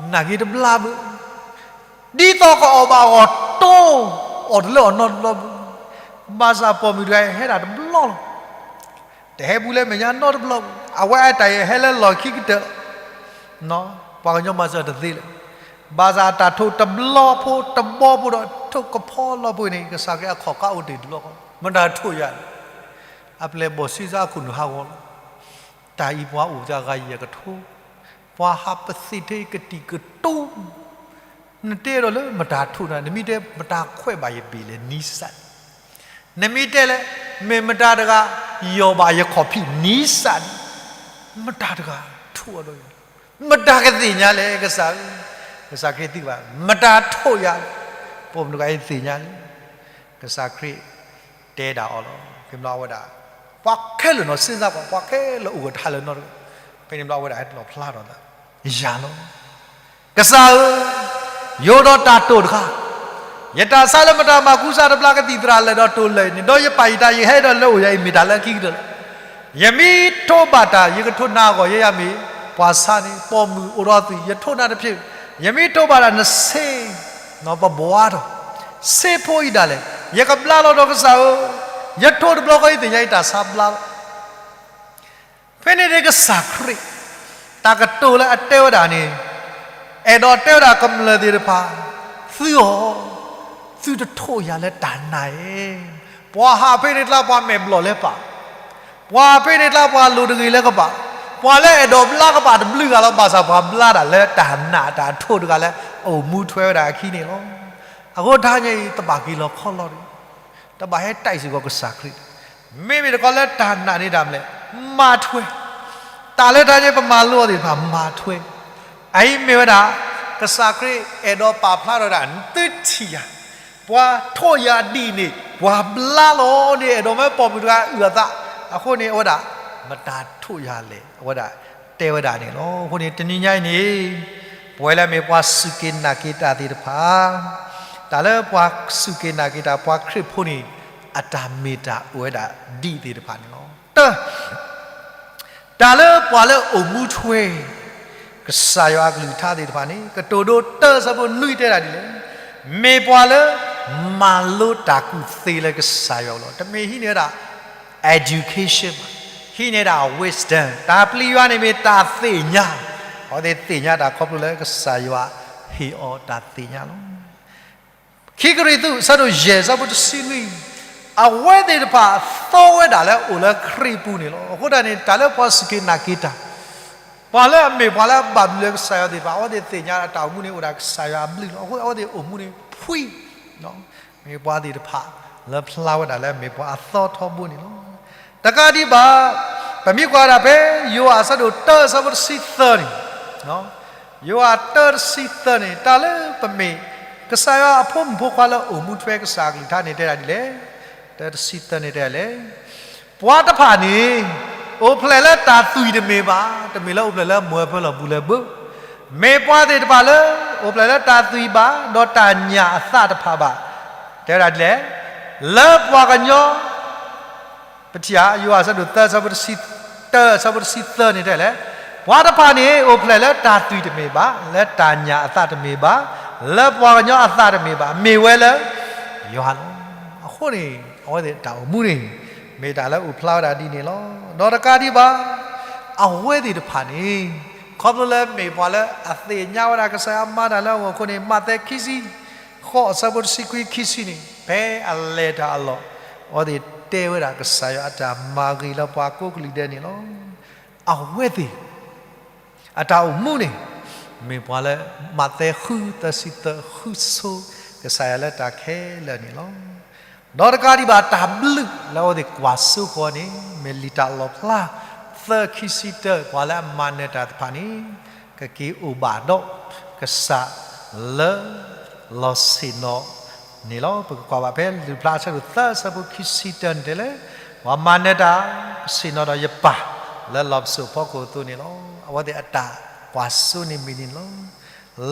နာ်က့တဘျါဘၣ် ဒ်သိးကအီၣ်ဘၣ်အီၤတိ, အီၣ်တလၢအီၤနီတဘျီဘၣ်. ဘၣ်ဆၣ်ပိာ်မုၣ်တဂၤအံၤဟဲဒၣ်တဘျီလီၤ. တဟဲဘူးလၢမဲာ်ညါနီတဘျီဘၣ်. အဝဲအတၢ်အံၤဟဲလၢလီၢ်ခံကတၢၢ်လီၤ. ပှၤကညီမၤစၢၤတသ့လၢၤ. ဘၣ်ဆၣ်အတၢ်ထိးတဘျီဖိတဘီဖိဒီးထိးကဖီလီၤပှဲၤန့ၣ် ကစၢ်ခရံာ်အခီၣ်ကါအိၣ်တ့ၢ်တဘျီဃီ, မတၤထိးယၤလဲၣ်. အပျဲၢ်ဘီၣ်ဆံစၢ်အခိၣ်နူာ်ဟးဂီၤလီၤ. တၢ်အံၤပှၤအိၣ်သးဂၤယဲၢ်ကထိ, ပှၤဟးပသ့ၣ်ထဲကတံာ်ကတူာ် နတဲဒီးလၢမတၤထိးနၤ, နမ့ၢ်တဲမတၤခွဲးဘၣ်ယဘ့ၣ်လဲၣ်နံစး, နမ့ၢ်တဲလၢ မ့ၢ်မတၤတဂၤ ယီၢ်ဘၣ်ယခီၣ်ဖံးနံစးန့ၣ်, မတၤတဂၤထိးအီၤဒီးယၤ, မတၤကသ့ၣ်ညါလဲၣ်ကစၢ်ဧၢ, ကစၢ်ခရံာ်သံကွၢ် မတၤထိးယၤ, ပိာ်မုၣ်တဂၤအံၤသ့ၣ်ညါလံ ကစၢ်ခရံာ်တဲဒၣ်အီၤလီၤ. ဖဲန့ၣ်အဝဲဒၣ် ပှၤခဲလၢာ်နီၤ စ့ၢ်သးပှၤ ပှၤခဲလၢာ်အိၣ်ဂၢၢ်တဟးလၢၤနီတဂၤ, ဖဲန့ၣ်ဘျီအဝဲဒၣ်ဟဲလီၤဖျါထီၣ်သး ယၤလီၤ. ကစၢ်ဧၢ, ယအိၣ်ဒီးတၢ်တိာ်တခါ, ယတၢ်ဆါလၢမတၤမၤကူစါတဘျါကသံၣ်သရၣ်လၢာ်ဒီးတိာ်လၢာ်အံၤန့ၣ်, ဒီးယပာ်ယတၢ်ယဟဲဒီးလၢအိၣ်ယၤအံၤမ့ၢ်တၢ်လၢအခံကတၢၢ်လီၤ. ယမ့ၢ်ထိးဘၣ်တၢ် ယကထိးနၤအဂီၢ် ယဲယၤမ့ၢ်ပှၤဆါန့ၣ် ပိာ်မုၣ်အိၣ်ဒီးသွံၣ် ယထိးနၤတဖျၢၣ်, ယမ့ၢ်ထိးဘၣ်တၢ်နဆ့ ပဘှါထီၣ်, ဆ့ဖိအံၤဒၣ်လဲာ် ယကဘျါလီၤဒီးကစၢ်ဧၢ, ယထိးတဘျီဃီအံၤသ့ၣ်ညါ ယတၢ်ဆါဘျါလီၤ. ဖဲန့ၣ်န့ၣ်ကစၢ်ခရံာ် တၢ်ကတိၤလၢအတဲဝဲဒၣ်န့ၣ်, အဲၣ်ဒိးတဲဝဲဒၣ်ကမျၢၢ်သ့ၣ်တဖၣ်, သုအီၤ, သုတထိးယၤလၢတၢ်နာ်ဧၢ, ပှၤဟးဖဲန့ၣ်ကျါပှၤမဲာ်ဘျီၣ်လၢပၢ်, ပှၤဖဲန့ၣ်ကျါပှၤလိၤတဂ့ၤလၢကပၤ, ပှၤလၢအဲၣ်ဒိးဘျါကပၤတဘျုးဂၤလီၤ. ဘၣ်ဆၣ်ပှၤဘျါဒၣ်လၢတၢ်နာ်တၢ်ထိးတဂၤလၢအအိၣ်မူထွဲဝဲဒၣ်အခံန့ၣ်လီၤ. အဃိတဟါညါအံၤ တဘၣ်က့ၤလီၤခီလီၤတဂ့ၤ, တဘၣ်ဟဲတၢ်အံၤစ့ၢ်ကီးကစၢ်ခရံာ်, မ့မ့ၢ်တခီလၢတၢ်နာ်န့ၣ်တၢ်မနုၤလဲၣ်, မၤထွဲ, တၢ်လၢတၢ်န့ၣ် ပမၤလိအီၤသ့ၣ်တဖၣ်မၤထွဲ, အအံၤမ့ၢ်ဝဲဒၣ် ကစၢ်ခရံာ်အဲၣ်ဒိးပာ်ဖျါထီၣ်ဝဲဒၣ် သုထံၣ်ယၤ, ပှၤထိးယၤဒ်အံၤန့ၣ် ပှၤဘျါလီၤန့ၣ် အဲၣ်ဒိးမၢပိာ်မုၣ်တဂၤအုၣ်အသး, အဃိန့ၣ် အဝဲဒၣ် မတၤထိးယၤလဲၣ် အဝဲဒၣ်တဲဝဲဒၣ်န့ၣ်လီၤ. အဃိန့ၣ် တနံၤညါအံၤန့ၣ် ပဝဲလၢအမ့ၢ်ပှၤစူၢ်က့ၤနာ်က့ၤတၢ်သ့ၣ်တဖၣ်, တၢ်လၢပှၤစူၢ်က့ၤနာ်က့ၤတၢ် ပှၤခရံာ်ဖိန့ၣ် အတၢ်မ့ၢ်တၢ်အိၣ်ဝဲဒၣ်ဒ်သ့ၣ်တဖၣ်န့ၣ်လီၤ. တၢ, တၢ်လၢပှၤလၢအိၣ်မူထွဲ ကစၢ်ယွၤအကလုၢ်ကထါသ့ၣ်တဖၣ်န့ၣ် ကတိၤဒိတၢအဆၢဖိနွံတဲဒၣ်ဒ်လဲၣ်, မ့ၢ်ပှၤလၢ မၤလိတၢ်ကူၣ်သ့လၢကစၢ်ယွၤလီၤ. တမ့ၢ်ဟံးန့ၢ်ဝဲဒၣ် education ဘၣ်, ဟံးန့ၢ်ဝဲဒၣ် wisdom, တၢ်ပျံၤယွၤန့ၣ်မ့ၢ်တၢ်သ့ၣ်ညါ, အဝဲသ့ၣ်သ့ၣ်ညါတၢ်ခီဖျိလၢကစၢ်ယွၤဟ့ၣ်အီၤတၢ်သ့ၣ်ညါလီၤ. ခံကရံၣ်သူး အဆၢဒိၣ်ယဲၢ် အဆၢဖိတဆံနွံ, အဝဲသ့ၣ်တဖၣ်သီဝဲဒၣ်လၢအအိၣ်လၢခရံာ်အပူၤန့ၣ်လီၤ. အဃိတၢ်န့ၣ် တၢ်လၢပှၤစူၢ်က့ၤနာ်က့ၤတၢ် ပှၤလၢအမ့ၢ်ပှၤလၢအဘၣ်ဘျုးလၢကစၢ်ယွၤသ့ၣ်တဖၣ် အဝဲသ့ၣ်သ့ၣ်ညါတၢ်အိၣ်မူန့ၣ်အိၣ်ဒၣ်ကစၢ်ယွၤအဘျုးလီၤ. အဃိအဝဲသ့ၣ်အိၣ်မူန့ၣ်ဖှံ, မ့ၢ်ပှၤသ့ၣ်တဖၣ်လၢဖျါဝဲဒၣ်လၢမ့ၢ်ပှၤအသီထီဘိန့ၣ်လီၤ. တကးဒံးဘၣ်, ပမ့ၢ်ကွၢ်ဒၣ်ဖဲယိၤဟၣ်အဆၢဒိၣ်တၢ အဆၢဖိတဆံသၢန့ၣ်, ယိၤဟၣ်တၢ တဆံသၢန့ၣ် တၢ်လၢပမ့ၢ်ကစၢ်ယွၤအဖိမုၣ်ဖိခွါလၢအိၣ်မူထွဲကစၢ်အကလုၢ်ကထါန့ၣ် တဲဒၣ်ဒ်လဲၣ်. တၢ တဆံသၢန့ၣ်တဲဒ်လဲၣ်. ပှၤတဖၣ်န့ၣ် အိၣ်ဖျဲၣ်လၢတၢ်သွံၣ်တမ့ၢ်ဘၣ်, တမ့ၢ်လၢအိၣ်ဖျဲၣ်လၢမွဲၢ်ဖၢလီၤဘူးလၢဘၢ, မ့ၢ်ပှၤသ့ၣ်တဖၣ်လၢ အိၣ်ဖျဲၣ်လၢတၢ်သွံၣ်ဘၣ် ဒီးတၢ်ညၣ်အသၣ်တဖၣ်ဘၣ်, တဲဝဲဒၣ်ဒ်လဲၣ်. လၢပှၤကညီ ပထံၣ်ဧါ, ယိၤဟၣ်အဆၢဒိၣ်သၢ အဆၢဖိတဆံသၢန့ၣ်တဲလဲၣ်, ပှၤတဖၣ်န့ၣ် အိၣ်ဖျဲၣ်လၢတၢ်သွံၣ်တမ့ၢ်ဘၣ်, လၢတၢ်ညၣ်အသၣ်တမ့ၢ်ဘၣ်, လၢပှၤကညီအသးတမ့ၢ်ဘၣ်, မ့ၢ်ဝဲလၢယွၤလီၤ. အဃိန့ၣ် အဝဲသ့ၣ်တၢ်အိၣ်မူန့ၣ် မ့ၢ်တၢ်လၢအိၣ်ဖျါဝဲဒၣ်ဒ်န့ၣ်လီၤ. ဒီးတကးဒံးဘၣ်, အဝဲသ့ၣ်တဖၣ်န့ၣ် ခီဖျိလၢမ့ၢ်ပှၤလၢအသ့ၣ်ညါဝဲဒၣ်ကစၢ်ယွၤမၤတၢ်လၢအဂီၢ်အဃိန့ၣ် မးသဲခံဆံဃိး အဆၢဖိတဆံခွံ ခံဆံန့ၣ် ဖဲအလဲၤတၢ်အလီၢ် အဝဲသ့ၣ်တဲဝဲဒၣ်ကစၢ်ယွၤအတၢ်မၤဂ့ၤလၢပှၤကိးကလုာ်ဒဲးန့ၣ်လီၤ. အဝဲသ့ၣ် အတၢ်အိၣ်မူန့ၣ် မ့ၢ်ပှၤလၢ မးသဲဃု သၢဆံသၢ ဃုဆိကစၢ်ယွၤလၢတၢ်ခဲလၢာ်န့ၣ်လီၤ. ဒီးတကးဒံးဘၣ် တၢ်ဘျုးလၢအဝဲသ့ၣ်ကွၢ်စိဃီၤန့ၣ် မ့ၢ်လံာ်တၢ်လီၣ်ဖျါ သၢ ခံဆံတၢ ပှၤလၢအမၤနၢၤတၢ်တဖၣ်န့ၣ် ကက့ၤအိၣ်ဘၣ်ဒီးကစၢ်လၢ လီၤဆ့ၣ်နီၤန့ၣ်လီၤ. ပကကွၢ်ဘၣ်ဖဲလံာ်ဖျါအဆၢဒိၣ်သၢ အဆၢဖိခံဆံတၢန့ၣ်တဲလၢ ပှၤမၤနၢၤတၢ် ကဆ့ၣ်နီၤဒီးယပၢ် လၢလီၢ်ပစိာ်အဖီခိၣ်အသိးန့ၣ်လီၤ. အဝဲသ့ၣ်အတၢ်ကွၢ်စိန့ၣ်မ့ၢ်န့ၣ်လီၤ.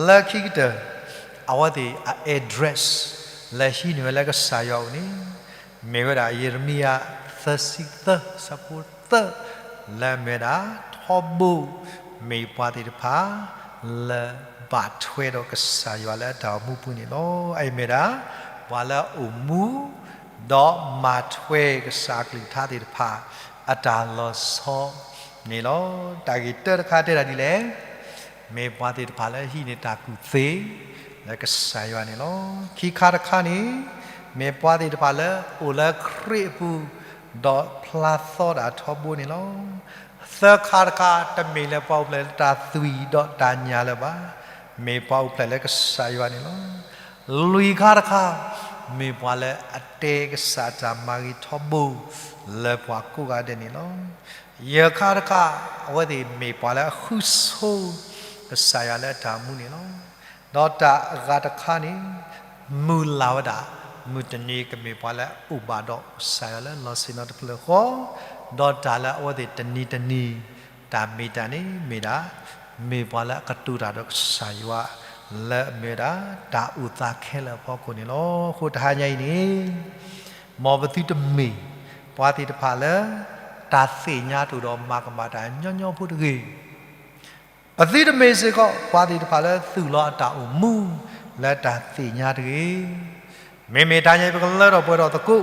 လၢခံကတၢၢ် အဝဲသ့ၣ်အ address လၢဟံးန့ၢ်ဝဲလၢကစၢ်ယွၤအအိၣ်န့ၣ် မ့ၢ်ဝဲဒၣ်ယံးရမံယၤ သၢဆံသၢ အဆၢဖိသၢ လၢအမ့ၢ်ဝဲဒၣ် ထီဘိ မ့ၢ်ပှၤသ့ၣ်တဖၣ် လၢဘၣ်ထွဲဒီးကစၢ်ယွၤလၢအတၢ်အိၣ်မူပူၤန့ၣ်လီၤ. အအံၤမ့ၢ်ဒၣ် ပှၤလၢအအိၣ်မူ ဒီးမၤထွဲကစၢ်အကလုၢ်ကထါသ့ၣ်တဖၣ် အတၢ်လီၤဆီန့ၣ်လီၤ. တၢ်ဂ့ၢ်တၢတခါတဲဒၣ်ဒ်လဲၣ်, မ့ၢ်ပှၤသ့ၣ်တဖၣ်လၢဟံးန့ၢ်တၢ်ကူၣ်သ့ လၢကစၢ်ယွၤန့ၣ်လီၤ. ခံခါတခါန့ၣ် မ့ၢ်ပှၤသ့ၣ်တဖၣ်လၢအိၣ်လၢခရံာ်အပူၤ ဒီးဖျါသီတၢ်ထီဘိန့ၣ်လီၤ. သၢခါတခါ တမ့ၢ်လၢပှၤအိၣ်ဖျဲၣ်လၢတၢ်သွံၣ်ဒီးတၢ်ညၣ်လၢၤဘၣ်, မ့ၢ်ပှၤအိၣ်ဖျဲၣ်လၢကစၢ်ယွၤန့ၣ်လီၤ. လွံၢ်ခါတခါ မ့ၢ်ပှၤလၢအတဲကစၢ်တၢ်မၤဂ့ၤထီဘိ လၢပှၤကိးဂၤဒဲးန့ၣ်လီၤ. ယဲၢ်ခါတခါ အဝဲသ့ၣ်မ့ၢ်ပှၤလၢအဃုဆိ ကစၢ်ယွၤလၢအတၢ်အိၣ်မူန့ၣ်လီၤ. ဒီးတၢ်အဂၤတခါန့ၣ် မုၢ်လၢ်ဝဲဒၣ် မုၢ်တနံၤကမ့ၢ်ပှၤလၢအအိၣ်ဘၣ်ဒီးကစၢ်ယွၤလၢလီၤဆ့ၣ်နီၤတဖျၢၣ်ဃီ, ဒီးတၢ်လၢအဝဲသ့ၣ်တနံၤတနံၤ တၢ်မ့ၢ်တၢ်န့ၣ်မ့ၢ်ဒၣ် မ့ၢ်ပှၤလၢအကတိၤတၢ်ဒီးကစၢ်ယွၤ လၢအမ့ၢ်ဝဲဒၣ် တၢ်အိၣ်သးခဲလၢာ်အဖီခိၣ်န့ၣ်လီၤ. အဃိတဟါညါအံၤန့ၣ် မ်ပသုတမ့ၢ် ပှၤသ့ၣ်တဖၣ်လၢ တၢ်သ့ၣ်ညါတအိၣ်ဒီးမၤကမၣ်တၢ်ညီညီဖိတဂ့ၤ ပသုတမ့ၢ်စ့ၢ်ကီး ပှၤသ့ၣ်တဖၣ်လၢသူၣ်လီၤအတၢ်အိၣ်မူ လၢတၢ်သ့ၣ်ညါတဂ့ၤ. မ့မ့ၢ်တဟါညါအံၤ ပကလၢထီၣ်ပှဲၤထီၣ်သကိး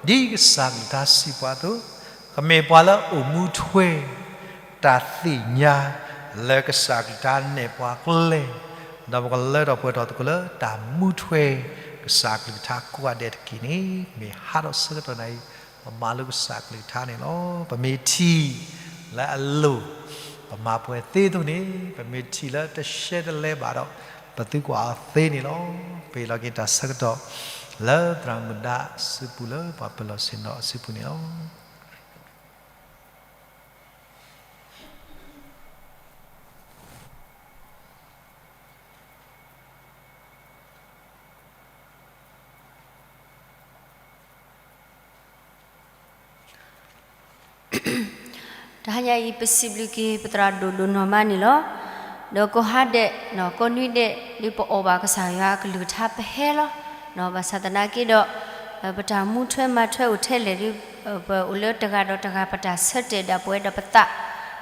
ဒ်ကစၢ်ကလုၢ်ကထါစံးပှၤအသိး, ကမ့ၢ်ပှၤလၢအိၣ်မူထွဲ တၢ်သ့ၣ်ညါ လၢကစၢ်ကလုၢ်ကထါနဲၣ်ပှၤကျဲ, ဒီးပကလၢထီၣ်ပှဲၤထီၣ်သကိးလၢတၢ်မူထွဲ ကစၢ်ကလုၢ်ကထါကိးဂၤဒဲးတက့ၢ်န့ၣ် မ့ၢ်ဟးထီၣ်ဆၢကတီၢ်နၤအံၤ ပမၤလိကစၢ်ကလုၢ်ကထါန့ၣ်လီၤ. ပမ့ၢ်ထံၣ်လၢအလိၤ ပမၤပှဲၤသ့အသိးန့ၣ် ပမ့ၢ်ထံၣ်လၢတရှဲတလဲဘၣ်ဒီး ပသုကွၢ်အီၤသ့န့ၣ်လီၤ. ပဟ့ၣ်လီၤက့ၤတၢ်ဆၢကတီၢ် လၢသရၣ်မုၣ်ဒါအစုပူၤလၢပှၤပၢၤလီၢ်ဆ့ၣ်နီၤအစုပူၤန့ၣ်လီၤ. တဟါညါအံၤ ပစံးဘျုးက့ၤပသရၣ်ဒိၣ်ဒိၣ်နီၢ်မးန့ၣ်လီၤ. ဒီးကိးဟါဒဲး ကိးနွံဒဲး ဒ်ပအီၣ်ဘၣ်ကစၢ်ယွၤအကလုၢ်ကထါပဟဲလီၤ. ဘၣ်ဆၣ်သနာ်က့ဒီး ပတၢ်မူထွဲမၤထွဲအိၣ်ထဲလဲၣ်ဒ် ပအိၣ်လၢတဂၤဒီးတဂၤ ပတၢ်ဆၢတဲာ်ဒၣ်ပဝဲဒီးပသး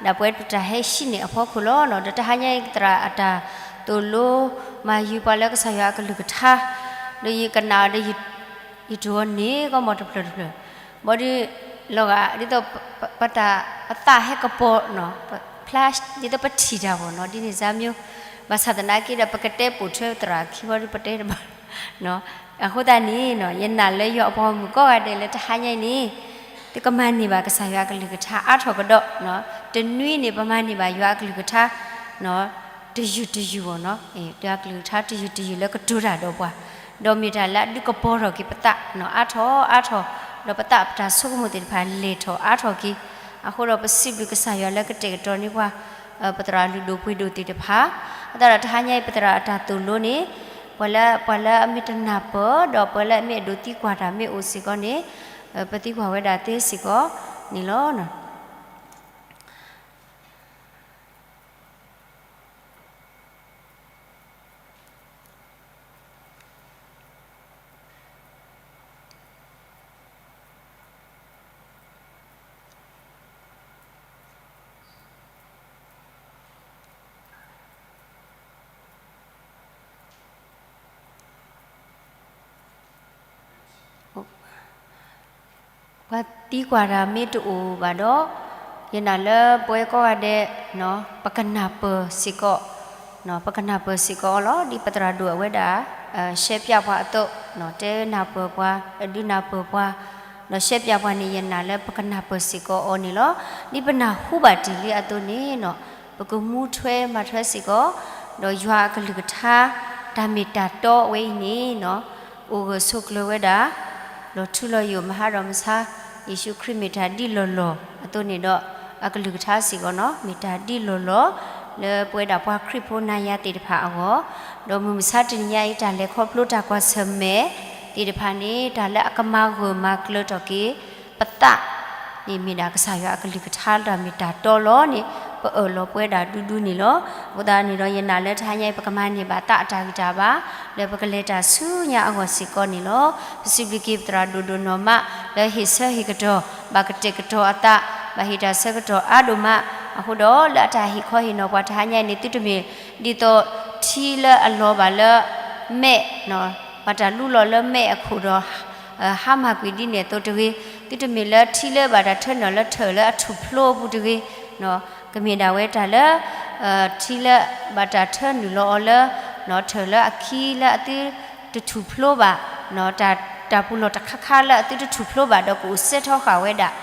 ဒၣ်ပဝဲပတၢ်ဟဲဟံးန့ၢ်အဖီခိၣ်လီၤ. ဒီးတဟါညါအံၤ သရၣ်အတၢ်သိၣ်လိမၤယုၤပှၤလၢကစၢ်ယွၤအကလုၢ်ကထါ ဒီးယကနၣ်အီၤဒီး ယတိၤအီၤန့ၣ် ကီမီၤတဖျၢၣ်တဖျၢၣ်, ဘၣ်ဒီး လီၤဂာ်ဒ်သိး ပတၢ် ပသးဟဲကပီၤနီၤ, ဖျါ ဒ်သိးပထံၣ်တၢ်ဘၣ်နီၤ, ဒ်န့ၣ်စၢ်မၠိ, ဘၣ်ဆၣ်သနာ်က့ဒီး ပကတဲပိာ်ထွဲသရၣ်ခံဘီဒီး ပတဲတဘၣ် အဃိသတးန့ၣ်နီၤ, ယနာ်လၢယွၤအပှၤဂီၢ်မုၢ်ကိးဂၤဒဲးလၢတဟါညါအံၤန့ၣ် သုကမၤန့ၢ်ဘၣ်ကစၢ်ယွၤအကလုၢ်ကထါအါထီၣ်ကဒီး, တနွံန့ၣ် ပမၤန့ၢ်ဘၣ်ယွၤအကလုၢ်ကထါ တယုၢ်တယုၢ်ဘၣ်နီၤ, ယွၤအကလုၢ်ကထါတယုၢ်တယုၢ်လၢကတိၤတၢ်ဒီးပှၤ, ဒီးမ့ၢ်တၢ်လၢအဒုးကပီၤထီၣ်က့ၤပသးနီၤ, အါထီၣ်အါထီၣ်, ဒီးပသးပတၢ်ဆိကမိၣ်သ့ၣ်တဖၣ်လဲၢ်ထီၣ်အါထီၣ်က့ၤ, အဃိဒီးပစံးဘျုးကစၢ်ယွၤလၢကတဲာ်ကတီၤန့ၢ်ပှၤ ပသရၣ်လုၢ်ဒိၣ်ပှ့ၤဒိၣ်သ့ၣ်တဖၣ်, အဃိသတးဒီးတဟါညါအံၤ ပသရၣ်အတၢ်သိၣ်လိန့ၣ် ပှၤလၢ ပှၤလၢအမ့ၢ်တနၢ်ပၢၢ် ဒီးပှၤလၢအမ့ၢ်အဲၣ်ဒိးသံကွၢ်တၢ်မ့ၢ်အိၣ်စ့ၢ်ကီးန့ၣ် ပသံကွၢ်ဝဲဒၣ်သ့စ့ၢ်ကီးန့ၣ်လီၤ. ပှၤသံကွၢ်တၢ်မ့ၢ်တအိၣ်ဘၣ်ဒီး ယနာ်လၢပဝဲကိးဂၤဒဲး ပကနၢ်ပၢၢ်စ့ၢ်ကီး, ပကနၢ်ပၢၢ်စ့ၢ်ကီးအီၤလီၤ. ဒ်ပသရၣ်ဒိၣ်အဝဲဒၣ် ရှဲပၠးပှၤအသိး, တဲနၢ်ပၢၢ်ပှၤ, ဒုးနၢ်ပၢၢ်ပှၤ, ဒီးရှဲပၠးပှၤန့ၣ် ယနာ်လၢပကနၢ်ပၢၢ်စ့ၢ်ကီးအီၤန့ၣ်လီၤ. ဒ်ပနၢ်ဟူဘၣ်တ့ၢ်လံအသိးန့ၣ် ပကမူထွဲမၤထွဲစ့ၢ်ကီး, ဒီးယွၤအကလုၢ်ကထါ တၢ်မ့ၢ်တၢ်တီအဝဲအံၤန့ၣ် အိၣ်ဂၢၢ်ဆိးကျၢၤဝဲဒၣ် လီၤထူလီၤယိာ် မဟါဒီးမဆါ ယ့ၣ်ၡူးခရံာ်မ့ၢ်တၢ်ဒ်လီၢ်လီၢ်အသိးန့ၣ်ဒီး အကလုၢ်ကထါစ့ၢ်ကီးနီၤ မ့ၢ်တၢ်ဒ်လီၢ်လီၢ် လၢပဝဲဒၣ်ပှၤခရံာ်ဖိနၤယၤသ့ၣ်တဖၣ်အဂီၢ်, ဒီးမုၢ်မဆါတနံၤညါအံၤ တၢ်လဲၤခီဖျိတၢ်ကွၢ်ဆၢၣ်မဲာ်သ့ၣ်တဖၣ်န့ၣ် တၢ်လၢအကမၤဂၢၢ်မၤကျၢၤထီၣ်က့ၤ ပသး န့ၣ်မ့ၢ်ဒၣ်ကစၢ်ယွၤအကလုၢ်ကထါလၢတၢ်မ့ၢ်တၢ်တီလီၤန့ၣ် ပအၢၣ်လီၤပဝဲဒၣ်ဒူဒူန့ၣ်လီၤ. အဃိသတးန့ၣ်ဒီး ယနာ်လၢတဟါညါအံၤ ပကမၤန့ၢ်ဘၣ်သးအတၢ်ဂံၢ်တၢ်ဘါ လၢပကလဲၤတၢ်ဆူညါအဂီၢ်စ့ၢ်ကီးန့ၣ်လီၤ. ပစံးဘျုးက့ၤပသရၣ်ဒိၣ်ဒိၣ်နီၢ်မး လၢဟ့ၣ်ဆၢဟ့ၣ်ကတီၢ် ဘၣ်ကတဲာ်ကတီၤအသး ဘၣ်ဟ့ၣ်တၢ်ဆၢကတီၢ်အါဒိၣ်မး, အဃိဒီးလၢအတၢ်ဟ့ၣ်ခီဟ့ၣ်နီၤပှၤတဟါညါအံၤန့ၣ် သုတမ့ၢ်ဒ်သိးထံလၢအလီၤဘၣ်လၢမဲး ဘၣ်တၢ်လူလီၤလၢမဲးအခိၣ်ဒီး ဟါမၢ်ကွံာ်ဒ်န့ၣ်အသိးတဂ့ၤ, သုတမ့ၢ်လၢထံလၢဘၣ်တၢ်ထၢနုာ်လၢထၢၣ်လၢအထူၣ်ဖျိအပူၤတဂ့ၤ, ကမ့ၢ်ဒၣ်ဝဲတၢ်လၢ ထံလၢဘၣ်တၢ်ထၢနုာ်လီၤအီၤလၢ ထၢၣ်လၢအခံလၢအသုတထူၣ်ဖျိဘၣ်, တၢ်ပူၤလီၢ်တခါခါလၢအသုတထူၣ်ဖျိဘၣ်ဒီး ကအိၣ်စဲထီဃာ်ဝဲဒၣ်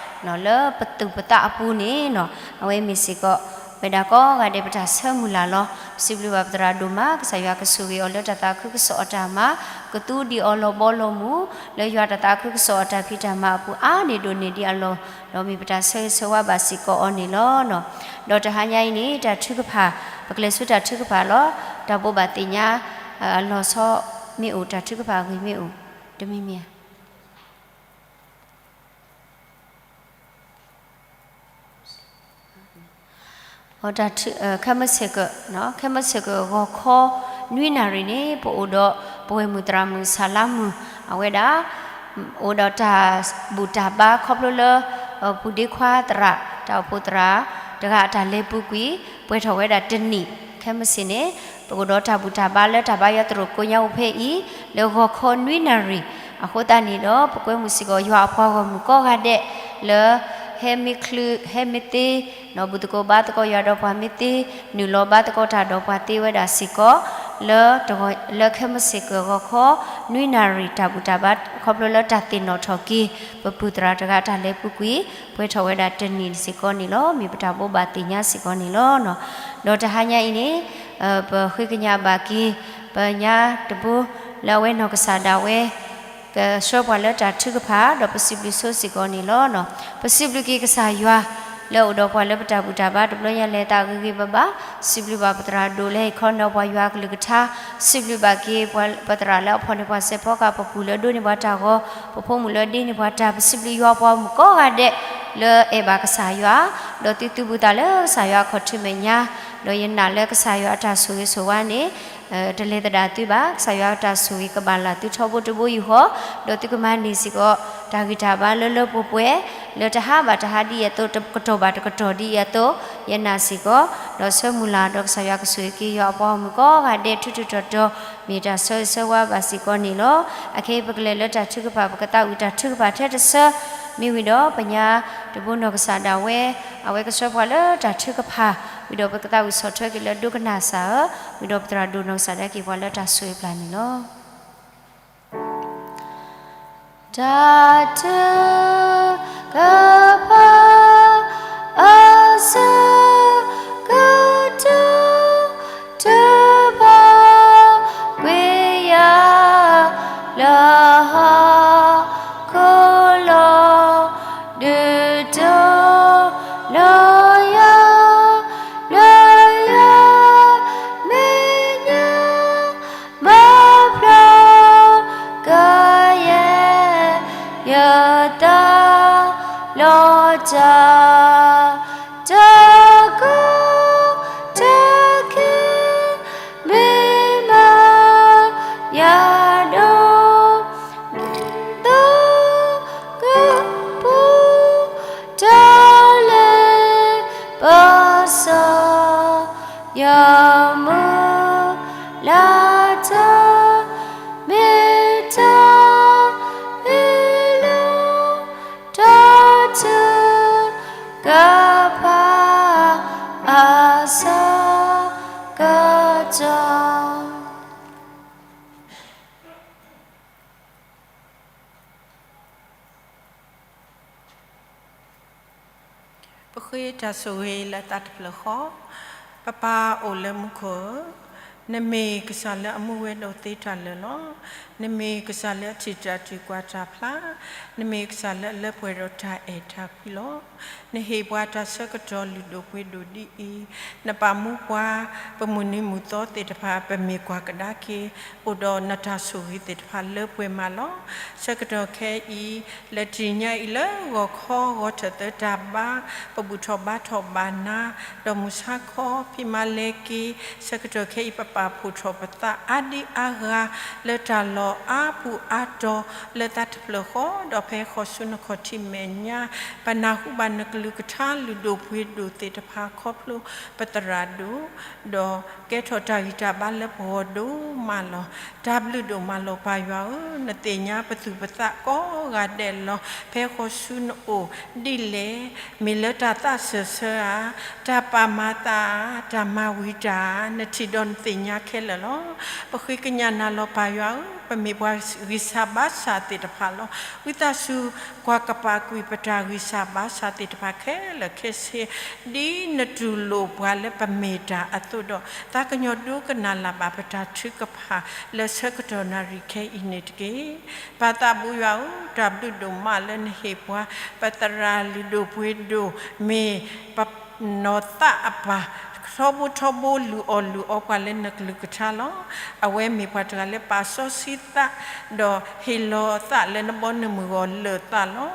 လၢပသူၣ်ပသးအပူၤန့ၣ် အဝဲမ့ၢ်စ့ၢ်ကီး ဝဲဒၣ်ကိးဂၤဒဲးပတၢ်ဆၢမုၢ်လၢ်လီၤ. ပစံးဘျုးဘၣ်ပသရၣ်ဒိၣ်မး ကစၢ်ယွၤကဆိၣ်ဂ့ၤအီၤလၢတၢ်သးခုကစီၣ်အတၢ်မၤ, ကသူဒံးအီၤလီၤဘီလီၤမုၢ် လၢယွၤတၢ်သးခုကစီၣ်အတၢ်ဖံးတၢ်မၤအပူၤအါန့ၢ်ဒိၣ်န့ၢ်ဒံးအလီၢ်, ဒီးမ့ၢ်ပတၢ်ဆၢဂ့ၤဆၢဝါဘၣ်စ့ၢ်ကီးအီၤန့ၣ်လီၤ. ဒီးတဟါညါအံၤန့ၣ် တၢ်ထုကဖၣ် ပကလဲၤဆူတၢ်ထုကဖၣ်လီၤ. တၢ်ဘိးဘၣ်သ့ၣ်ညါ အလီၤဆီမ့ၢ်အိၣ် တၢ်ထုကဖၣ်အဂ့ၢ်မ့ၢ်အိၣ် တမံၤမံၤဧါ တၢ် ခဲမုၢ်ဆ့ၣ်ကၢၢ် ခဲမုၢ်ဆ့ၣ်ကၢၢ်ဂီၤခီ နွံနၣ်ရံၣ်န့ၣ် ပအိၣ်ဒီး ပဝဲၢ်မုၣ်သရၣ်မုၣ် ဆၣ်လါမုၣ် အဝဲဒၣ် အိၣ်ဒီးတၢ်ဘူၣ်တၢ်ဘါခီဖျိလၢ ပူၤဒ့ခွါသရၣ် တၢ်အိၣ်ဖှိၣ်သရၣ် တဂၤအတၢ်လဲၤပူၤကွံာ် ပှဲၤထီၣ်ဝဲဒၣ်တနံၣ် ခဲမုၢ်ဆ့ၣ်န့ၣ် ပအိၣ်ဒီးတၢ်ဘူၣ်တၢ်ဘါလၢတၢ်ဘါယွၤသရိာ်ကိးညါအိၣ်ဖဲအံၤ လၢဂီၤခီနွံနၣ်ရံၣ် အဃိသတးန့ၣ်ဒီး ပကွဲမုာ်စ့ၢ်ကီး ယွၤအပှၤဂီၢ်မုၢ်ကိးဂၤဒဲး လၢ ဟဲမ့ၢ်ချုး ဟဲမ့ၢ်သ့ ဒီးဘူၣ်သကိးဘါသကိးယွၤဒီးပှၤမ့ၢ်သ့ နုာ်လီၤဘါသကိးတၢ်ဒီးပှၤသ့ဝဲဒၣ်စ့ၢ်ကီး လၢ လၢခဲမုၢ်ဆ့ၣ်ကၢၢ်ဂီၤခီ နွံနၣ်ရံၣ် တၢ်ဘူၣ်တၢ်ဘါ ခီဖျိလၢတၢ်သ့ၣ်နီၣ်ထီၣ်က့ၤ ပပုၢ်သရၣ်တဂၤတၢ်လဲၤပူၤကွံာ် ပှဲၤထီၣ်ဝဲဒၣ်တနံၣ်စ့ၢ်ကီးန့ၣ်လီၤ. မ့ၢ်ပတၢ်ဘိးဘၣ်သ့ၣ်ညါစ့ၢ်ကီးန့ၣ်လီၤ. ဒီးတဟါညါအံၤန့ၣ် ပဃ့ကညးဘၣ်က့ၤ ပညါတဘိ လၢအဝဲနီၢ်ကစၢ်ဒၣ်ဝဲ ကဆှၢပှၤလၢတၢ်ထုကဖၣ် ဒီးပစံးဘျုးဆိစ့ၢ်ကီးန့ၣ်လီၤ. ပစံးဘျုးက့ၤကစၢ်ယွၤ လၢအအိၣ်ဒီးပှၤလၢပတၢ်ဘူၣ်တၢ်ဘါတဘျီညါလဲၤသးဂ့ၤဂ့ၤဘၣ်ဘၣ်, စံးဘျုးဘၣ်ပသရၣ်ဒိၣ်လၢဟ့ၣ်ခီနီၤပှၤယွၤအကလုၢ်ကထါ, စံးဘျုးဘၣ်က့ၤပသရၣ်လၢအဖီၣ်န့ၢ်ပှၤစဲးဖီကဟၣ် ပပုၢ်လၢအဒိးန့ၢ်ပှၤတၢ်ဂီၤ, ပဖိမုၣ်လၢအဒ့န့ၢ်ပှၤတၢ်, ပစံးဘျုးယွၤပှၤဂီၢ်မုၢ်ကိးဂၤဒဲး လၢအဲၣ်ဘၣ်ကစၢ်ယွၤ, ဒီးသုသူၣ်ဘၣ်သးလၢကစၢ်ယွၤအခီၣ်ထံးမဲာ်ညါ, ဒီးယနာ်လၢကစၢ်ယွၤအတၢ်ဆိၣ်ဂ့ၤဆိၣ်ဝါန့ၣ် တလဲၤသဒၣ်သုဘၣ်, ကစၢ်ယွၤအတၢ်ဆိၣ်ဂ့ၤကဘၣ်လၢသုထီဘိတဘိယူၢ်ဃီ, ဒီးသုကမၤန့ၢ်စ့ၢ်ကီး တၢ်ဂံၢ်တၢ်ဘါလၢလၢပှဲၤပှဲၤ, လၢတဟါဘၣ်တဟါဒ်အံၤအသိး, တကတီၢ်ဘၣ်တကတီၢ်ဒ်အံၤအသိး, ယနာ်စ့ၢ်ကီး, ဒီးဆၢမုၢ်လၢ်ဒီးကစၢ်ယွၤကဆိၣ်ဂ့ၤက့ၤယွၤအပှၤဂီၢ်မုၢ်ကိးဂၤဒဲး ထူထူတီတီ, မ့ၢ်တၢ်ဆၢဂ့ၤဆၢဝါဘၣ်စ့ၢ်ကီးန့ၣ်လီၤ. အခဲအံၤပကလဲၤလၢတၢ်ထုကဖၣ်, ပကသးဝံၣ်တၢ်ထုကဖၣ်ထဲတဆၢ, မ့ၢ်ဝံၤဒီးပညါတဘိနီၢ်ကစၢ်ဒၣ်ဝဲ, အဝဲကဆှၢပှၤလၢတၢ်ထုကဖၣ်, ဝံၤဒီးပကသးဝံၣ်ဆီၣ်ထွဲက့ၤလၢဒိကနၣ်စၢ်ဧၢ, ဝံၤဒီးပသရၣ်ဒိၣ်နီၢ်ကစၢ်ဒၣ်က့ၤပှၤလၢတၢ်ဆိၣ်ဂ့ၤပျၢ်န့ၣ်လီၤ. တၢ်ထုကဖၣ် အဆၢကတီၢ် ထုကဖၣ်ကွံာ်ယၤ လၢဟီၣ်ခိၣ်လီၤ. ဒုးဒိၣ်လီၤယၤ လၢယမဲာ်ညါ မၤဖျိကယဲၢ် ယသးလီၤတၢ်, တၢ်ကီတၢ်ခဲ မ့ၢ်မၤယၤဒိၣ်, ဒ်သိးကပူၤ တၢ်လဲၤပစီ ယမုၢ်လၢ်တၢ် မ့ၢ်တၢ်ဟ့ၣ်လီၤ တၢ်ထုကဖၣ် အဆၢကတီၢ်. ပဃ့တၢ်ဆိၣ်ဂ့ၤလၢသးတဖျၢၣ်ဃီ, ပပၢ်အိၣ်လၢမူခိၣ်ဧၢ, နမ့ၢ်ကစၢ်လၢအမူဝဲဒီးသ့တၢ်လၢာ်လီၤ. နမ့ၢ်ကစၢ်လၢအထံၣ်တၢ်ထုးကွၢ်တၢ်ဖျါ, နမ့ၢ်ကစၢ်လၢအလၢပှဲၤဒီးတၢ်အဲၣ်တၢ်ကွံလီၤ. နဟ့ၣ်ပှၤတၢ်ဆၢကတီၢ်လုၢ်ဒိၣ်ပှ့ၤဒိၣ်ဒ်အံၤ, နပာ်မူပှၤ ပမုၢ်နံၤမုၢ်သီသ့ၣ်တဖၣ် ပမ့ၢ်ကွၢ်ကဒါက့ၤ အိၣ်ဒီးနတၢ်ဆိၣ်ဂ့ၤသ့ၣ်တဖၣ်လၢပှဲၤမးလီၤ. ဆၢကတီၢ်ခဲအံၤ လၢတနံၤညါအံၤလၢဂီၤခီဂီၤထၢၣ်သၢတၢ်ဘါ ပဘူၣ်ထီၣ်ဘါထီၣ်ဘၣ်နၤ, ဒီးမုၢ်ဆါခီဖံးမၤလဲၤက့ၤ, ဆၢကတီၢ်ခဲအံၤ ပပာ်ဖှိၣ်ထီၣ်ပသးအါဒံအါဂၤ လၢတၢ်လီၢ်အါပူၤအါတီၤလၢသးတဖျၢၣ်ဃီ, ဒီးဖဲဃီၤဆူနခီၣ်ထံးမဲာ်ညါ ပနၢ်ဟူဘၣ်နကလုၢ်ကထါလုၢ်ဒိၣ်ပှ့ၤဒိၣ်သ့ၣ်တဖၣ်ခီဖျိပသရၣ်ဒိၣ်, ဒီးကဲထီၣ်တၢ်ဂံၢ်တၢ်ဘါလၢပဂီၢ်ဒိၣ်မးလီၤ. တၢ်ဘျုးဒိၣ်မးလီၤပၢ်ယွၤဧၢ, နသ့ၣ်ညါပသူၣ်ပသးကိးဂၤဒဲးလီၤ. ဖဲဃီၤဆူနအိၣ်ဒ်လဲၣ်, မ့ၢ်လၢတၢ်သးစၢၢ်ဆၢဧါ, တၢ်ပာ်မၤသးဧါ, တၢ်မၤဝံၤတၢ်ဧါ, နထံၣ်ဒီးနသ့ၣ်ညါခဲလၢာ်လီၤ. ပဃ့ကညးနၤလီၤပၢ်ယွၤဧၢ, ပမ့ၢ်ပှၤဂံၢ်စၢ်ဘါစၢ်သ့ၣ်တဖၣ်လီၤ. ဝံသးစူၤ ကွၢ်ကပာ်ကွံာ်ပတၢ်ဂံၢ်စၢ်ဘါစၢ်သ့ၣ်တဖၣ်ခဲလၢာ်ခဲဆ့, ဒ်နတူၢ်လိာ်ပှၤလၢပမ့ၢ်တၢ်အသိးဒီး သးကညီၤဒိကနၣ်လၢ်ဘၣ်ပတၢ်ထုကဖၣ် လၢဆၢကတီၢ်နၣ်ရံၣ်ခဲအံၤန့ၣ်တက့ၢ်. ပၢ်သးဘိယွၤဧၢ, တၢ်ဘျုးဒိၣ်မးလၢနဟ့ၣ်ပှၤ ပသရၣ်လုၢ်ဒိၣ်ပှ့ၤဒိၣ် မ့ၢ်ပနီၢ်သးအပၢ် ထီဘိထီဘိလုၢ်အီၣ်လုၢ်အီပှၤလၢနကလုၢ်ကထါလီၤ. အဝဲမ့ၢ်ပှၤတဂၤလၢပာ်စီဆှံသး ဒီးဟ့ၣ်လီၤသးလၢနဘီနမုၢ်ဂီၢ်လၢာ်သးလီၤ.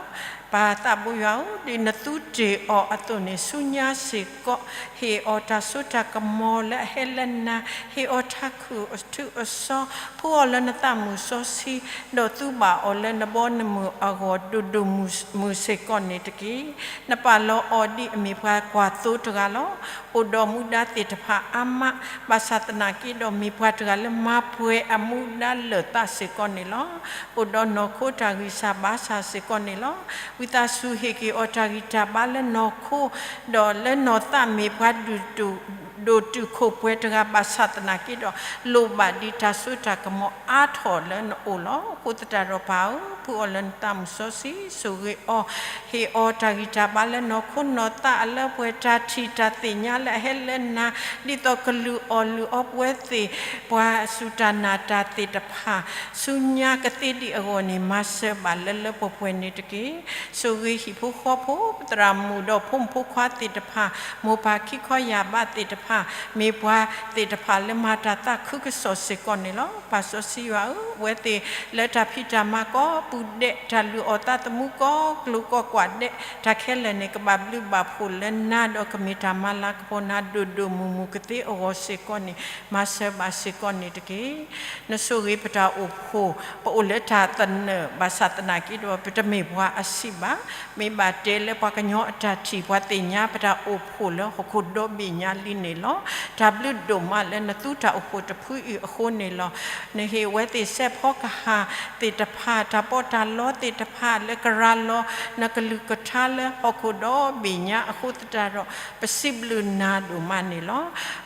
ပၢ်သးဘိယွၤဧၢ, ဒ်နသူတ့ၢ်အီၤအသိးန့ၣ် ဆူညါစ့ၢ်ကီး ဟ့ၣ်အီၤတၢ်စိတၢ်ကမီၤလၢအဟဲလၢနၤ, ဟ့ၣ်အီၤထးခုၣ်အထူအစီ, ဖှူအီၤလၢနသးမုၢ်စီဆှံ, ဒီးသူဘၣ်အီၤလၢနဘီနမုၢ်အဂီၢ်ဒိၣ်ဒိၣ်မုၢ်မုၢ်စ့ၢ်ကီးန့ၣ်တက့ၢ်. နပာ်လီၤအီၤဒ်အမ့ၢ်ပှၤကွၢ်သိတဂၤလီၤ. အိၣ်ဒီးမူဒါသ့ၣ်တဖၣ်အါမး, ဘၣ်ဆၣ်သနာ်က့ဒီး မ့ၢ်ပှၤတဂၤလၢမၤပှဲၤအမူဒါလၢာ်သးစ့ၢ်ကီးန့ၣ်လီၤ. အိၣ်ဒီးနီၢ်ခိတၢ်ဂံၢ်စၢ်ဘါစၢ်စ့ၢ်ကီးန့ၣ်လီၤ. ဝံသးစူၤဟ့ၣ်က့ၤအီၤတၢ်ဂံၢ်တၢ်ဘါလၢနီၢ်ခိ, ဒီးလၢနီၢ်သးမ့ၢ်ပှၤဒိၣ်တုာ်ခိၣ်ပှဲၤတဂၤ ဘၣ်ဆၣ်သနာ်က့ဒီး လိၣ်ဘၣ်ဒံးတၢ်စိတၢ်ကမီၤအါထီၣ်လၢနအိၣ်လီၤ. အဃိသတးဒီးပၢ်ဧၢ, ဖှူအီၤလၢနသးမုၢ်စီဆှံ, ဆိၣ်ဂ့ၤအီၤ, ဟ့ၣ်အီၤတၢ်ဂံၢ်တၢ်ဘါလၢနီၢ်ခိနီၢ်သးအလၢပှဲၤ, တၢ်ထံၣ်တၢ်သ့ၣ်ညါလၢအဟဲလၢနၤ, ဒ်သိးကလုၢ်အီၣ်လုၢ်အီပဝဲသ့ၣ်, ပှၤစူၢ်တၢ်နာ်တၢ်သ့ၣ်တဖၣ် ဆူညါကသ့ဒံးအဂီၢ်န့ၣ် မၤစၢၤဘၣ်လၢလၢပှဲၤပှဲၤန့ၣ်တက့ၢ်. ဆိၣ်ဂ့ၤဟံၣ်ဖိဃီဖိ, ပသရၣ်မုၣ်ဒီးဖိမုၣ်ဖိခွါသ့ၣ်တဖၣ်, မိၢ်ပၢ်ခံခီယာ်ဘၣ်သ့ၣ်တဖၣ်, မ့ၢ်ပှၤသ့ၣ်တဖၣ်လၢမၤတၢ်သးခုကစီၣ်စ့ၢ်ကီးန့ၣ်လီၤ. ပၢ်စီဆှံယွၤဧၢ, အဝဲသ့ၣ်လၢတၢ်ဖံးတၢ်မၤကိးပူၤဒဲး, တၢ်လုၢ်အီၣ်သးသမူကိးကျိၤကိးကွးဒဲး, တၢ်ခဲလၢာ်န့ၣ် ကဘၣ်ဘျုးဘၣ်ဖှိၣ်လၢနၤဒီးကမ့ၢ်တၢ်မၤလၤကပီၤနၤဒိၣ်ဒိၣ်မုၢ်မုၢ်ကသ့အဂီၢ်စ့ၢ်ကီးန့ၣ် မၤစၢၤဘၣ်စ့ၢ်ကီးန့ၣ်တက့ၢ်. နဆိၣ်ဂ့ၤပတၢ်အိၣ်ဖှိၣ်, ပအိၣ်လၢတၢ်သနၢၣ်ဘၣ်ဆၣ်သနာ်က့ဒီး ပတမ့ၢ်ပှၤအဆံးဘၣ်. မ့ၢ်ဘၣ်တဲလၢပှၤကညီအတၢ်ထံၣ် ပှၤသ့ၣ်ညါပတၢ်အိၣ်ဖှိၣ်လၢဟီၣ်ခိၣ်ဒီဘ့ၣ်ညါလံန့ၣ်လီၤ. တၢ်ဘျုးဒိၣ်မးလၢနသူတၢ်အိၣ်ဖှိၣ်တဖုအံၤအဃိန့ၣ်လီၤ. နဟ့ၣ်အဝဲသ့ၣ်စဲးဖီကဟၣ်သ့ၣ်တဖၣ်, တၢ်ပီးတၢ်လီသ့ၣ်တဖၣ်လၢကရၤလီၤနကလုၢ်ကထါလၢဟီၣ်ခိၣ်ဒီဘ့ၣ်ညါအဃိသတးဒီး ပစံးဘျုးနၤဒိၣ်မးန့ၣ်လီၤ.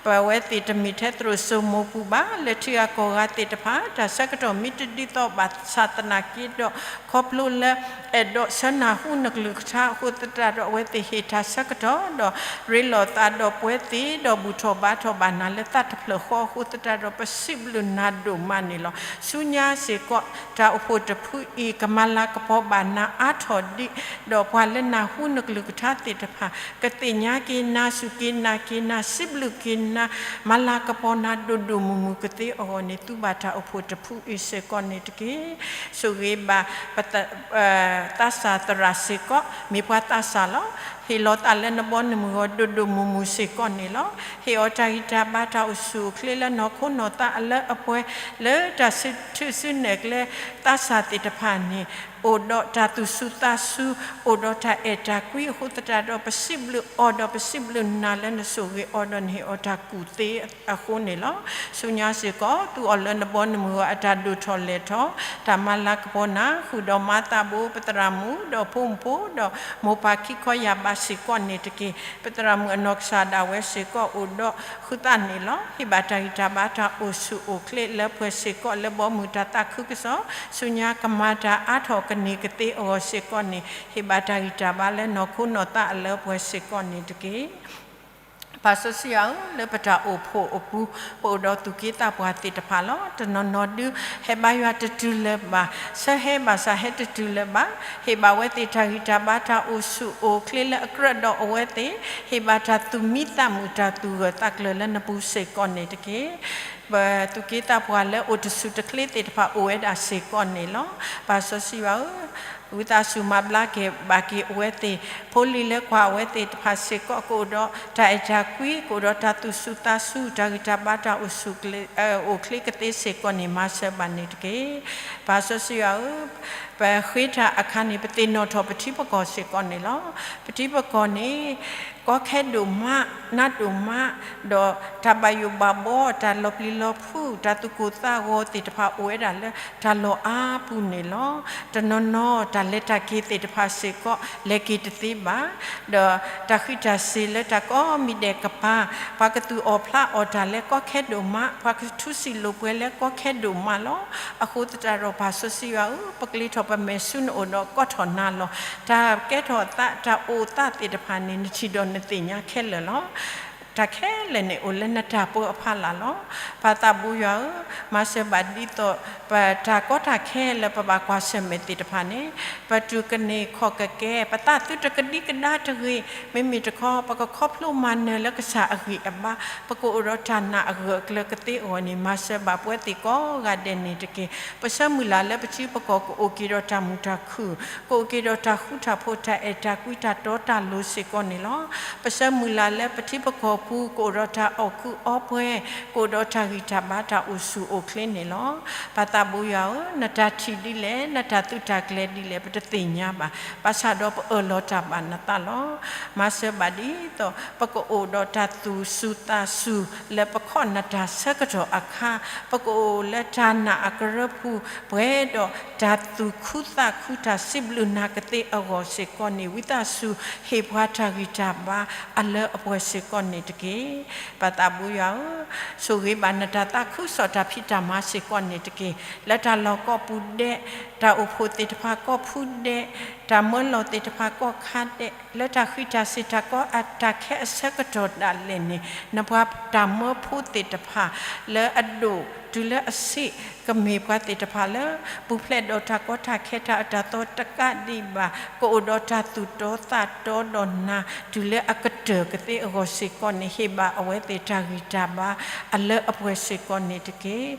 ပဝဲသ့ၣ်တမ့ၢ်ထဲသရိာ်စိမိၤပူၤဘၣ်, လၢထံဂၤကီၢ်ဂၤသ့ၣ်တဖၣ် တၢ်ဆၢကတီၢ်မ့ၢ်တဒ်သိးဘၣ်ဆၣ်သနာ်က့ဒီး ခီဖျိလၢအဲၣ်ဒိးဆၢနၢ်ဟူနကလုၢ်ကထါအဃိသတးဒီး အဝဲသ့ၣ်ဟ့ၣ်တၢ်ဆၢကတီၢ်ဒီး ရ့လိာ်သးဒီးပဝဲသ့ၣ်ဒီးဘူၣ်ထီၣ်ဘါထီၣ်ဘၣ်နၤလၢသးတဖျၢၣ်ဃီအဃိသတးဒီး ပစံးဘျုးနၤဒိၣ်မးန့ၣ်လီၤ. ဆူညါစ့ၢ်ကီး တၢ်အိၣ်ဖှိၣ်တဖုအံၤ ကမၤလၤကပီၤဘၣ်နၤအါထီၣ်ဒံး, ဒီးပှၤလၢနၢ်ဟူနကလုၢ်ကထါသ့ၣ်တဖၣ် ကသ့ၣ်ညါက့ၤနၤ, စူၢ်က့ၤနာ်က့ၤနၤ, စံးဘျုးက့ၤနၤ, မၤလၤကပီၤနၤဒိၣ်ဒိၣ်မုၢ်မုၢ်ကသ့အဂီၢ်န့ၣ် သူဘၣ်တၢ်အိၣ်ဖှိၣ်တဖုအံၤစ့ၢ်ကီးန့ၣ်တက့ၢ်. ဆိၣ်ဂ့ၤဘၣ် သးစၢ်သရၣ်စ့ၢ်ကီး, မ့ၢ်ပှၤသးစၢ်လီၤ. ဟ့ၣ်လီၤသးလၢနဘီနမုၢ်ဂီၤဒိၣ်ဒိၣ်မုၢ်မုၢ်စ့ၢ်ကီးန့ၣ်လီၤ. ဟ့ၣ်အီၤတၢ်ဂံၢ်တၢ်ဘါ တၢ်အိၣ်ဆူၣ်အိၣ်ချ့လၢနီၢ်ခိနီၢ်သးအလၢအပှဲၤ, လၢတၢ်ထုးစုနဲၣ်ကျဲသးစၢ်သ့ၣ်တဖၣ်န့ၣ် အိၣ်ဒီးတၢ်သူၣ်စူၤသးစူၤ, အိၣ်ဒီးတၢ်အဲၣ်တၢ်ကွံအဃိသတးဒီး ပစံးဘျုးအီၤဒီးပစံးဘျုးနၤလၢနဆိၣ်ဂ့ၤအီၤဒီးနဟ့ၣ်အီၤတၢ်ကူၣ်သ့အဃိန့ၣ်လီၤ. ဆူညါစ့ၢ်ကီး သူအီၤလၢနဘီနမုၢ်ဂီၤအတၢ်ဒိၣ်ထီၣ်လဲၢ်ထီၣ်, တၢ်မၤလၤကပီၤနၤ, ဃုာ်ဒီးမၤသးဘိ ပသရၣ်မုၣ်ဒီးဖိမုၣ်ဖိဒီးမိၢ်ပၢ်ခံခီယၢ်ဘးစ့ၢ်ကီးန့ၣ်တက့ၢ်. ပသရၣ်မုၣ်အနီၢ်ကစၢ်ဒၣ်ဝဲစ့ၢ်ကီးအိၣ်ဒီးဃုာ်သးန့ၣ်လီၤ. ဟ့ၣ်ဘၣ်တၢ်ဂံၢ်တၢ်ဘါတၢ်အိၣ်ဆူၣ်အိၣ်ချ့လၢပှဲၤစ့ၢ်ကီးလၢဘီမုၢ်တၢ်သးခုကစီၣ်, ဆူညါကမၤတၢ်အါထီၣ်ကန့ၢ်ကသ့အဂီၢ်စ့ၢ်ကီးန့ၣ် ဟ့ၣ်ဘၣ်တၢ်ဂံၢ်တၢ်ဘါလၢနီၢ်ခိနီၢ်သးအလၢပှဲၤစ့ၢ်ကီးန့ၣ်တက့ၢ်. ပၢ်စီဆှံယွၤဧၢ, လၢပတၢ်အိၣ်ဖှိၣ်အပူၤ ပအိၣ်ဒီးသူၣ်က့သးပှၢ်သ့ၣ်တဖၣ်လီၤ. တနီၤနီၤဒုး ဟဲဘါယွၤတတုၤလၢၤဘၣ်, ဆၢဟဲဘၣ်ဆၣ်ဟဲတတုၤလၢၤဘၣ်. ဟ့ၣ်ဘၣ်ဝဲသ့ၣ်တၢ်ဂံၢ်တၢ်ဘါတၢ်အိၣ်ဆူၣ်အိၣ်ချ့လၢအကြၢးဒီးအဝဲသ့ၣ်, ဟ့ၣ်ဘၣ်တၢ်သူၣ်မံသးမုာ်တၢ်သူၣ်ဂၢၢ်သးကျၢၤလၢနပူၤစ့ၢ်ကီးန့ၣ်တက့ၢ်. ပသူၣ်က့သးပှၢ်လၢအိၣ်တဆူၣ်တချ့သ့ၣ်တဖၣ်အိၣ်ဝဲဒၣ်စ့ၢ်ကီးန့ၣ်လီၤ. ပၢ်စီဆှံယွၤဧၢ, ဝံသးစူၤမၤဘျါက့ၤဘၣ်က့ၤအဝဲသ့ၣ်, ဖိလံၤလၢကွၢ်အဝဲသ့ၣ်တဖၣ်စ့ၢ်ကီး ကအိၣ်ဒီးတၢ်အဲၣ်တၢ်ကွံ, ကအိၣ်ဒီးတၢ်သူၣ်စူၤသးစူၤ, တၢ်ဂံၢ်တၢ်ဘါတၢ်အိၣ်ဆူၣ် အိၣ်ချ့ကသ့စ့ၢ်ကီးန့ၣ် မၤစၢၤဘၣ်န့ၣ်တက့ၢ်. ပၢ်စီဆှံယွၤဧၢ, ပဃ့တၢ်အခါန့ၣ် ပသ့ၣ်နီၣ်ထီၣ်ပထံပကီၢ်စ့ၢ်ကီးန့ၣ်လီၤ. ပထံပကီၢ်န့ၣ် ကီခဲဒိၣ်မး, နးဒိၣ်မး, ဒီးတၢ်ဘၣ်ယိၣ်ဘၣ်ဘီ, တၢ်လီၤပျံၤလီၤဖုး, တၢ်သူၣ်ကိၢ်သးဂီၤသ့ၣ်တဖၣ်အိၣ်ဝဲဒၣ်လၢတၢ်လီၢ်အါပူၤန့ၣ်လီၤ. တနီၤနီၤ တၢ်လဲၤတၢ်က့ၤသ့ၣ်တဖၣ်စ့ၢ်ကီး လဲၤက့ၤတသ့ဘၣ်, ဒီးတၢ်ဃံးတၢ်စ့ၤလၢတၢ်ကိးမံၤဒဲးကပၤ, ပှၤကသူၣ်အီၣ်ဖျးအီၣ်တၢ်လၢကီခဲဒိၣ်မး, ပှၤကထူစံာ်လိာ်ပှဲၤလၢကီခဲဒိၣ်မးလီၤ. အဃိသတးဒီး ပၢ်စီဆှံယွၤဧၢ, ပကျ့ထီၣ်ပမဲာ်ဆူနအိၣ်ဒီးကိးထီၣ်နၤလီၤ. တၢ်ကဲထီၣ်သး တၢ်အိၣ်သးသ့ၣ်တဖၣ်န့ၣ် နထံၣ်ဒီးနသ့ၣ်ညါခဲလၢာ်လီၤ. တၢ်ခဲလၢာ်န့ၣ်အိၣ်လၢနတၢ်ပၢအဖီလာ်လီၤ. ပၢ်သးဘိယွၤဧၢ, မၤစၢၤဘၣ်ဒ်သိး ပတၢ်ကီတၢ်ခဲလၢပဘၣ်ကွၢ်ဆၢၣ်မဲာ်သ့ၣ်တဖၣ်န့ၣ်, ပတူၢ်ကန့ၢ်ခီၣ်ကကဲ, ပသးသုတကဒံကဒါတဂ့ၤ, မ့မ့ၢ်တခီ ပကခီဖျိမၤနၢၤလၢကစၢ်အဂံၢ်အဘါ, ပကအိၣ်ဒီးတၢ်နာ်အဂၢၢ်အကျၢၤကသ့အဂီၢ်န့ၣ် မၤစၢၤဘၣ်ပဝဲသ့ၣ်ကိးဂၤဒဲးန့ၣ်တက့ၢ်. ပဆၢမုၢ်လၢ်လၢပထံပကီၢ်ကအိၣ်က့ၤဒီးတၢ်မုာ်တၢ်ခုၣ်, ကအိၣ်က့ၤဒီးတၢ်ဃူတၢ်ဖိး တၢ်အဲၣ်တၢ်ကွံ တၢ်တီတၢ်လိၤစ့ၢ်ကီးန့ၣ်လီၤ. ပဆၢမုၢ်လၢ်လၢပထံပကီၢ်ပူၤ ကအိၣ်ဒီးတၢ်အီၣ်ကုးအီပှဲၤ, ကအိၣ်ဒီးတၢ်ဂံၢ်တၢ်ဘါတၢ်အိၣ်ဆူၣ်အိၣ်ချ့န့ၣ်လီၤ. ပၢ်သးဘိယွၤဧၢ, နတၢ်ထံၣ်ဒ်လဲၣ်, နတၢ်သုးတၢ်ကျဲၤဒ်လဲၣ် ပတသ့ၣ်ညါဘၣ်. ဘၣ်ဆၣ်ဒီးပအၢၣ်လီၤတၢ်ဘၣ်နသးလီၤ. မၤစၢၤဘၣ်ဒ်သိး ပကအိၣ်ဒီးတၢ်သူၣ်စူၤသးစူၤ လၢပခီၣ်နၢ်တၢ်ဆၢကတီၢ်အခါ, ပကအိၣ်လၢတၢ်နာ်အကရၢပူၤ, ပှဲၤဒီးတၢ်သူၣ်ခုသးခု တၢ်စံးဘျုးနၤကသ့အဂီၢ်စ့ၢ်ကီးန့ၣ်, ဝံသးစူၤဟ့ၣ်ပှၤတၢ်ဂံၢ်တၢ်ဘါအလၢအပှဲၤစ့ၢ်ကီးန့ၣ်တက့ၢ်. ပၢ်သးဘိယွၤဧၢ, ဆိၣ်ဂ့ၤဘၣ်နတၢ်သးခုကစီၣ်တၢ်ဖံးတၢ်မၤစ့ၢ်ကီးန့ၣ်တက့ၢ်. လၢတၢ်လီၢ်ကိးပူၤဒဲး, တၢ်အိၣ်ဖှိၣ်သ့ၣ်တဖၣ်ကိးဖုဒဲး, တၢ်မၢလီၤသ့ၣ်တဖၣ်ကိးခါဒဲး, လၢတၢ်ဃံးတၢ်စ့ၤတၢ်ကီအတၢ်ခဲအဆၢကတီၢ်ဒၣ်လဲာ်န့ၣ်, နပှၤတၢ်မၢဖိသ့ၣ်တဖၣ် လၢအဒိၣ် တုၤလၢအဆံး, ကမ့ၢ်ပှၤသ့ၣ်တဖၣ်လၢ ပူၤဖျဲးဒီးတၢ်ကီတၢ်ခဲတၢ်အၢတၢ်သီတကးဒံးဘၣ်, ကအိၣ်ဒီးတၢ်သူၣ်တီသးတီဒီးနၤ တုၤလၢအကတၢၢ်ကသ့အဂီၢ်စ့ၢ်ကီးန့ၣ် ဟ့ၣ်ဘၣ်အဝဲသ့ၣ်တၢ်ဂံၢ်တၢ်ဘါအလၢအပှဲၤစ့ၢ်ကီးန့ၣ်တက့ၢ်.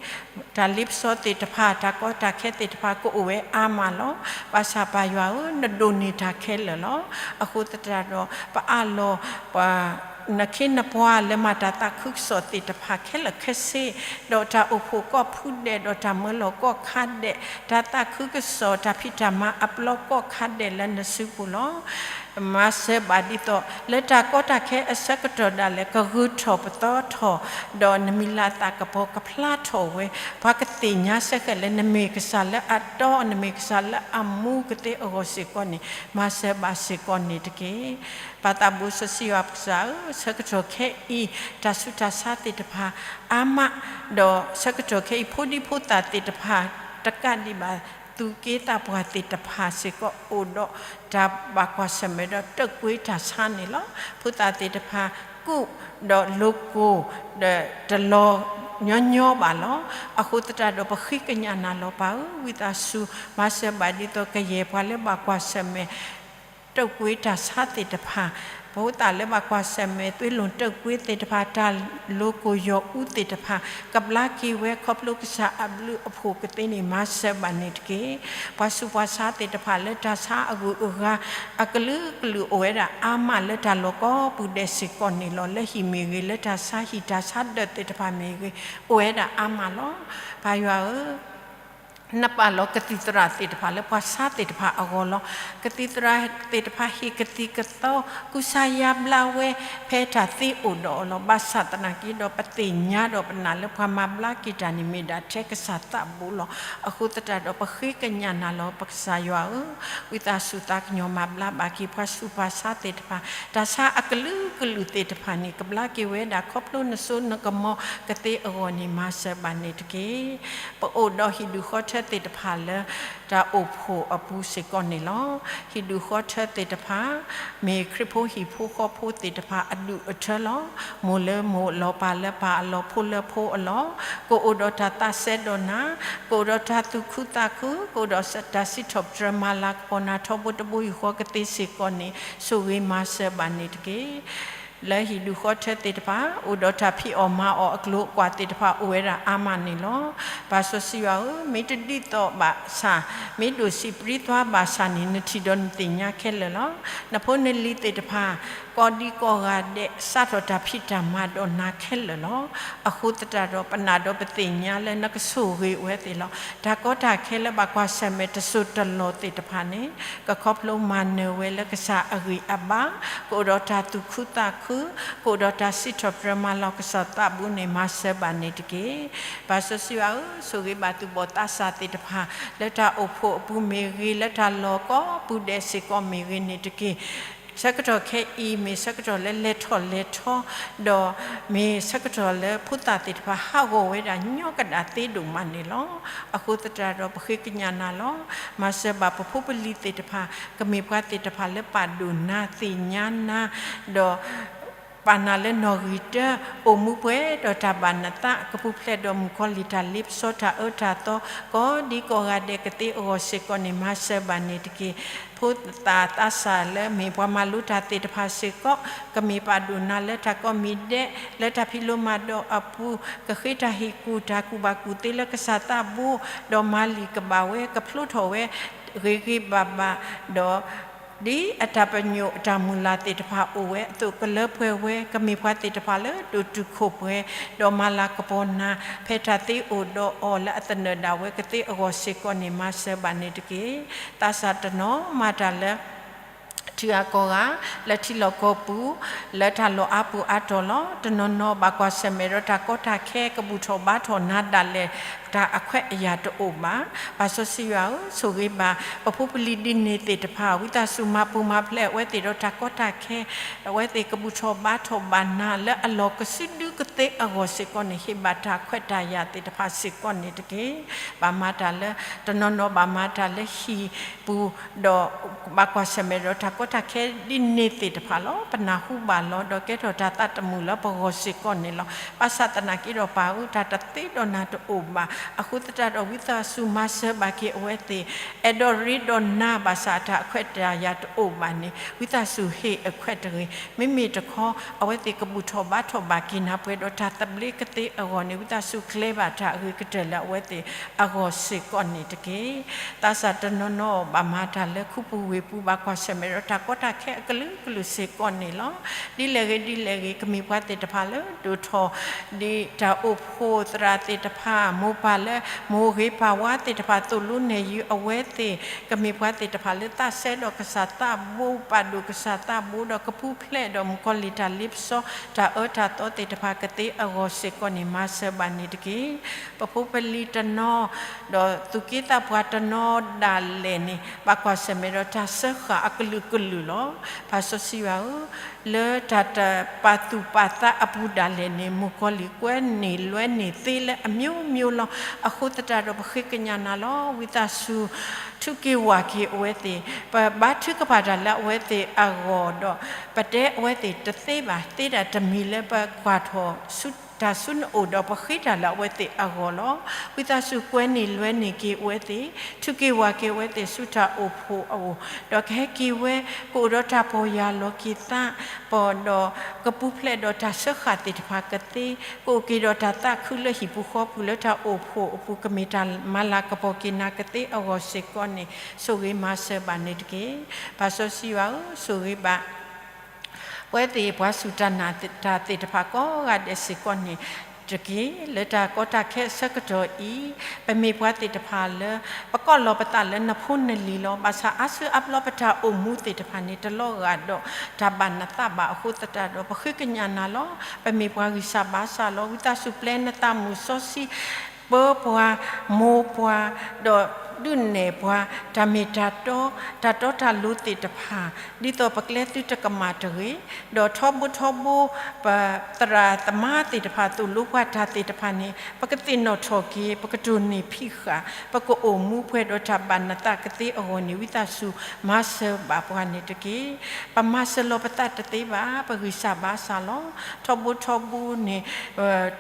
တၢ်လ့ပစီသ့ၣ်တဖၣ် တၢ်ကီတၢ်ခဲသ့ၣ်တဖၣ် ကအိၣ်ဝဲအါမးလီၤ. ဘၣ်ဆၣ်ပၢ်ယွၤဧၢ, နဒိးန့ၢ်တၢ်ခဲလၢာ်လီၤ. အဃိသတးဒီး ပအးလီၤ နခ့နပှၤလၢမၤတၢ်သးခုကစီၣ်သ့ၣ်တဖၣ်ခဲလၢာ်ခဲဆ့, ဒီးတၢ်အိၣ်ဖှိၣ်ကိးဖုဒဲး, ဒီးတၢ်မၢလီၤကိးခါဒဲး, တၢ်သးခုကစီၣ်, တၢ်ဖံးတၢ်မၤအပျီကိးခါဒဲးလၢနစုပူၤလီၤ. မၤစၢၤဘၣ်ဒ်သိး လၢတၢ်ကီတၢ်ခဲအဆၢကတီၢ်ဒၣ်လဲာ် ကဂုာ်ထီၣ်ပသီထီၣ်, ဒီးနမံၤလၤသးကပီၤကဖျါထီၣ်ဝဲ, ပှၤကသ့ၣ်ညါစ့ၢ်ကီးလၢနမ့ၢ်ကစၢ်လၢအတီ, နမ့ၢ်ကစၢ်လၢအမူကသ့အဂီၢ်စ့ၢ်ကီးန့ၣ် မၤစၢၤဘၣ်စ့ၢ်ကီးန့ၣ်တက့ၢ်. ပၢ်သးဘိစီဆှံယွၤပကစၢ်ဧၢ, ဆၢကတီၢ်ခဲအံၤ တၢ်ဆူးတၢ်ဆါသ့ၣ်တဖၣ် အါမး, ဒီးဆၢကတီၢ်ခဲအံၤ ဖိဒံဖိသၣ်သ့ၣ်တဖၣ် တကးဒံးဘၣ် သူၣ်က့သးပှၢ်သ့ၣ်တဖၣ်စ့ၢ်ကီး အိၣ်ဒီးတၢ်ဘၣ်ကွၢ်ဆၢၣ်မဲာ်ဒီးတၢၢ်ကွ့တၢ်ဆါန့ၣ်လီၤ. ဖိသၣ်သ့ၣ်တဖၣ် ကူးဒီးလိၤကိၢ် ဒီးတလီၤညီညီဘၣ်လီၤ. အဃိသတးဒီး ပဃ့ကညးနၤလီၤပၢ်ဧၢ, ဝံသးစူၤ မၤစၢၤဘၣ်ဒ်သိးကယဲၢ်ပှၤလၢဘၣ်ကွၢ်ဆၢၣ်မဲာ် တၢၢ်ကွ့တၢ်ဆါသ့ၣ်တဖၣ်, ဖိသၣ်လၢဘၣ်ကွၢ်ဆၢၣ်မဲာ် သွ့လိာ်တၢၢ်ကွ့သ့ၣ်တဖၣ်, တၢ်လိၤကိၢ်ယီၤအူသ့ၣ်တဖၣ် ကဘျါက့ၤဝဲခီဖျိကစၢ်အဘျုးအဖှိၣ်ကသ့န့ၣ် မၤစၢၤဘၣ်န့ၣ်တက့ၢ်. ပှၤဆူးပှၤဆါသ့ၣ်တဖၣ်လၢတၢ်ဆါအဂုၤအဂၤ အကလုာ်ကလုာ်အိၣ်ဝဲဒၣ်အါမးလၢတၢ်လီၢ်ကိးပူၤဒဲးစ့ၢ်ကီးန့ၣ်လီၤ. လၢဟံၣ်မ့ၢ်ဂ့ၤ, လၢတၢ်ဆါဟံၣ်တၢ်ဆါဒၢးသ့ၣ်တဖၣ်မ့ၢ်ဂ့ၤ, အိၣ်ဝဲဒၣ်အါမးလီၤ. ပၢ်ယွၤဧၢ, နပာ်လီၤကသံၣ်သရၣ်သ့ၣ်တဖၣ်လၢပှၤဆါသ့ၣ်တဖၣ်အဂီၢ်လီၤ. ကသံၣ်သရၣ်သ့ၣ်တဖၣ်ဟ့ၣ်ကသံၣ်ကသီ ကူစါယါဘျါဝဲ ဖဲတၢ်သ့အိၣ်ဒီးအီၤလီၤ. ဘၣ်ဆၣ်သနာ်က့ဒီး ပသ့ၣ်ညါဒီးပနာ်လၢပှၤမၤဘျါက့ၤတၢ်န့ၣ် မ့ၢ်ဒၣ်ထဲကစၢ်သးဘိလီၤ. အဃိသတးဒီး ပဃ့ကညးနၤလီၤ ပကစၢ်ယွၤဧၢ, ဝံသးစူၤသးကညီၤမၤဘျါဘၣ်က့ၤ ပှၤဆူးပှၤဆါသ့ၣ်တဖၣ်, တၢ်ဆါအကလုာ်ကလုာ်သ့ၣ်တဖၣ်န့ၣ် ကဘျါက့ၤဝဲဒၣ် ခီဖျိနစိနကမီၤကသ့အဂီၢ်န့ၣ် မၤစၢၤဘၣ်န့ၣ်တက့ၢ်. ပအိၣ်ဒီးဟံၣ်ဒူၣ်ဃီထၢသ့ၣ်တဖၣ်လၢ တၢ်အိၣ်ဖှိၣ်အပူၤစ့ၢ်ကီးန့ၣ်လီၤ. ဟံၣ်ဒူၣ်ဃီထၢသ့ၣ်တဖၣ် မ့ၢ်ခရံာ်ဖိဟံၣ်ဖိဃီဖိသ့ၣ်တဖၣ်အဒူၣ်အထၢလီၤ. မိၢ်လၢမိၢ်အလီၢ်, ပၢ်လၢပၢ်အလီၢ်, ဖိလၢဖိအလီၢ်, ကအိၣ်ဒီးတၢ်သးစဲဒီးနၤ, ကအိၣ်ဒီးတၢ်သူၣ်ခုသးခု, ကအိၣ်ဒီးတၢ်စံးထီၣ်ပတြၢၤမၤလၤကပီၤနၤ ထီဘိတဘိယူၢ်ဃီကသ့စ့ၢ်ကီးန့ၣ် ဆိၣ်ဂ့ၤမၤစၢၤဘၣ်န့ၣ်တက့ၢ်. လၢဟံၣ်ဒူၣ်ဃီထၢသ့ၣ်တဖၣ် အိၣ်ဒီးတၢ်ဖံးအီၣ်မၤအီၣ်အကျိၤအကွာ်သ့ၣ်တဖၣ် အိၣ်ဝဲဒၣ်အါမးန့ၣ်လီၤ. ပၢ်စီဆှံယွၤဧၢ, မ့ၢ်တဒ်သိးဘၣ်ဆၣ်, မ့ၢ်ဒိၣ်စံးပြံသွါဘၣ်ဆၣ်န့ၣ် နထံၣ်ဒီးနသ့ၣ်ညါခဲလၢာ်လီၤ. နဖိနလံၤသ့ၣ်တဖၣ် ကိးဒံကိးဂၤဒဲး စးထီၣ်တၢ်ဖံးတၢ်မၤဒီးနၤခဲလၢာ်လီၤ. အဃိသတးဒီး ပနာ်ဒီးပသ့ၣ်ညါလၢနကဆိၣ်ဂ့ၤဝဲသ့ၣ်လီၤ. တၢ်ကီတၢ်ခဲလၢဘၣ်ကွၢ်ဆၢၣ်မဲာ်တစိၢ်တလီၢ်သ့ၣ်တဖၣ်န့ၣ် ကခီဖျိမၤနၢၤဝဲလၢကစၢ်အဂံၢ်အဘါ, ကအိၣ်ဒီးတၢ်သူၣ်ခုသးခု, ကအိၣ်ဒီးတၢ်စံးထီၣ်ပတြၢၤမၤလၤကပီၤကစၢ်သးဘိန့ၣ် မၤစၢၤဘၣ်န့ၣ်တက့ၢ်. ပၢ်စီဆှံယွၤဧၢ, ဆိၣ်ဂ့ၤဘၣ်သူၣ်ဘီၣ်သးစၢ်သ့ၣ်တဖၣ် လၢတၢ်အိၣ်ဖှိၣ်အပူၤမ့ၢ်ဂ့ၤ, လၢတၢ်လီၢ်ကိးပူၤဒဲးစ့ၢ်ကီးမ့ၢ်ဂ့ၤန့ၣ်တက့ၢ်. ဆၢကတီၢ်ခဲအံၤ မ့ၢ်ဆၢကတီၢ်လၢလဲၤထီၣ်လဲၤထီ, ဒီးမ့ၢ်ဆၢကတီၢ်လၢဖိသၣ်သ့ၣ်တဖၣ် ဟးဂီၤဝဲဒၣ်ညီကဒၣ်သ့ဒိၣ်မးန့ၣ်လီၤ. အဃိသတးဒီး ပဃ့ကညးနၤလီၤ. မၤစၢၤဘၣ်ပဖိပလံၤသ့ၣ်တဖၣ် ကမ့ၢ်ပှၤသ့ၣ်တဖၣ်လၢပာ်ဒိၣ်နၤ သ့ၣ်ညါနၤ, ဒီး ပာ်နၤလၢနီၣ်ဂံၢ်တၢ, အိၣ်မူပှဲၤဒီးတၢ်ဘၣ်နသး, ကပူၤဖျဲးဒီးမုၣ်ကီၤလံၢ်တၢ်လ့ပစီတၢ်အၢတၢ်သီ ကိးဒံကိးဂၤဒဲးကသ့အဂီၢ်စ့ၢ်ကီးန့ၣ် မၤစၢၤဘၣ်န့ၣ်တက့ၢ်. ဖိသၣ်သးစၢ်လၢမ့ၢ်ပှၤမၤလိတၢ်သ့ၣ်တဖၣ်စ့ၢ်ကီး ကမ့ၢ်ပာ်ဒိၣ်နၤလၢတၢ်ကိးမံၤဒဲး, လၢတၢ်ဖံးလိမၤဒိးအပူၤ, ကဃ့တၢ်ဟ့ၣ်ကူၣ်တၢ်ကူၣ်ဘၣ်ကူၣ်သ့လၢကစၢ်သးဘိ, ဒီးမၤလံာ်ကဘၣ်ဝဲ, ကဖျိထီၣ်ဝဲ ဂ့ၤဂ့ၤဘၣ်ဘၣ်, ဒီး ဒ်အတၢ်ပညိၣ်အတၢ်မုၢ်လၢ်သ့ၣ်တဖၣ်အိၣ်ဝဲအသိး ကလၢပှဲၤဝဲ, ကမ့ၢ်ပှၤသ့ၣ်တဖၣ်လၢဒိၣ်တုာ်ခိၣ်ပှဲၤ, ဒီးမၤလၤကပီၤနၤ ဖဲတၢ်သ့အိၣ်ဒီးအီၤလၢအသနၢၣ်ဒၣ်ဝဲကသ့အဂီၢ်စ့ၢ်ကီးန့ၣ် မၤစၢၤဘၣ်န့ၣ်တက့ၢ်. သးစၢ်တနီၤမၤတၢ်လၢ ထံဂၤကီၢ်ဂၤ, လၢထံလီၢ်ကီၢ်ပူၤ, လၢတၢ်လီၢ်အါပူၤအါတီၢ်လီၤ. တနီၤနီၤဘၣ်ကွၢ်ဆၢၣ်မဲာ်ဒီးတၢ်ကီတၢ်ခဲ ကဘူၣ်ထီၣ်ဘါထီၣ်နၤဒၣ်လဲာ် တၢ်အခွဲးအယာ်တအိၣ်ဘၣ်. ပၢ်စီဆှံယွၤဧၢ, ဆိၣ်ဂ့ၤဘၣ် ပဖိပလံၤဒ်န့ၣ်သ့ၣ်တဖၣ်, ဝံသးစူၤမၤပူၤမၤဖျဲးအဝဲသ့ၣ်ဒီးတၢ်ကီတၢ်ခဲ, အဝဲသ့ၣ်ကဘူၣ်ထီၣ်ဘါထီၣ်ဘၣ်နၤလၢအလီၢ်ကစုဒုကသ့အဂီၢ်စ့ၢ်ကီးန့ၣ် ဟ့ၣ်ဘၣ်တၢ်ခွဲးတၢ်ယာ်သ့ၣ်တဖၣ်စ့ၢ်ကီးန့ၣ်တက့ၢ်. ဘၣ်မၤတၢ်လၢ တနီၤနီၤဘၣ်မၤတၢ်လၢဟံၣ်ပူၤ ဒီးဘၣ်ကွၢ်ဆၢၣ်မဲာ်ဒီးတၢ်ကီတၢ်ခဲဒ်န့ၣ်သ့ၣ်တဖၣ်လီၤ. ပနၢ်ဟူဘၣ်လီၤ ဒီးကဲထီၣ်တၢ်သးတမုာ်လၢပဂီၢ်စ့ၢ်ကီးန့ၣ်လီၤ. ဘၣ်ဆၣ်သနာ်က့ဒီးပၢ်ဧၢ, တၢ်တသ့ဒီးနၤတအိၣ်ဘၣ်. အဃိသတးဒီး ဝံသးစူၤမၤစၢၤဘၣ်က့ၤအဝဲသ့ၣ်, အဲၣ်ဒိးရ့ဒီးနၤဘၣ်ဆၣ်တၢ်အခွဲးတၢ်ယာ်တအိၣ်ဘၣ်န့ၣ် ဝံသးစူၤဟ့ၣ်အခွဲးတဂ့ၤ. မ့မ့ၢ်တခီ အဝဲသ့ၣ်ကဘူၣ်ထီၣ်ဘါထီၣ်ဘၣ်က့ၤနၤပှဲၤဒီးတၢ်သဘျ့ကသ့အဂီၢ်န့ၣ် ဝံသးစူၤကျဲၤဘၣ်တၢ်အဂ့ၤကတၢၢ်လၢအဝဲသ့ၣ်အဂီၢ်စ့ၢ်ကီးန့ၣ်တက့ၢ်. သးစၢ်တနီၤနီၤဘၣ်မၤတၢ်လၢခူပူၤဝ့ၢ်ပူၤ ဘၣ်ကွၢ်ဆၢၣ်မဲာ်ဒီးတၢ်ကီတၢ်ခဲအကလုာ်ကလုာ်စ့ၢ်ကီးန့ၣ်လီၤ. ဒ်လဲၣ်ဂ့ၤဒ်လဲၣ်ဂ့ၤ ကမ့ၢ်ပှၤသ့ၣ်တဖၣ်လၢဒိၣ်ထီၣ် ဒ်တၢ်အိၣ်ဖှိၣ်သရၣ်သ့ၣ်တဖၣ်, မိၢ်ပၢ်လၢမိၢ်ဂ့ၤပၢ်ဝါသ့ၣ်တဖၣ် သိၣ်လိနဲၣ်ယုာ်အဝဲသ့ၣ်, ကမ့ၢ်ပှၤသ့ၣ်တဖၣ်လၢသးစဲဒီးကစၢ်သးဘိ, ပာ်ဒိၣ်ကစၢ်သးဘိ, ဒီးကပူၤဖျဲးဒီးမုၣ်ကီၤလံၢ်တၢ်လ့ပစီ, တၢ်အၢတၢ်သီသ့ၣ်တဖၣ်ကသ့အဂီၢ်စ့ၢ်ကီးန့ၣ် မၤစၢၤဘၣ်န့ၣ်တက့ၢ်. ပဖိပလံၤတနီၤ ဒီးသူၣ်က့သးပှၢ်တနီၤဒၣ်လဲာ်န့ၣ် ဘၣ်ကွၢ်ဆၢၣ်မဲာ်ဒီးတၢ်စၢဃာ်အကလုာ်ကလုာ်လီၤ. ပၢ်စီဆှံယွၤဧၢ, လၢတၢ်တပာ်သူၣ်ပာ်သးအပူၤဒၣ်လဲာ်န့ၣ် မုၣ်ကီၤလံၢ်ကွဲန့ၢ်လွဲန့ၢ်သ့လၢအမျိုးမျိုးလီၤ. အဃိသတးဒီး ပဃ့ကညးနၤလီၤ. ဝံသးစူၤ ထုးက့ၤဝၢ်က့ၤအဝဲသ့ၣ်, ပဘါထုကဖၣ်တၢ်လၢအဝဲသ့ၣ်အဂီၢ်ဒီး ပတဲအဝဲသ့ၣ်တသ့ဘၣ်, သ့တၢ်တမံၤလၢပကွၢ်ထီၣ်ဆူတၢ်ဆူနအိၣ်ဒီး ပဃ့တၢ်လၢအဝဲသ့ၣ်အဂီၢ်လီၤ. ဝံသးစူၤကွဲန့ၢ်လွဲန့ၢ်က့ၤအဝဲသ့ၣ်, ထုးက့ၤဝၢ်က့ၤအဝဲသ့ၣ်ဆူတၢ်အိၣ်ဖှိၣ်အအိၣ်, ဒီးကဟဲက့ၤဝဲ ကအိၣ်ဒီးတၢ်ပီၢ်ယၢ်လီၤက့ၤသး, ပဒီးကပူၤဖျဲးဒီးတၢ်စၢဃာ်သ့ၣ်တဖၣ်ကသ့, ကအိၣ်က့ၤဒီးတၢ်သးခုလၢဟံၣ်ပူၤဃီပူၤ လၢတၢ်အိၣ်ဖှိၣ်အပူၤ ကမ့ၢ်တၢ်မၤလၤကပီၤက့ၤနၤကသ့အဂီၢ်စ့ၢ်ကီးန့ၣ် ဆိၣ်ဂ့ၤမၤစၢၤဘၣ်န့ၣ်တက့ၢ်. ပၢ်စီဆှံယွၤဧၢ, ဆိၣ်ဂ့ၤဘၣ် ပဝဲသ့ၣ်ပှၤစူၢ်တၢ်နာ်တၢ်သ့ၣ်တဖၣ်ကိးဂၤဒဲးစ့ၢ်ကီးန့ၣ်တက့ၢ်. လၢတၢ်ကီတၢ်ခဲအဆၢကတီၢ်အံၤ, ပမ့ၢ်ပှၤသ့ၣ်တဖၣ်လၢ ပကိးလီၤပသးလၢနဖိနလံၤလီၤ. ဘၣ်ဆၣ်အါစုအါဘျီပတၢ်အိၣ်မူသ့ၣ်တဖၣ်န့ၣ် တလီၤဂာ်ဒီးတၢ်ဘၣ်နသးဘၣ်. အဃိသတးဒီး ပဃ့ကညးနၤလီၤ. ပမ့ၢ်ပှၤဂံၢ်စၢ်ဘါစၢ်လီၤ. ဝံသးစူၤပျဲနသးမုၢ်စီဆှံ ပၢပှၤ, မိၢ်ပှၤ, ဒီးဒုးနဲၣ်ပှၤ တၢ်မ့ၢ်တၢ်တီ, တၢ်တီတၢ်လိၤသ့ၣ်တဖၣ်, ဒ်သိးပကျဲသုတကမၣ်တဂ့ၤ, ဒီးထီဘိထီဘိ ပသရၣ်သမါသ့ၣ်တဖၣ် သိၣ်လိပှၤတၢ်သ့ၣ်တဖၣ်န့ၣ် ပကသ့ၣ်နီၣ်ထီၣ်က့ၤ, ပကတိၢ်နီၣ်ဖံးဃာ်, ပကအိၣ်မူပှဲၤဒီးတၢ်ဘၣ်နသးကသ့အဂီၢ်န့ၣ် ဝံသးစူၤမၤစၢၤဘၣ်ပှၤန့ၣ်တက့ၢ်. ပမၤစၢၤလီၤပသးတသ့ဘၣ်, ပဂံၢ်စၢ်ဘါစၢ်လီၤ. ထီဘိထီဘိန့ၣ်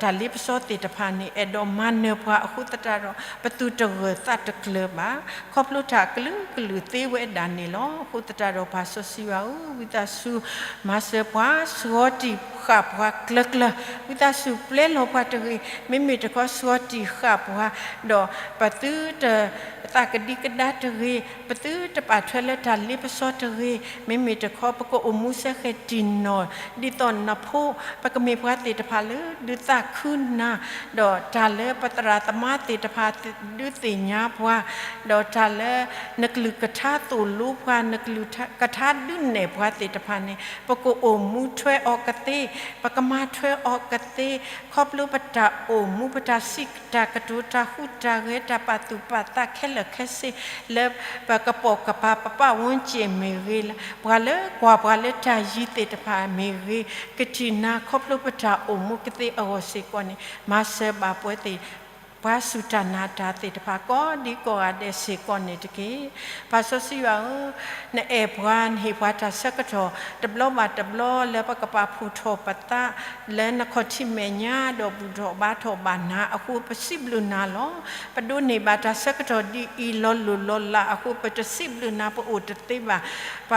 တၢ်လ့ပစီသ့ၣ်တဖၣ်န့ၣ် အဲၣ်ဒိးမၤနၢၤပှၤအဃိသတးဒီး ပသူၣ်တဂၢၢ်သးတကျၢၤဘၣ်. ခီဖျိတၢ်အကလုာ်ကလုာ်သ့ဝဲဒၣ်န့ၣ်လီၤ. အဃိသတးဒီး ပၢ်စီဆှံယွၤဧၢ, ဝံသးစူၤမၤစၢၤပှၤ, ဆှီတံၢ်ဃာ်ပှၤကျၢၤကျၢၤ, ဝံသးစူၤပျဲလီၤပှၤတဂ့ၤ. မ့မ့ၢ်တခီ ဆှီတံၢ်ဃာ်ပှၤ, ဒီးပသုတသးကဒံကဒါတဂ့ၤ, ပသုတပာ်ထွဲလၢတၢ်လ့ပစီတဂ့ၤ. မ့မ့ၢ်တခီ ပကအိၣ်မူစဲဃဲၤတံၢ်နီၢ် ဒ်သိးနဖိ, ပကမ့ၢ်ပှၤသ့ၣ်တဖၣ်လၢဒုးသးခုနၤ, ဒီးတၢ်လၢပသရၣ်သမါသ့ၣ်တဖၣ်ဒုးသ့ၣ်ညါပှၤ, ဒီးတၢ်လၢနကလုၢ်ကထါသိၣ်လိပှၤ, နကလုၢ်ကထါဒုးနဲၣ်ပှၤသ့ၣ်တဖၣ်န့ၣ် ပကအိၣ်မူထွဲအီၤကသ့, ပကမၤထွဲအီၤကသ့, ခီဖျိပတၢ်အိၣ်မူ ပတၢ်စံးတၢ်ကတိၤ တၢ်ဟူးတၢ်ဂဲၤ တၢ်ပာ်သူၣ်ပာ်သးခဲလၢာ်ခဲဆ့ လၢပကပိာ်ကပၤပပၢ်ဝဲၢ်စ့ၣ်မ့ၢ်ဂ့ၤ, ပှၤလၢကွၢ်ပှၤလၢတၢ်ယံၤသ့ၣ်တဖၣ်မ့ၢ်ဂ့ၤ, ကထံၣ်နၤခီဖျိပတၢ်အိၣ်မူကသ့အဂီၢ်စ့ၢ်ကီးန့ၣ် မၤစၢၤဘၣ်ပဝဲသ့ၣ် ပှၤစူၢ်တၢ်နာ်တၢ်သ့ၣ်တဖၣ် ကိးဒံကိးဂၤဒဲးစ့ၢ်ကီးန့ၣ်တက့ၢ်. ပၢ်စီဆှံယွၤဧၢ, နအဲၣ်ပှၤ နဟ့ၣ်ပှၤတၢ်ဆၢကတီၢ် တဘျီဘၣ်တဘျီ လၢပကပာ်ဖှိၣ်ထီၣ်ပသး လၢနခီၣ်ထံးမဲာ်ညါ ဒီးဘူၣ်ထီၣ်ဘါထီၣ်ဘၣ်နၤအဃိ ပစံးဘျုးနၤလီၤ. ပဒိးန့ၢ်ဘၣ်တၢ်ဆၢကတီၢ်ဒ်အံၤ လီၤလိၢ်လီၤလးအဃိ ပတစံးဘျုးနၤ ပအိၣ်တသ့ဘၣ်. ပ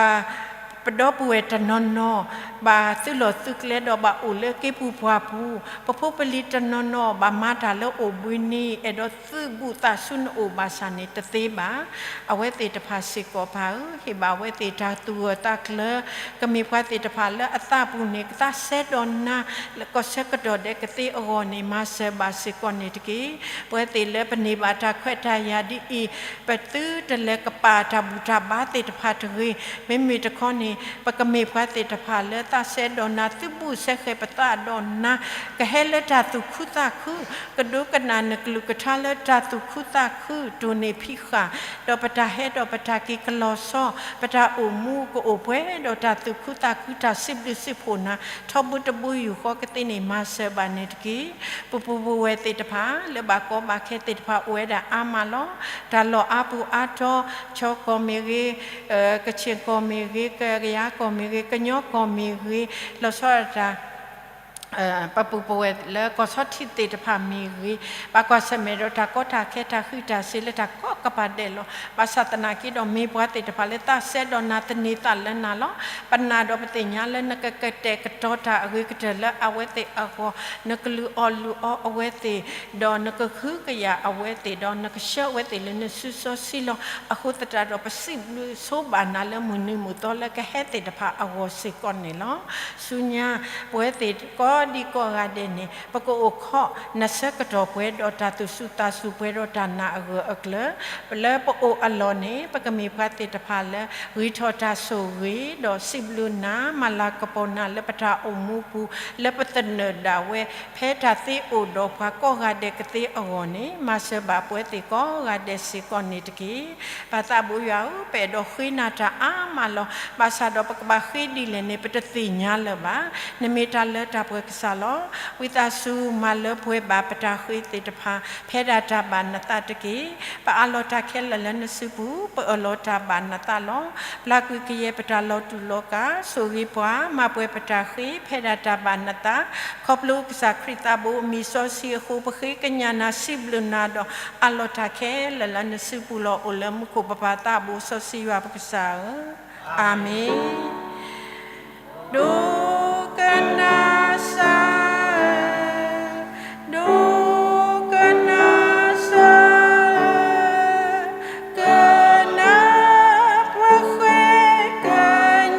ပဒီပုၢ်ဝဲၢ်တနီၤနီၤ ဘၣ်သုးလီၢ်သုးကျဲဒီးဘၣ်အိၣ်လၢက့ပူၤပှၢ်ပူၤ, ပဖိပလံၤတနီၤနီၤ ဘၣ်မၤတၢ်လၢအိၣ်ဘှံးနံၤ အဲၣ်ဒိးသုးဘူးသးဆူနအိၣ်ဘၣ်ဆၣ်န့ၣ်တသ့ဘၣ်. အဝဲသ့ၣ်တဖၣ်စ့ၢ်ကီးပၢ်ဧၢ, ဟ့ၣ်ဘၣ်အဝဲသ့ၣ်တၢ်သူၣ်ဂၢၢ်သးကျၢၤ, ကမ့ၢ်ပှၤသ့ၣ်တဖၣ်လၢအသးပူၤန့ၣ် ကသးစဲဒီးနၤ လၢကီၢ်ဆၢကတီၢ်ဒဲးကသ့အဂီၢ်န့ၣ် မၤစၢၤဘၣ်စ့ၢ်ကီးန့ၣ်တက့ၢ်. ပဝဲသ့ၣ်လၢပန့ၢ်ဘၣ်တၢ်ခွဲးတၢ်ယာ်ဒ်အံၤ, ပသုတလဲၤကပာ်တၢ်ဘူၣ်တၢ်ဘါသ့ၣ်တဖၣ်တဂ့ၤ, မ့မ့ၢ်တခီန့ၣ် ပကမ့ၢ်ပှၤသ့ၣ်တဖၣ်လၢ သးစဲဒီးနၤ, သုးဘူးစဲဃဲၤပသးဒီးနၤ, ကဟဲလၢတၢ်သူၣ်ခုသးခု, ကဒိကနၣ်နကလုၢ်ကထါလၢတၢ်သူၣ်ခုသးခု, တိၢ်န့ၢ်ဖံးဃာ်, ဒီးပတၢ်ဟဲဒီးပတၢ်က့ၤကလီၤဆီ, ပတၢ်အိၣ်မူကအိၣ်ပှဲၤဒီးတၢ်သူၣ်ခုသးခု, တၢ်စံးဘျုးစံးဖှိၣ်နၤ ထီဘိတဘိယူၢ်ဃီကသ့န့ၣ် မၤစၢၤဘၣ်န့ၣ်တက့ၢ်. ပပူၤပဝဲၢ်သ့ၣ်တဖၣ် လၢဘၣ်ကီဘၣ်ခဲသ့ၣ်တဖၣ် အိၣ်ဝဲဒၣ်အါမးလီၤ. တၢ်လီၢ်အါပူၤအါတီၤ, ခၠီကီၢ်မ့ၢ်ဂ့ၤ, ကခ့ၣ်ကီၢ်မ့ၢ်ဂ့ၤ, ကယၤကီၢ်မ့ၢ်ဂ့ၤ, ကညီကီၢ်မ့ၢ်ဂ့ၤ, လီၤဆီဒၣ်တၢ် ပပူၤပဝဲၢ်လၢကီၢ်ဆီထံးသ့ၣ်တဖၣ်မ့ၢ်ဂ့ၤ, ဘၣ်ကွၢ်ဆၢၣ်မဲာ်ဒီးတၢ်ကီတၢ်ခဲ တၢ်ဃံးတၢ်စ့ၤလၢတၢ်ကီကပၤဒဲးလီၤ. ဘၣ်ဆၣ်သနာ်က့ဒီး မ့ၢ်ပှၤသ့ၣ်တဖၣ်လၢသးစဲဒီးနၤ သန့ၤသးလၢနၤလီၤ. ပနာ်ဒီးပသ့ၣ်ညါလၢနကကတဲာ်ကတီၤတၢ်အဂ့ၤကတၢၢ်လၢအဝဲသ့ၣ်အဂီၢ်, နကလုၢ်အီၣ်လုၢ်အီအဝဲသ့ၣ်, ဒီးနကဟုကယာ်အဝဲသ့ၣ်, ဒီးနကဆှၢအဝဲသ့ၣ်လၢနစုစီဆှံလီၤ. အဃိသတးဒီး ပစံးဘျုးဆိဘၣ်နၤလၢမုၢ်နံၤမုၢ်သီလၢကဟဲသ့ၣ်တဖၣ်အဂီၢ်စ့ၢ်ကီးန့ၣ်လီၤ. ဆူညါ ပဝဲသ့ၣ်ကိးဒံကိးဂၤဒဲးန့ၣ် ပကအိၣ်ခိးနဆၢကတီၢ်ပှဲၤဒီးတၢ်သူၣ်စူၤသးစူၤ ပှဲၤဒီးတၢ်နာ်အဂၢၢ်အကျၢၤ, လၢပအိၣ်အလီၢ်န့ၣ် ပကမ့ၢ်ပှၤသ့ၣ်တဖၣ်လၢ ဂံၢ်ထီၣ်တၢ်ဆိၣ်ဂ့ၤ, ဒီးစံးဘျုးနၤ, မၤလၤကပီၤနၤလၢပတၢ်အိၣ်မူပူၤ, လၢပသနၢၣ်ဒၣ်ဝဲဖဲတၢ်သ့အိၣ်ဒီးပှၤကိးဂၤဒဲးကသ့အဂီၢ်န့ၣ် မၤစၢၤဘၣ်ပဝဲသ့ၣ်ကိးဂၤဒဲးစ့ၢ်ကီးန့ၣ်တက့ၢ်. ပၢ်သးဘိယွၤဧၢ, ပအဲၣ်ဒိးဃ့နၤတၢ်အါမးလီၤ. ဘၣ်ဆၣ်ဒီးပကဘၣ်ဃ့ဒ်လဲၣ်န့ၣ် ပတသ့ၣ်ညါလၢၤဘၣ်. နမ့ၢ်တၢ်လၢတၢ်ပှဲၤကစၢ်လီၤ. ဝံသးစူၤမၤလၢပှဲၤဘၣ်ပတၢ်ဃ့သ့ၣ်တဖၣ် ဖဲဒၣ်တၢ်ဘၣ်နသးတက့ၢ်. ပအးလီၤတၢ်ခဲလၢာ်လၢနစုပူၤ, ပအၢၣ်လီၤတၢ်ဘၣ်နသးလီၤ. ပျၢ်ကွံာ်ကယဲၢ်ပတၢ်လီၤတူာ်လီၤကာ်, ဆိၣ်ဂ့ၤပှၤ, မၤပှဲၤပတၢ်ဃ့ ဖဲဒၣ်တၢ်ဘၣ်နသး, ခီဖျိကစၢ်ခရံာ်သးဘိမံၤစီဆှံအဃိ ပဃ့ကညးနၤ စံးဘျုးနၤဒီး အးလီၤတၢ်ခဲလၢာ်လၢနစုပူၤလီၤ. အိၣ်လၢမူခိၣ်ပပၢ်သးဘိစီဆှံယွၤပကစၢ်ဧၢ, အၤမ့ၣ်. ဒိကနၣ်စၢ်ဧၢ, ဒိကနၣ်စၢ်ဧၢ, ကနၣ်ပှၤဃ့က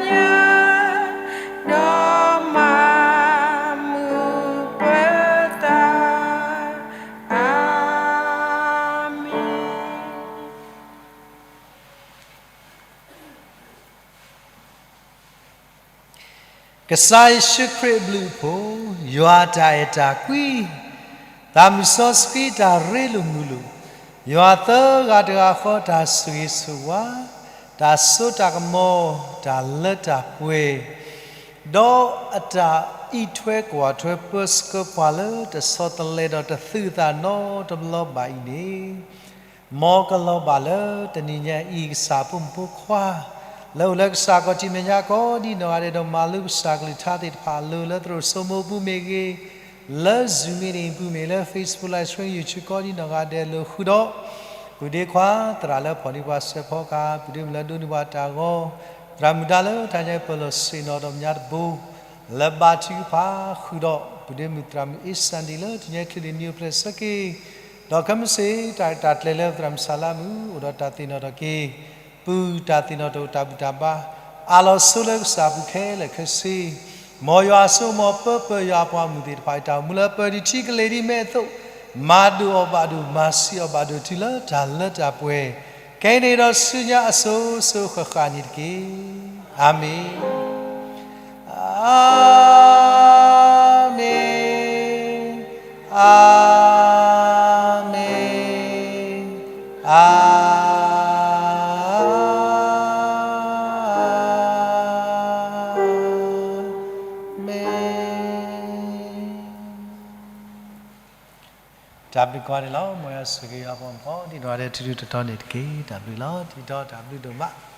ညး, ဒီးမၤမုာ်ပသး, အၤမ့ၣ်. ကစၢ်ယ့ၣ်ၡူးခရံာ်အဘျုးအဖှိၣ်, ယွၤတၢ်အဲၣ်တၢ်ကွံ, သးမုၢ်စီဆှံတၢ်ရ့လိာ်မုာ်လိာ်, ယွၤသၢဂၤတဂၤဃီတၢ်ဆိၣ်ဂ့ၤဆိၣ်ဝါ, တၢ်စိတၢ်ကမီၤ, တၢ်လၢတၢ်ပှဲၤ, ဒီးအတၢ်အံးထွဲကွၢ်ထွဲပၢဆှၢပှၤလၢတဆီတလဲဒီးတသုးအသးနီတဘျီဘၣ်အံၤန့ၣ် မ်ကလီၤဘၣ်လၢတနံၤညါအံၤ ကစၢ်အဖိမုၣ်ဖိခွါ လၢအိၣ်လၢကစၢ်ခီၣ်ထံးမဲာ်ညါကိးဒံနီၢ်ဂၤဒဲး ဒီးမၤလိကစၢ်ကလုၢ်ကထါသ့ၣ်တဖၣ်အလိၤ လၢသရိာ်စိမိၤပူၤမ့ၢ်ဂ့ၤ, လၢ Zoom meeting ပူၤမ့ၢ်ဂ့ၤ, လၢ Facebook Live Stream YouTube ကိးဒံနီၢ်ဂၤဒဲးအလိၤဃုာ်ဒီး ပုၢ်ဒ့ခွါသရၣ်လၢဖီၣ်န့ၢ်ပှၤစဲးဖီကဟၣ်, ပုၢ်ဒ့မုၣ်လၢဒိးန့ၢ်ပှၤတၢ်ဂီၤ, သရၣ်မုၣ်ဒါလၢတၢ်ညါပၢၢ်လီၤဆ့ၣ်နီၤဒီးမၠါတဘိ လၢဘါထုကဖၣ်ဃုာ်ဒီး ပုၢ်ဒ့မုၣ်သရၣ်မုၣ်အ့စၣ်ဒံးလၢတနံၤညါအံၤ ချ့ၣ်လံၤနံၤအိၣ်ဖျဲၣ်ဆၢက့ၤ, ဒီးခဲမုၢ်ဆ့ၣ် တၢ်ရဲၣ်တၢ်ကျဲၤလၢသရၣ်မုၣ်စၢ်လါမုၣ် အိၣ်ဒီးတၢ်သ့ၣ်နီၣ်ထီၣ်က့ၤ ပုၢ်တၢ်သ့ၣ်နီၣ်ထီၣ်တၢ်ဘူၣ်တၢ်ဘါ အးလီၤဆိလၢကစၢ်အပူၤခဲလၢာ်ခဲဆ့, မ်ယွၤအစိကမီၤပၢပၢၢ်ယွၤအပှၤမုၣ်သ့ၣ်တဖၣ်အံၤ တၢ်အိၣ်မူလၢပၢၤဒံးထံကလ့ၤဒံးမဲာ်အသိး မၤဒိၣ်အီၤဘၣ်ဒိၣ် မၤဆံးအီၤဘၣ်ဒိၣ်တုၤလၢတၢ်လၢတၢ်ပှဲၤ ခဲအံၤန့ၣ်ဒီးဆူညါအစိၤစိၤဃၣ်ဃၣ်န့ၣ်တက့ၢ်. အၤမ့ၣ်, အၤမ့ၣ်, အၤမ့ၣ်, အၤမ့ၣ်. တၢ်ဘျုးကိးဂၤဒဲးလီၤ. မ်ယွၤဆိၣ်ဂ့ၤယွၤအဖိမုၣ်ဖိ ဒ်နီၢ်ဂၤဒဲးထူထူတီတီန့ၣ်တက့ၢ်. တၢ်ဘျုးလီၤ. တံၤတီ တၢ်ဘျုးဒိၣ်မး.